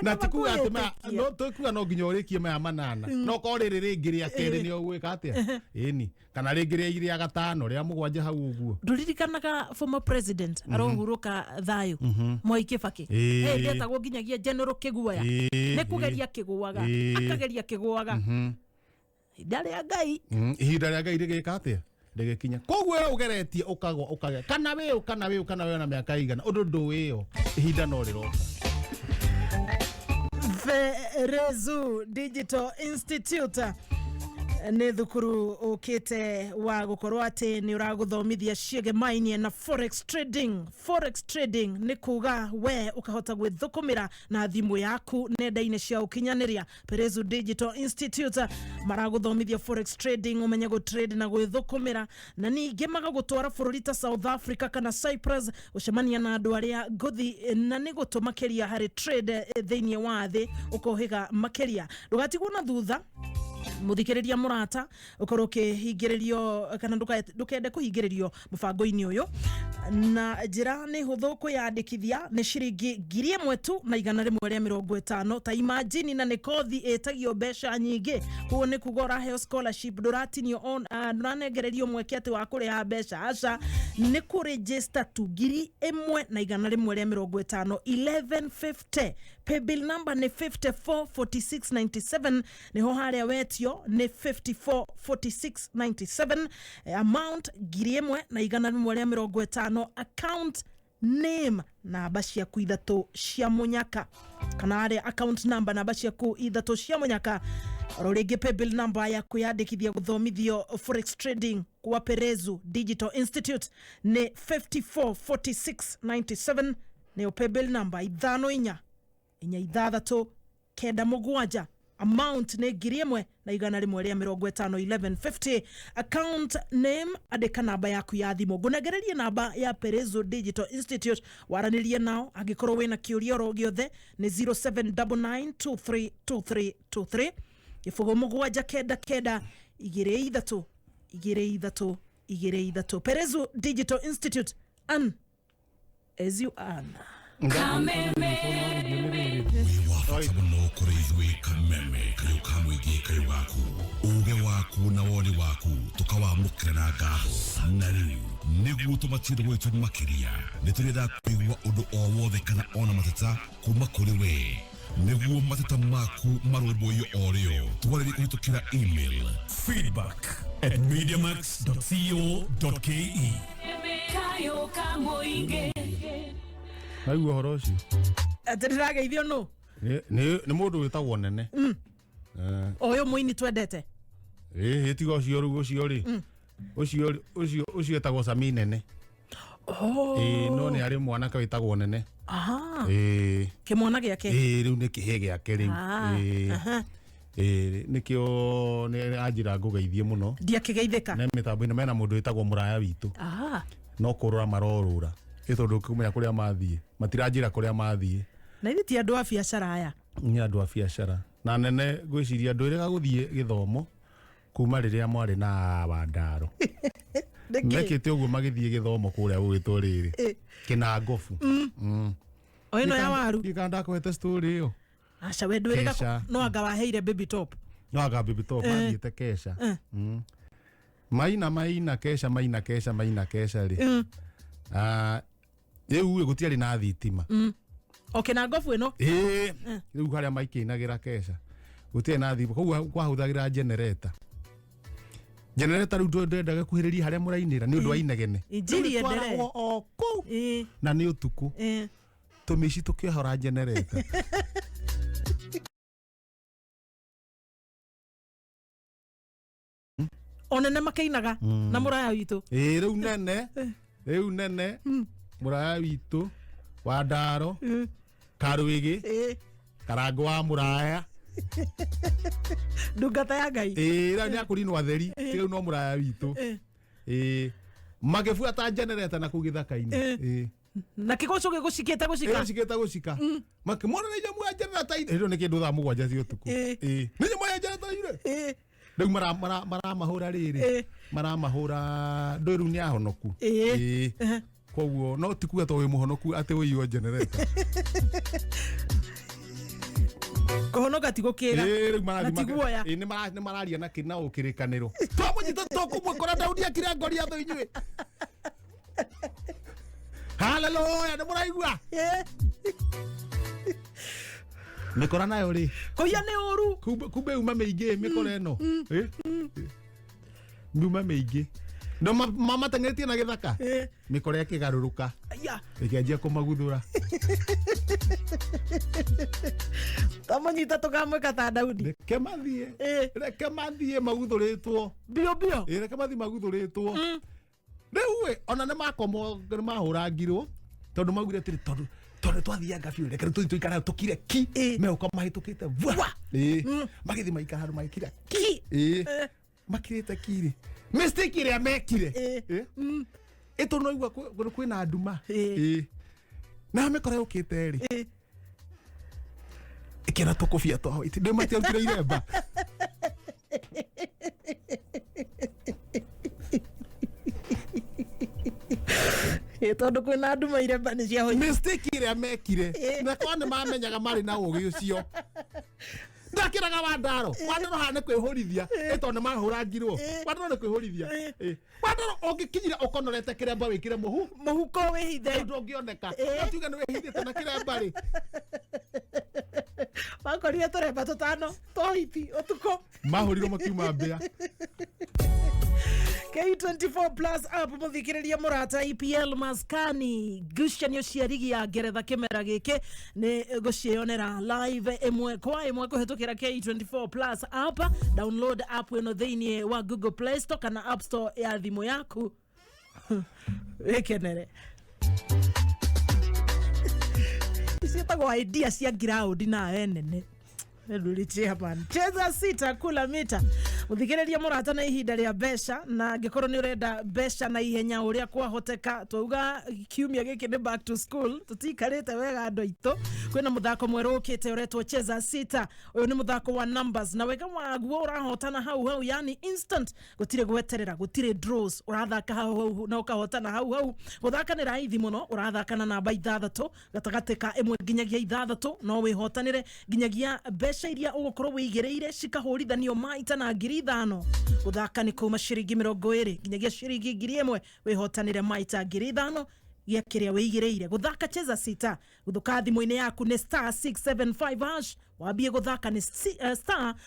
na ti kuga atĩ maya no tũkuga no nginya ũrĩkie maya manana, no korwo rĩrĩ rĩngĩ rĩa kerĩ nĩ ũgwĩka atĩa, ĩni kana rĩngĩ rĩa gatano, rĩa mũgwanja, hau ũguo. Ndũririkanaga former president arohurũka thayũ, Mwai Kĩbakĩ? Ĩĩ, ndetagwo nginyagia General Kĩguoya. Nĩ kũgeria kĩgũaga, akageria kĩgũaga. Ihinda rĩa Ngai. Ihinda rĩa Ngai rĩgĩka atĩa? Rĩgĩkinya. Koguo we ũgeretie ũkagwa ũkagĩa kana wĩũ kana wĩũ kana wĩ na mĩaka igana ũndũ ndũĩyo, ihinda no rĩroka. Verezu Digital Institute nĩ thukuru ũkĩte wa gũkorwo atĩ nĩ ũragũthomithia ciĩgemainie na forex trading. Forex trading nĩ kuga we ũkahota gwĩthũkũmĩra na thimũ yaku nenda-inĩ cia ũkinyanĩria. Perezu Digital Institute maragũthomithia forex trading, ũmenye gũ trade na gwĩthũkũmĩra, na ningĩ magagũtwara bũrũri ta South Africa kana Cyprus gũcemania na andũ arĩa ngũthi, na nĩ gũtũ makĩria harĩ trade, thĩinĩ wa thĩ ũkohĩga makĩria. Ndũgatigwo na thutha. Muthikiriria murata ukorwo ukihingiririo kana ndukende kuhingiririo mubango-ini uyu, na njira ni huthu kwiyandikithia ni ciringi 1,000 tu na 150. Ta imagine, na ni kothi ĩtagio mbeca nyingĩ. Koguo nĩ kuga ũraheo scholarship, ndũratinio on ndũranengererio mweke atĩ wa kũrĩha mbeca, aca, nĩ kũregister tu, 1,150, 1150. Paybill number nĩ 544697, nĩho harĩa wetio nĩ 544697. Amount 1,150, account name namba ciaku ithatũ cia mũnyaka, kana harĩa account number namba ciaku ithatũ cia mũnyaka. Oro rĩngĩ, paybill number ya kwĩyandĩkithia gũthomithio forex trading kwa Perezu Digital Institute nĩ 544697, nĩyo paybill number, 544697. Amount nĩ 1,150, 1150. Account name, andĩka namba yaku ya thimũ. Ngũnengererie namba ya Perezo Digital Institute waranĩrie nao angĩkorwo wĩna kĩũria oro gĩothe, nĩ 0799232323, 0799232323. Perezo Digital Institute, an as you earn. Wĩ wa bata mũno kũrĩ ithuĩ. Kameme kayũ ka mũingĩ, kayũ gaku, uge waku na woni waku tũkawamũkĩra na ngatho. Na rĩu nĩguo tũmatire gwitũ makĩria, nĩ tũrenda kũigua ũndũ o wothe kana ona mateta kuma kũrĩ we, nĩguo mateta maku marũmbũiyo o rĩo. Twarĩrie kũhĩtũkĩra email feedback@mediamax.co.ke. Kayo ka mũingĩ. Naigua ũhoro ũcio. Atĩ ndĩrageithio nũ? Nĩ mũndũ wĩtagwo Nene. O ũyũ mũini twendete? Ĩ tiga ũcio rĩu, ũcio rĩ, ũcio ũcio ũcio etagwo Sami Nene. Oh. Ĩ, no nĩ arĩ mwanake wĩtagwo Nene. Aha. Ĩ. Kĩmwana gĩake? Ĩ, rĩu nĩ kĩhĩ gĩake rĩu. Ĩ. Ĩ, nĩkĩo nĩ anjĩra ngũgeithie mũno. Ndiakĩgeithĩka. Ne mĩtambo-inĩ mena mũndũ wĩtagwo mũraya witũ. No kũrũra marorũra, ĩ tondũ kũmenya kũrĩa mathiĩ, matiranjĩra kũrĩa mathiĩ. Na ithuĩ ti andũ a biacara aya. Nĩ andũ a biacara na Nene, ngwĩciria ndwĩrĩga gũthiĩ gĩthomo kuma rĩrĩa mwarĩ na Wandaro. Nĩkĩ? Mekĩte ũguo magĩthiĩ gĩthomo kũrĩa gũgĩtwo rĩrĩ Kĩnangobu. O ĩno ya waru? Ndikana ndakũhete story ĩyo. Aca, we ndwĩrĩga. Kesha. No anga waheire baby top? No anga baby top. Mathiĩte kesha. Maina maina kesha, maina kesha, maina kesha rĩ. Ah, rĩu ĩ gũtiarĩ na thitima. O kĩnangobu ĩno? Ĩĩ. Rĩu harĩa maikĩinagĩra kesha gũtiarĩ na thitima, koguo kwahũthagĩra generator. Generator rĩu ndwendaga kuhĩrĩria harĩa mũrainĩra nĩ ũndũ wa inegene. Injiri Rĩu endelee. ĩtwaragwo o kũu na nĩ ũtukũ, tũmĩci tũkĩohora generator. Onene makĩinaga na mũraya witũ. Ĩĩ, rĩu Nene, rĩu Nene, mũraya witũ wa Ndaro, Karwĩgĩ, Karango wa mũraya. Ndungata ya Ngai. Ĩĩ, rĩu nĩ akũrinwo atheri, ti rĩu no mũraya witũ. Ĩĩ, magĩbuata generator na kũu gĩthaka-inĩ. Ĩĩ. Na kĩgoco gĩgũcikĩte gũcika. Gĩgũcikĩte gũcika, makĩmwona nĩ nyamũ ya generator ĩno nĩ kĩndũ thaa 7 cia ũtukũ. Ĩĩ, nĩ nyamũ ya generator ire. Rĩu maramahũra rĩrĩ, maramahũra ndũĩ rĩu nĩ ahonoku. Ĩĩ, koguo no ti kuga to wĩ mũhonoku atĩ ũiywo generator. Kũhonoka ti gũkĩra. Ĩĩ, rĩu Na marathiĩ ti guoya. Ĩĩ, nĩ mararia na kĩ na ũkĩrĩkanĩro twamũnyita tũkũmũkora Daudi akire Goliathũ inyuĩ. Haleluya, nĩ mũraigua mĩkora nayo rĩ? Kũiya nĩ ũru. Kumbe yuma mĩingĩ mĩkora ĩno. Ĩ? Yuma mĩingĩ no mamateng'eretie na gĩthaka, mĩkora ĩkĩgarũrũka, Aya. ĩkĩanjia kũmaguthũra. Twamũnyita tũkamwĩka ta Daudi. Reke mathiĩ, reke mathiĩ maguthũrĩtwo. Bio bio. Ĩ, reke mathiĩ maguthũrĩtwo. Rĩu ĩ, ona nĩ makomwo, nĩ mahũrangirwo tondũ maugire atĩrĩ, tondũ twathianga biũ, reke rĩu tũthiĩ tũikare hau tũkire ki, megũka mahĩtũkĩte vua. Ĩ, magĩthiĩ maikara handũ magĩkira ki. Ĩ, makirĩte kirĩ, mistake ĩrĩa mekire. Ĩ, ĩ tondũ noigua kwĩna nduma. Ĩ, na mĩkora yũkĩte rĩ, ĩkĩona tũkũbia twa white, ndĩ matiarutire iremba. Tondu kwina andu mairemba ni cia hoiti. Mistake iria mekire na kwa ni mamenyaga mari na ugi ucio ndakiraga Wandaro. Wandaro haha nĩ kwĩhũrithia ĩ tondũ nĩ mahũrangirwo. Wandaro nĩ kwĩhũrithia. Wandaro ũngĩkinyira ũkonorete kĩremba wĩkĩre mũhuko wĩhithe ndũngĩoneka, no tuge nĩ wĩhithĩte na kĩremba rĩ. Makorire tũremba tũtano twa hiti ũtukũ. Mahũrirwo makiuma mbĩa. K24 Plus app, muthikiriria murata, EPL maskani ngucanio cia rigi ya Ngeretha kimera giki ni guciionera live imwe kwa imwe kuhitukira K24 Plus app. Download app ino thiini wa Google Play Store kana App Store ya thimu yaku wikenere. Ciĩtagwo idea cia ground nawe nene. Ruri chairman, cheza sita kula mita. Muthikiriria murata, na ihinda ria mbeca, na angikorwo ni urenda mbeca na ihenya uria kwahoteka, twauga kiumia giki ni back to school, tutikarite wega andu aitu. Kwina muthako mweru ukite uretwo Cheza Sita. Uyu ni muthako wa numbers na wega waguo urahotana hau hau, yani instant, gutire gweterera, gutire draws, urathaka hau hau na ukahotana hau hau. Guthaka ni raithi muno, urathaka na namba ithathatu gatagati ka 1 nginyagia 6, no wihotanire nginyagia mbeca iria ugukorwo wigiriire cikahurithanio maita na 5,000. Guthaka ni kuma ciringi 20 nginyagia ciringi 1,000, wihotanire maita 5,000 gĩa kĩrĩa wĩigĩrĩire. Gũthaka Cheza Sita gũthũka thimũ-inĩ yaku nĩ *675#. Wambie gũthaka nĩ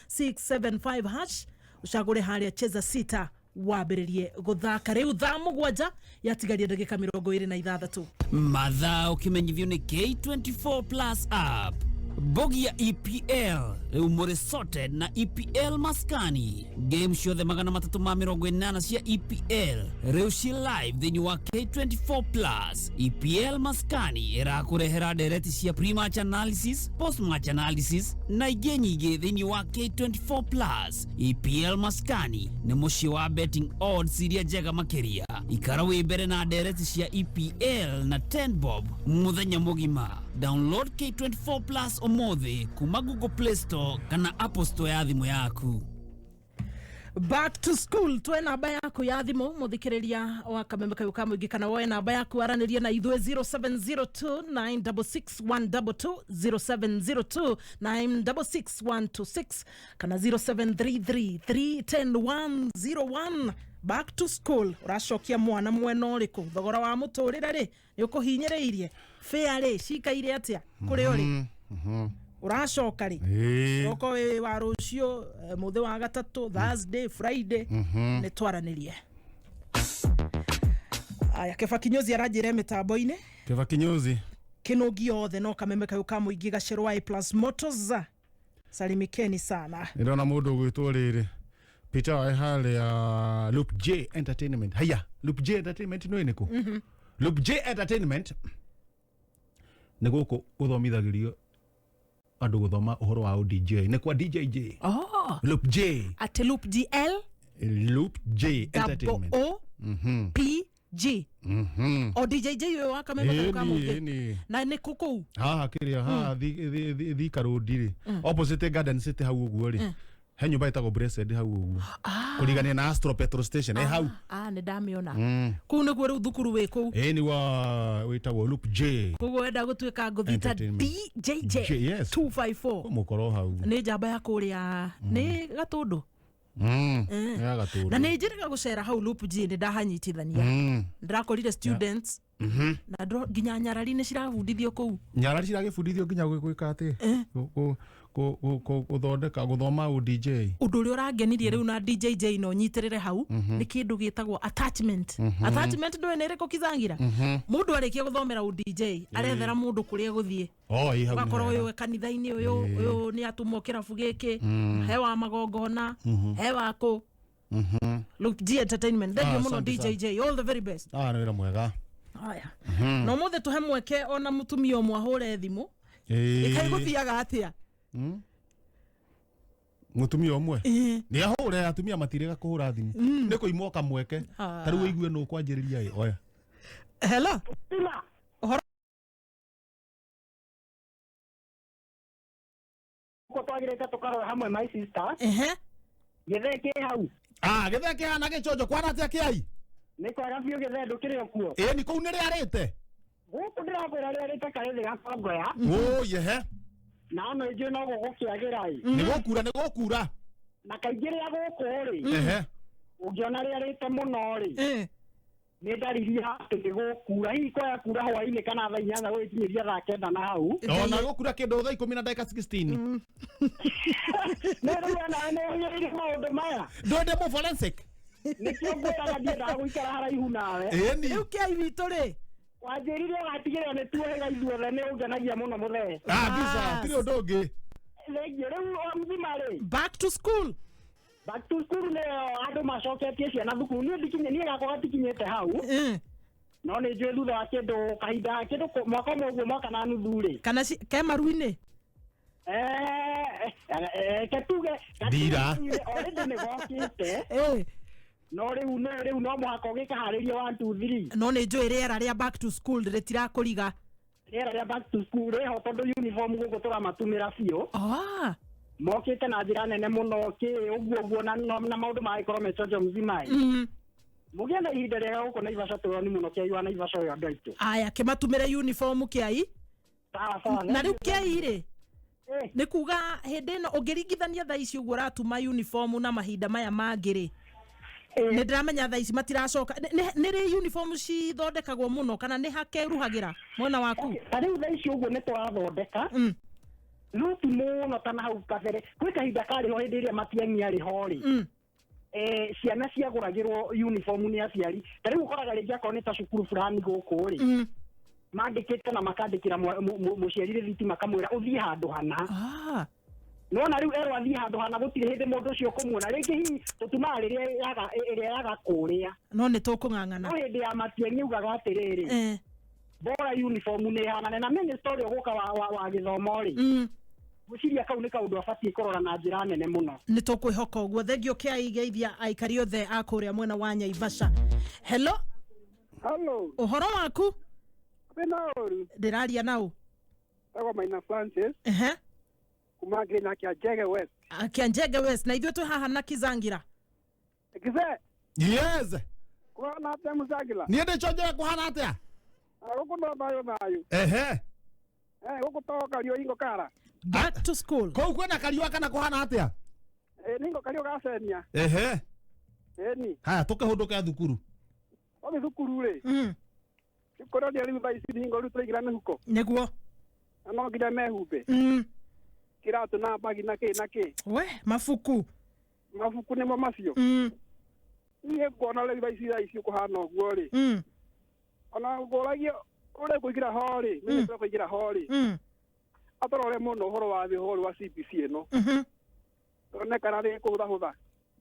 *675#, ũcagũre harĩa Cheza Sita, wambĩrĩrie gũthaka rĩu. Thaa 7 yatigaria ndagĩka 26. Mathaa ũkĩmenyithio nĩ K24 Plus app. Bogi ya EPL rĩu mũrĩ sorted na EPL maskani. Game ciothe 380 cia EPL rĩu ci live thĩinĩ wa K24 Plus. EPL maskani ĩrakũrehera ndereti cia pre-match analysis, post-match analysis na ingĩ nyingĩ thĩinĩ wa K24 Plus. EPL maskani nĩ mũciĩ wa betting odds iria njega makĩria. Ikara wĩ mbere na ndereti cia EPL na 10 bob mũthenya mũgima. Download K24 Plus ũmũthĩ kuma Google Play Store kana Apple Store ya thimũ yaku. Back to school, twe namba yaku ya thimu, muthikiriria wa Kameme Kayu ka Muingi, kana woe namba yaku aranirie na ithuĩ 0702966122, 0702966126 kana 0733310101. Back to school, uracokia mwana mwena ũrĩkũ? Thogora wa mũtũrĩre rĩ nĩ ũkũhinyĩrĩirie? Fare rĩ cikaire atĩa kũrĩ ũrĩ? Uracoka rĩ? Roko wĩ wa rũciũ, mũthĩ wa gatatũ, Thursday, Friday, nĩ twaranĩrie. Aya, Keba Kinyozi aranjĩra mĩtambo-inĩ. Keba Kinyozi. Kĩnũgi yothe no Kameme Kayũ ka Mũingĩ gacerwo A Plus Motors, salimikeni sana. Ndĩrona mũndũ ũgwĩtwo rĩrĩ Peter wa harĩa Loop J Entertainment. Haya, Loop J Entertainment nĩ nĩkũ? Loop J Entertainment nĩ gũkũ gũthomithagĩrio andũ gũthoma ũhoro wa DJ, nĩ kwa DJJ. Oh. Loop J. Ati Loop GL. Loop J Entertainment. O P G. O DJJ ũyũ wa Kameme Kayũ ka Mũingĩ. Ĩni. Na nĩ kũ kũu? Haha kĩrĩa haha Thika Road rĩ, opposite Garden City hau ũguo rĩ, he nyũmba ĩtagwo Blessed hau ũguo kũrigania na Astro Petrol Station ĩ hau. Ah, nĩ ndamĩona. Kũu nĩguo rĩu thukuru wĩ kũu? Ĩni wa wĩtagwo Loop J. Koguo wenda gũtuĩka ngũthi ta Entertainment. DJJ J, yes. 254. Mũkorwo hau. Nĩ njamba ya kũrĩa nĩ Gatũndũ. Ya Gatũndũ. Na nĩ njĩrĩga gũcera hau Loop G, nĩ ndahanyitithania. Ndĩrakorire students na nginya nyarari nĩ cirabundithio kũu. Nyarari ciragĩbundithio nginya gwĩka atĩ gũthondeka gũthoma u DJ. Ũndũ ũrĩa ũrangenirie rĩu na DJJ no nyitĩrĩre hau nĩ kĩndũ gĩtagwo attachment. Attachment ndũĩ nĩ ĩrĩkũ, Kizangira? Mũndũ arĩkia gũthomera u DJ arethera mũndũ kũrĩa gũthiĩ. Oh, ĩ hau nĩ ũgakorwo hega. ũyũ kanitha-inĩ ũyũ, ũyũ nĩ atũmwo kĩrabu gĩkĩ, he wa magongona, he wa kũ. Loop G Entertainment, thank you mũno. Asante sana. DJJ, all the very best. Ah, nĩ wĩra mwega. Haya, na ũmũthĩ tũhe mweke ona mũtumia ũmwe ahũre thimũ. Ĩkaĩ gũthiaga atĩa? Mũtumia ũmwe nĩ ahũre, atumia matirĩga kũhũra thimũ, nĩ kũimwo kamweke. Ta rĩu ũigue nũ kwanjĩrĩria ĩ oya. Hello. Ũhoro? Ko twagirite tukarora hamwe, my sisters. Ehe. Githe ki hau? Ah, githe kĩhana gĩconjo kwana atĩa kĩai? Nĩ kwega biũ gĩthee ndũkĩrĩ o kuo. Ĩni kũu nĩ rĩarĩte. Gũkũ ndĩrakwĩra rĩarĩte karĩthĩ gakongoya. Ũyehe. Na ono ĩnjũĩ no gũgũkĩagĩra ĩ. Nĩ gũkura nĩ gũkura. Na kaingĩ rĩa gũkũ rĩ. Ehe. Ũngĩona rĩarĩte mũno rĩ. Nĩ ndariri ya atĩ nĩ gũkura. Hihi kwaya kura hwaĩ-inĩ kana thaa 8 gũgĩkinyĩria thaa 9 na hau. Ona gũkura kĩndũ thaa 10 na ndagĩka 16. Nĩ rĩu ona nĩ ũhiũrĩire maũndũ maya. Ndwende mũ forensic. Nĩkĩo ngwĩraga ndiendaga gũikara haraihu nawe. Ĩni. Rĩu kĩai witũ rĩ. Wanjĩrire ũgatigĩrĩra nĩ tuohĩga ithuothe nĩ ũngenagia mũno mũthee. Ah, bisa, tirĩ ũndũ ũngĩ. Thengiũ rĩu o mzima rĩ. Back to school. Back to school nĩyo andũ macoketie ciana thukuru. Niĩ ndikinye niĩ gakwa gatikinyĩte hau. No nĩ njũĩ thutha wa kĩndũ kahinda kĩndũ mwaka ũmwe ũguo mwaka na nuthu rĩ. Kana ke maru-inĩ? Ketuge Ndira. Already nĩ gokĩte. No rĩu no rĩu no mũhaka ũgĩkaharĩria 1 2 3. No nĩ njũĩ rĩera rĩa back to school rĩtirakũriga. Rĩera rĩa back to school rĩho tondũ uniform gũkũ tũramatumĩra biũ. Mokĩte na njĩra nene mũno kĩ ũguo ũguo na maũndũ magĩkorwo me chonjo mzima. Mũgĩe na ihinda rĩega gũkũ Naivasha tũroni mũno kĩai wa Naivasha ũyũ andũ aitũ. Aya kĩmatumĩre uniform kĩai. Sawa sawa. Na rĩu kĩai rĩ. Nĩ kuga hĩndĩ ĩno ũngĩringithania thaa ici ũguo ũratuma uniform na mahinda maya mangĩ rĩ. Nĩ ndĩramenya thaa ici matiracoka. Nĩ rĩ uniform cithondekagwo mũno kana nĩ hakeruhagĩra mwena waku? Ta rĩu thaa ici ũguo nĩ tũrathondeka. No ti mũno ta na hau kabere. Gwĩ kahinda karĩ ho hĩndĩ ĩrĩa Matiang'i arĩ ho rĩ. Ciana ciagũragĩrwo uniform nĩ aciari. Ta rĩu ũkoraga rĩngĩ akorwo nĩ ta cukuru fulani gũkũ rĩ. Mandĩkĩte na makandĩkĩra mũciari rĩthiti makamwĩra ũthiĩ handũ hana. Nona rĩu erwo athiĩ handũ hana gũtirĩ hĩndĩ mũndũ ũcio ũkũmuona. Rĩngĩ hihi tũtumaga rĩrĩa ĩrĩa yaga kũrĩa. No nĩ tũkũng'ang'ana. No hĩndĩ ya Matiang'i ugaga atĩrĩrĩ. Bora uniform nĩ ĩhanane na minister ũrĩa ũgũka wa gĩthomo rĩ. Gwĩciria kau nĩ kaũndũ abatiĩ kũrora na njĩra nene mũno. Nĩ tũkwĩhoka ũguo. Thengio kĩai geithia aikari othe a kũrĩa mwena wa Naivasha. Hello. Hello. Ũhoro waku? Kwĩna ũru. Ndĩraria naũ? Tagwo Maina Francis. Ehe. Kuma Ngĩna Kĩanjege West. Kĩanjege West na ithuĩ twĩ haha na Kizangira. Kize. Yes. Kũhana atĩa Muzangila? Niĩ ndĩchonjera kũhana atĩa? Gũkũ no thayũ thayũ. Ehe. Gũkũ to kario ingo kara. Back to school. Kũu kwĩna kariũa kana kũhana atĩa? Ningo kario gacenia. Ehe. Ĩni. Haya tũkĩhũndũke thukuru. Othi thukuru rĩ. Kũroria rĩu thaa ici ningo rĩu tũraingĩra mĩhuko. Nĩguo. Na no nginya mehumbe. Kĩratũ na bagi na kĩ na kĩ. We mabuku. Mabuku nĩmo macio. Niĩ nguona rĩu thaa ici kũhana ũguo rĩ. Ona ngũragia ũrĩa kũingĩra ho rĩ, minister kũingĩra ho rĩ. Atorore mũno ũhoro wa thĩ ũhoro wa CBC ĩno. Onekana rĩ kũhũthahũtha.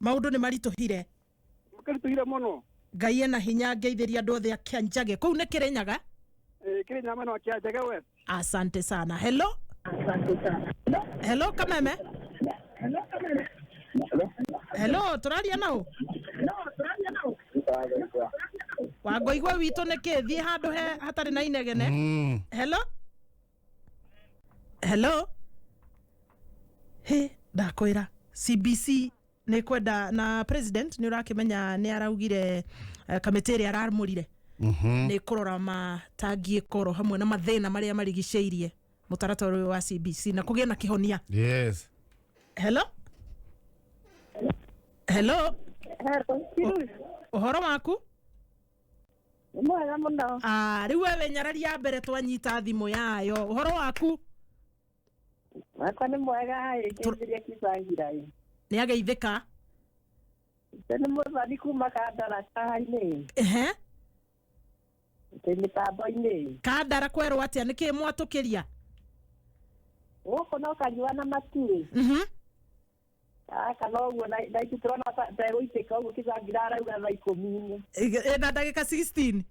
Maũndũ nĩ maritũhire. Makĩritũhire mũno. Ngai ena hinya ngeithĩria andũ othe a Kĩanjage. Kũu nĩ Kĩrĩnyaga? Kĩrĩnyaga mwena wa Kĩanjage West. Asante sana. Hello. Asante sana. Hello Kameme. Hello Kameme. Hello, tũraria naũ? Wangoigua witũ nĩ kĩ thiĩ handũ he hatarĩ na inegene. Hello. Hello. He ndakwĩra CBC nĩ kwenda na president nĩ ũrakĩmenya nĩ araugire kamĩtĩ ĩrĩa aramũrire nĩ kũrora matangi ĩkoro hamwe na mathĩna marĩa marigicĩirie mũtaratara ũyũ wa CBC na kũgĩe na kĩhonia. Yes. Hello. Hello. Ũhoro waku? Mwega mũno. Rĩu wewe nyararia mbere twanyita thimũ yayo. Ũhoro waku? Wakwa nĩ mwega ĩ Kizangira ĩ. Nĩ ageithĩka. Nĩ mũthani kuma Kandara kaha-inĩ. Ehe. Ndĩ mĩtambo-inĩ. Kandara kwerwo atĩa nĩkĩ mwatũkĩria? Gũkũ no kanyua na matirĩ. Gaka noguo na ithuĩ tũrona ta ĩgũitĩka ũguo Kizangira arauga thaa 10. Na ndagĩka 16.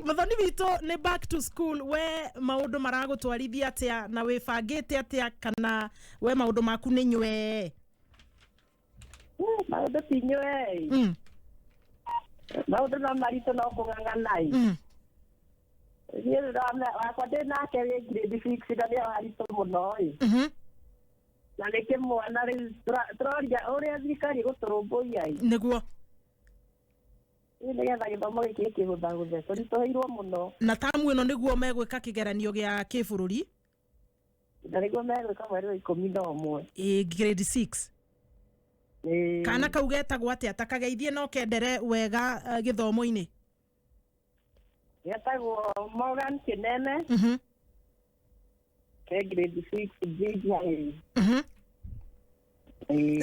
Mũthoni witũ nĩ back to school. We maũndũ maragũtwarithia atĩa na wĩbangĩte atĩa kana we maũndũ maku nĩ nywe? Maũndũ ti nywe. Maũndũ no maritũ no kũng'ang'ana ĩ. Niĩ wakwa ndĩ nake wĩ grade 6 na nĩ haritũ mũno ĩ. Na nĩ kĩmwana rĩu tũroria ũrĩa thirikari ĩgũtũrũmbũiya ĩ. Nĩguo. Ĩ nĩgetha gĩthomo gĩkĩ gĩkĩhũthahũthe tũritũhĩirwo mũno. Na tamu ĩno nĩguo megwĩka kĩgeranio gĩa kĩbũrũri. Na nĩguo megwĩka mweri wa 11. Ĩ grade 6. Kana kau getagwo atĩa? Ta kageithie no kendere wega gĩthomo-inĩ. Getagwo Morgan Kinene. Ke grade 6 G.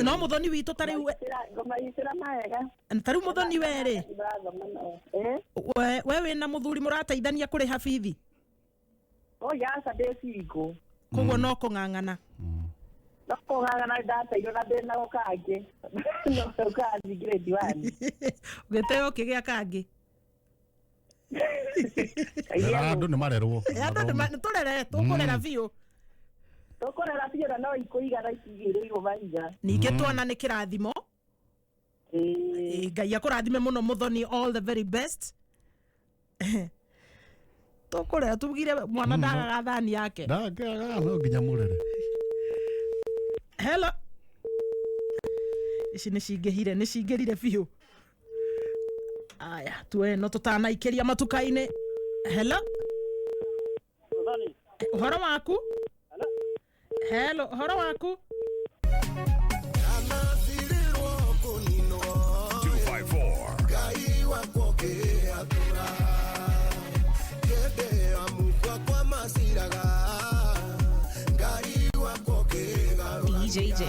No muthoni witũ ta rĩu ngũmanyitĩra mawega. Ta rĩu muthoni we rĩ, we wĩna mũthuri mũrateithania kũrĩha bithi? Oya aca ndĩ single. Koguo no kũng'ang'ana. No kũng'ang'ana ndateirwo na ndĩ nako kangĩ. No kathi grade 1. Ũgĩteo ũkĩgĩa kangĩ. Rera andũ nĩ marerwo. Andũ nĩ tũrere, tũkũrera biũ. Tũkũrera biũ na no ikũigana itigĩrĩirwo mahiga. Ningĩ twana nĩ kĩrathimo. Ngai akũrathime mũno Muthoni, all the very best. Tũkũrera tugire mwana ndagaga thani yake. Ndagaga no nginya mũrere. Hello. Ici nĩ cingĩhire, nĩ cingĩrire biũ. Aya, tuoe no tũtanaikĩria matuka-inĩ. Hello. Ũhoro waku? Hello, ũhoro waku? 254. DJJ.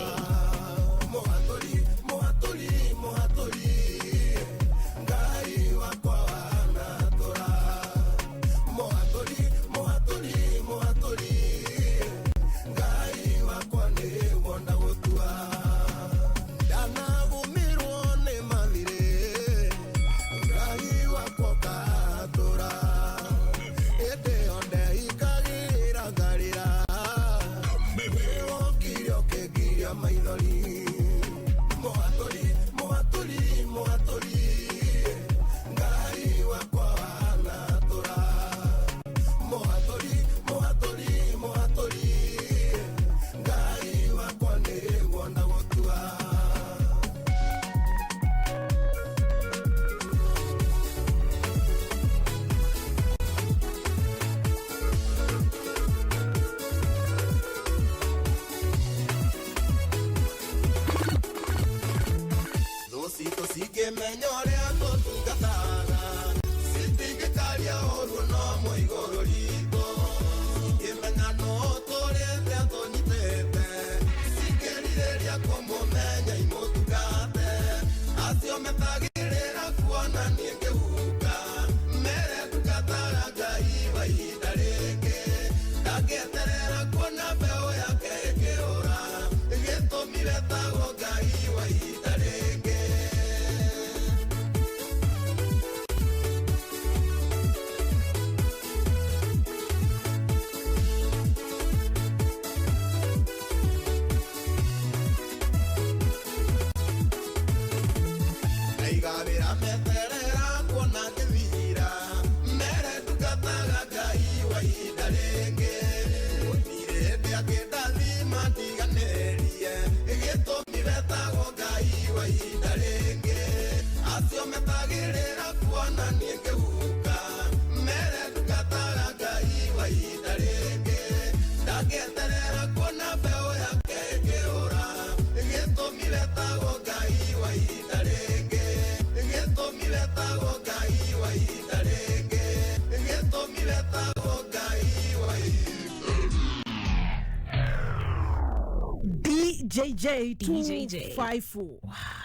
DJJ 254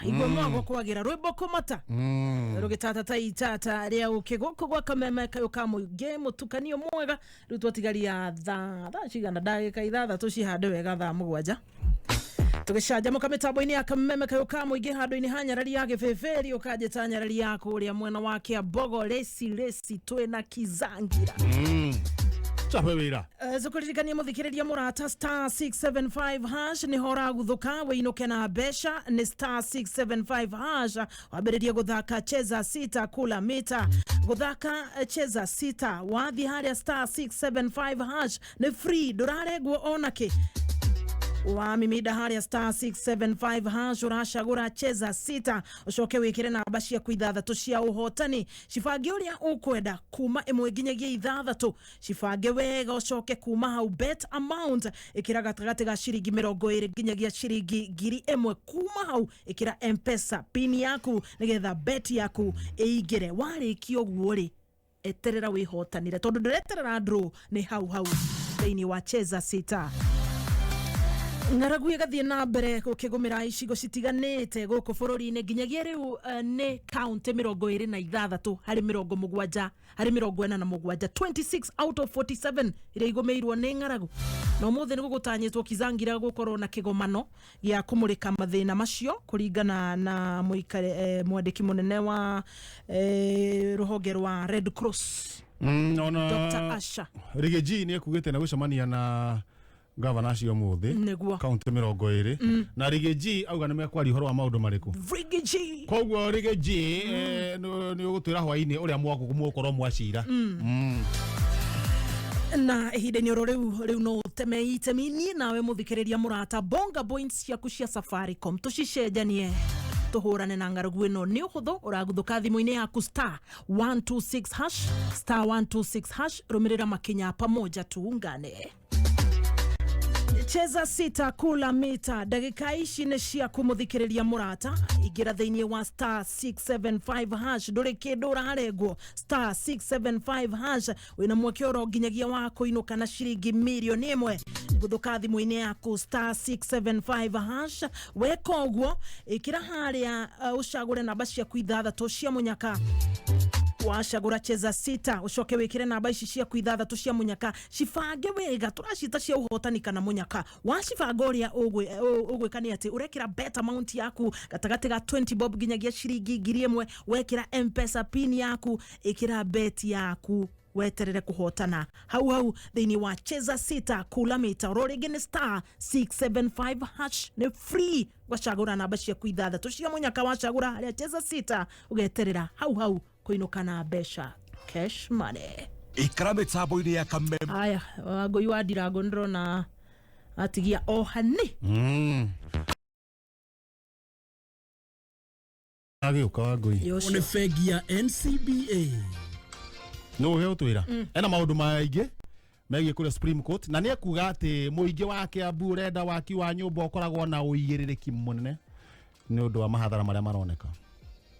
igwe mwago kwagira rwimbo kumata rugitata ta itata ria uki guku gwa kameme kayo ka muingi mutukanio mwega riu twatigaria thaa cigana ndagika 6 cihande wega thaa 7 tugicanjamuka mitambo-inĩ ya kameme kayo ka muingi handu-inĩ ha nyarari ya gĩbĩbĩri ũkanjĩta nyarari ya kũrĩa mwena wa Kĩambogo reci reci twĩna Kizangira. Chape wira. Zukuririkania muthikiriria murata star 675 hash ni hora guthuka wiinuke na mbeca ni star 675 hash wambiririe guthaka cheza sita kula mita guthaka cheza sita wathi haria star 675 hash ni free nduraregwo onake. Wamimida harĩa star 675 hash, ũracagũra cheza sita, ũcoke wĩkĩre namba ciaku ithathatũ cia ũhotani. Cibange ũrĩa ũkwenda kuma ĩmwe nginyagia ithathatũ, cibange wega, ũcoke kuma hau bet amount ĩkĩra gatagatĩ ga ciringi 20 nginyagia ciringi 1000. Kuma hau ĩkĩra Mpesa pin yaku nĩgetha bet yaku ĩingĩre. Warĩkia ũguo rĩ, eterera wĩhotanĩre, tondũ ndũreterera draw, nĩ hau hau thĩinĩ wa cheza sita. Ng'aragu ĩgathiĩ na mbere gũkĩgũmĩra icigo citiganĩte gũkũ bũrũri-inĩ. Nginyagia rĩu nĩ kaũntĩ 26 harĩ 70, harĩ 47, 26 out of 47 iria igũmĩirwo nĩ ng'aragu. Na ũmũthĩ nĩ gũgũtanyĩtwo Kizangira gũkorwo na kĩgomano gĩa kũmũrĩka mathĩna macio, kũringana na mũikare mwandĩki mũnene wa rũhonge rwa Red Cross, ona Dr. Asha. Riggy G nĩ ekugĩte na gũcemania na gavana acio ũmũthĩ Nĩguo. kaunti 20, na Riggy G auga nĩ mekwaria ũhoro wa maũndũ marĩkũ. Riggy G. Koguo Riggy G, nĩ ũgũtwĩra hwaĩ-inĩ ũrĩa mũgũkorwo mwacira. Na ihinda-inĩ oro rĩu rĩu no ũteme itemi niĩ nawe mũthikĩrĩria mũrata, bonga points ciaku cia Safaricom tũcicenjanie tũhũrane na ng'aragu ĩno. Nĩ ũhũthũ, ũraguthũka thimũ-inĩ yaku star 126 hash, star 126 hash, rũmĩrĩra makinya, pamoja tuungane. Cheza sita kula mita, ndagĩka ici nĩ ciaku mũthikĩrĩria mũrata. Ingĩra thĩinĩ wa star 675 hash, ndũrĩ kĩndũ ũrarengwo. Star 675 hash, wĩna mweke oro nginyagia wa kũinũka na ciringi 1,000,000. Gũthũka thimũ-inĩ yaku star 675 hash. Weka ũguo, ĩkĩra harĩa ũcagũre namba ciaku ithathatũ cia mũnyaka. Wacagũra cheza sita, ũcoke wĩkĩre namba ici ciaku ithathatũ cia mũnyaka, cibange wega, tũracita cia ũhotani kana mũnyaka. Wacibanga ũrĩa ũgwĩka nĩ atĩ ũrekĩra bet amount yaku gatagatĩ ga 20 bob nginyagia ciringi 1000. Wekĩra Mpesa pin yaku, ĩkĩra bet yaku, weterere kũhotana hau hau thĩinĩ wa cheza sita kula mita. Oro rĩngĩ nĩ star 675 hash, nĩ free. Wacagũra namba ciaku ithathatũ cia mũnyaka, wacagũra harĩa cheza sita, ũgeterera hau hau kũinũka na mbeca, cash money. Ikara mĩtambo-inĩ ya Kameme. Aya, Wangũi wa Ndirango ndĩrona atigia ohani. Agĩũka Wangũi. Nĩ bengi ya NCBA. Nĩ ũgĩ gũtwĩra ena maũndũ maingĩ megiĩ kũrĩa Supreme Court, na nĩ ekuga atĩ mũingĩ wa Kiambu ũrenda waki wa nyũmba ũkoragwo na ũigĩrĩrĩki mũnene nĩ ũndũ wa mahathara marĩa maroneka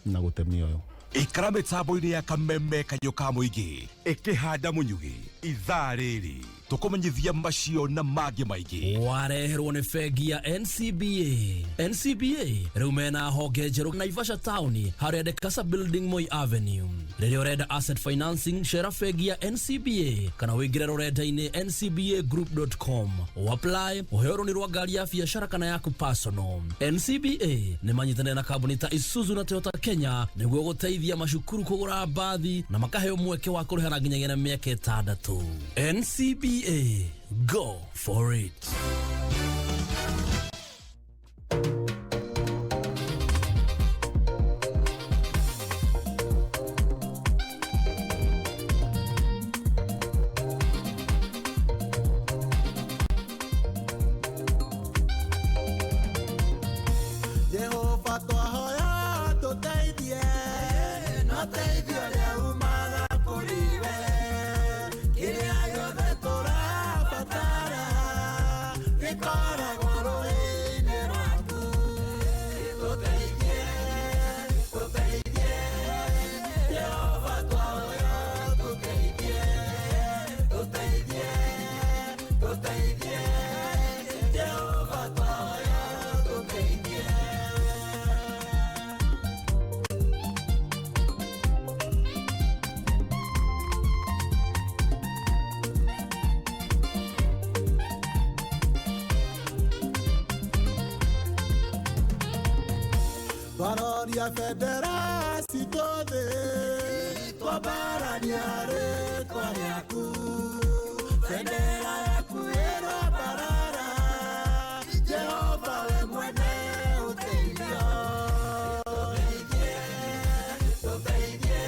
na gũte mĩoyo. Ikara mĩtambo-inĩ ya Kameme kanyũ ka mũingĩ ĩkĩhanda mũnyugĩ ithaa rĩrĩ tũkũmenyithia macio na mangĩ maingĩ. Wareherwo nĩ bengi ya NCBA. NCBA rĩu mena honge njerũ Naivasha town harĩa Dekasa building, Moi Avenue. Rĩrĩa ũrenda asset financing, cera bengi ya NCBA kana ũingĩre rũrenda-inĩ ncbagroup.com, apply ũheo rũni rwa ngari ya biacara kana yaku personal. NCBA nĩ manyitanĩire na kambuni ta Isuzu na Toyota Kenya nĩguo gũteithia macukuru kũgũra mbathi na makaheo mweke wa kũrĩha na nginyagia na mĩaka 6. NCBA, go for it. Jehova twahoya tũteithie, no teithio ũrĩa umaga kũrĩ we, kĩrĩa gĩothe tũrabatara gĩkoragwo rũĩ-inĩ rwaku. Tũteithie, tũteithie, Jehova twahoya tũteithie, tũteithie, tũteithie, Jehova twahoya tũteithie. Twaroria bendera citũ thĩ, twambarania rĩtwa rĩaku, bendera yaku ĩrambarara, Jehova we mwene ũteithio. Tũteithie, tũteithie,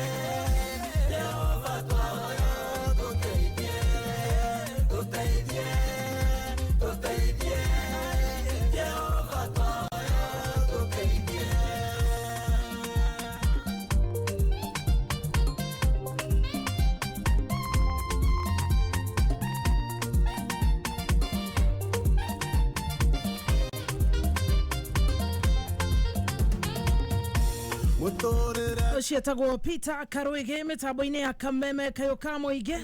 Jehova twahoya tũteithie, tũteithie, tũteithie, Ũcio etagwo Peter Karwĩgĩ mĩtambo-inĩ ya kameme kayũ ka mũingĩ.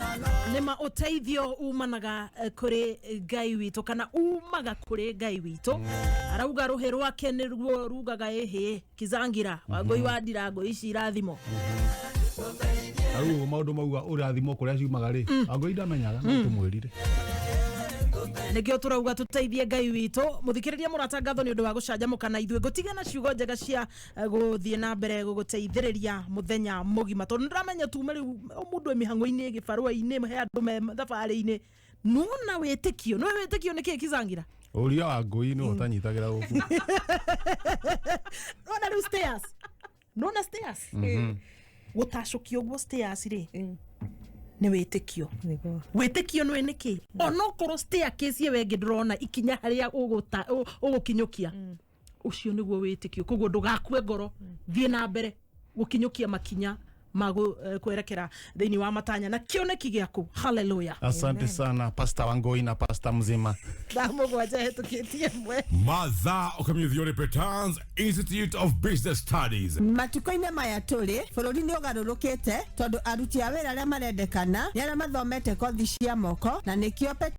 Nĩma ũteithio umanaga kũrĩ Ngai witũ, kana umaga kũrĩ Ngai witũ. Arauga rũhĩ rwake nĩruo rugaga ĩhĩ kizangira wangũi wa ndirango ici irathimo. Na rĩu maũndũ mauga ũrathimo kũrĩa ciumaga rĩ, Wangũi ndamenyaga, no tũmwĩrire. Nĩkĩo tũrauga tũteithie Ngai witũ. Mũthikĩrĩria mũrata, ngatho nĩ ũndũ wa gũcanjamũka na ithuĩ. Ngũtiga na ciugo njega cia gũthiĩ na mbere gũgũteithĩrĩria mũthenya mũgima, tondũ nĩndĩramenya tume rĩu o mũndũ e mĩhang'o-inĩ, gĩbarũa-inĩ, he andũ me thabarĩ-inĩ. Nona wĩtĩkio, nĩwe wĩtĩkio nĩ kĩĩ, kizangira? Ũria Wangũi nĩwe ũtanyitagĩra gũkũ. Nona rĩu stairs, nona stairs, gũtacũkia ũguo stairs rĩ, nĩ wĩtĩkio. Wĩtĩkio nĩ nĩkĩ onokorwo staircase ĩyo ĩngĩ ndũrona ikinya harĩa ũgũkinyũkia, ũcio nĩguo wĩtĩkio. Koguo ndũgakue ngoro, thiĩ na mbere gũkinyũkia makinya ma kwerekera thĩinĩ wa matanya na kĩoneki gĩaku. Haleluya. Asante sana, Pasta Wangoi na pasta mzima. Thaa 7 hetũkĩtie 1. Mathaa ũkamenyithio nĩ Petans Institute of Business Studies. Matukũ-inĩ maya tũrĩ, bũrũri nĩ ũgarũrũkĩte, tondũ aruti a wĩra arĩa marendekana nĩ arĩa mathomete kothi cia moko, na nĩkĩo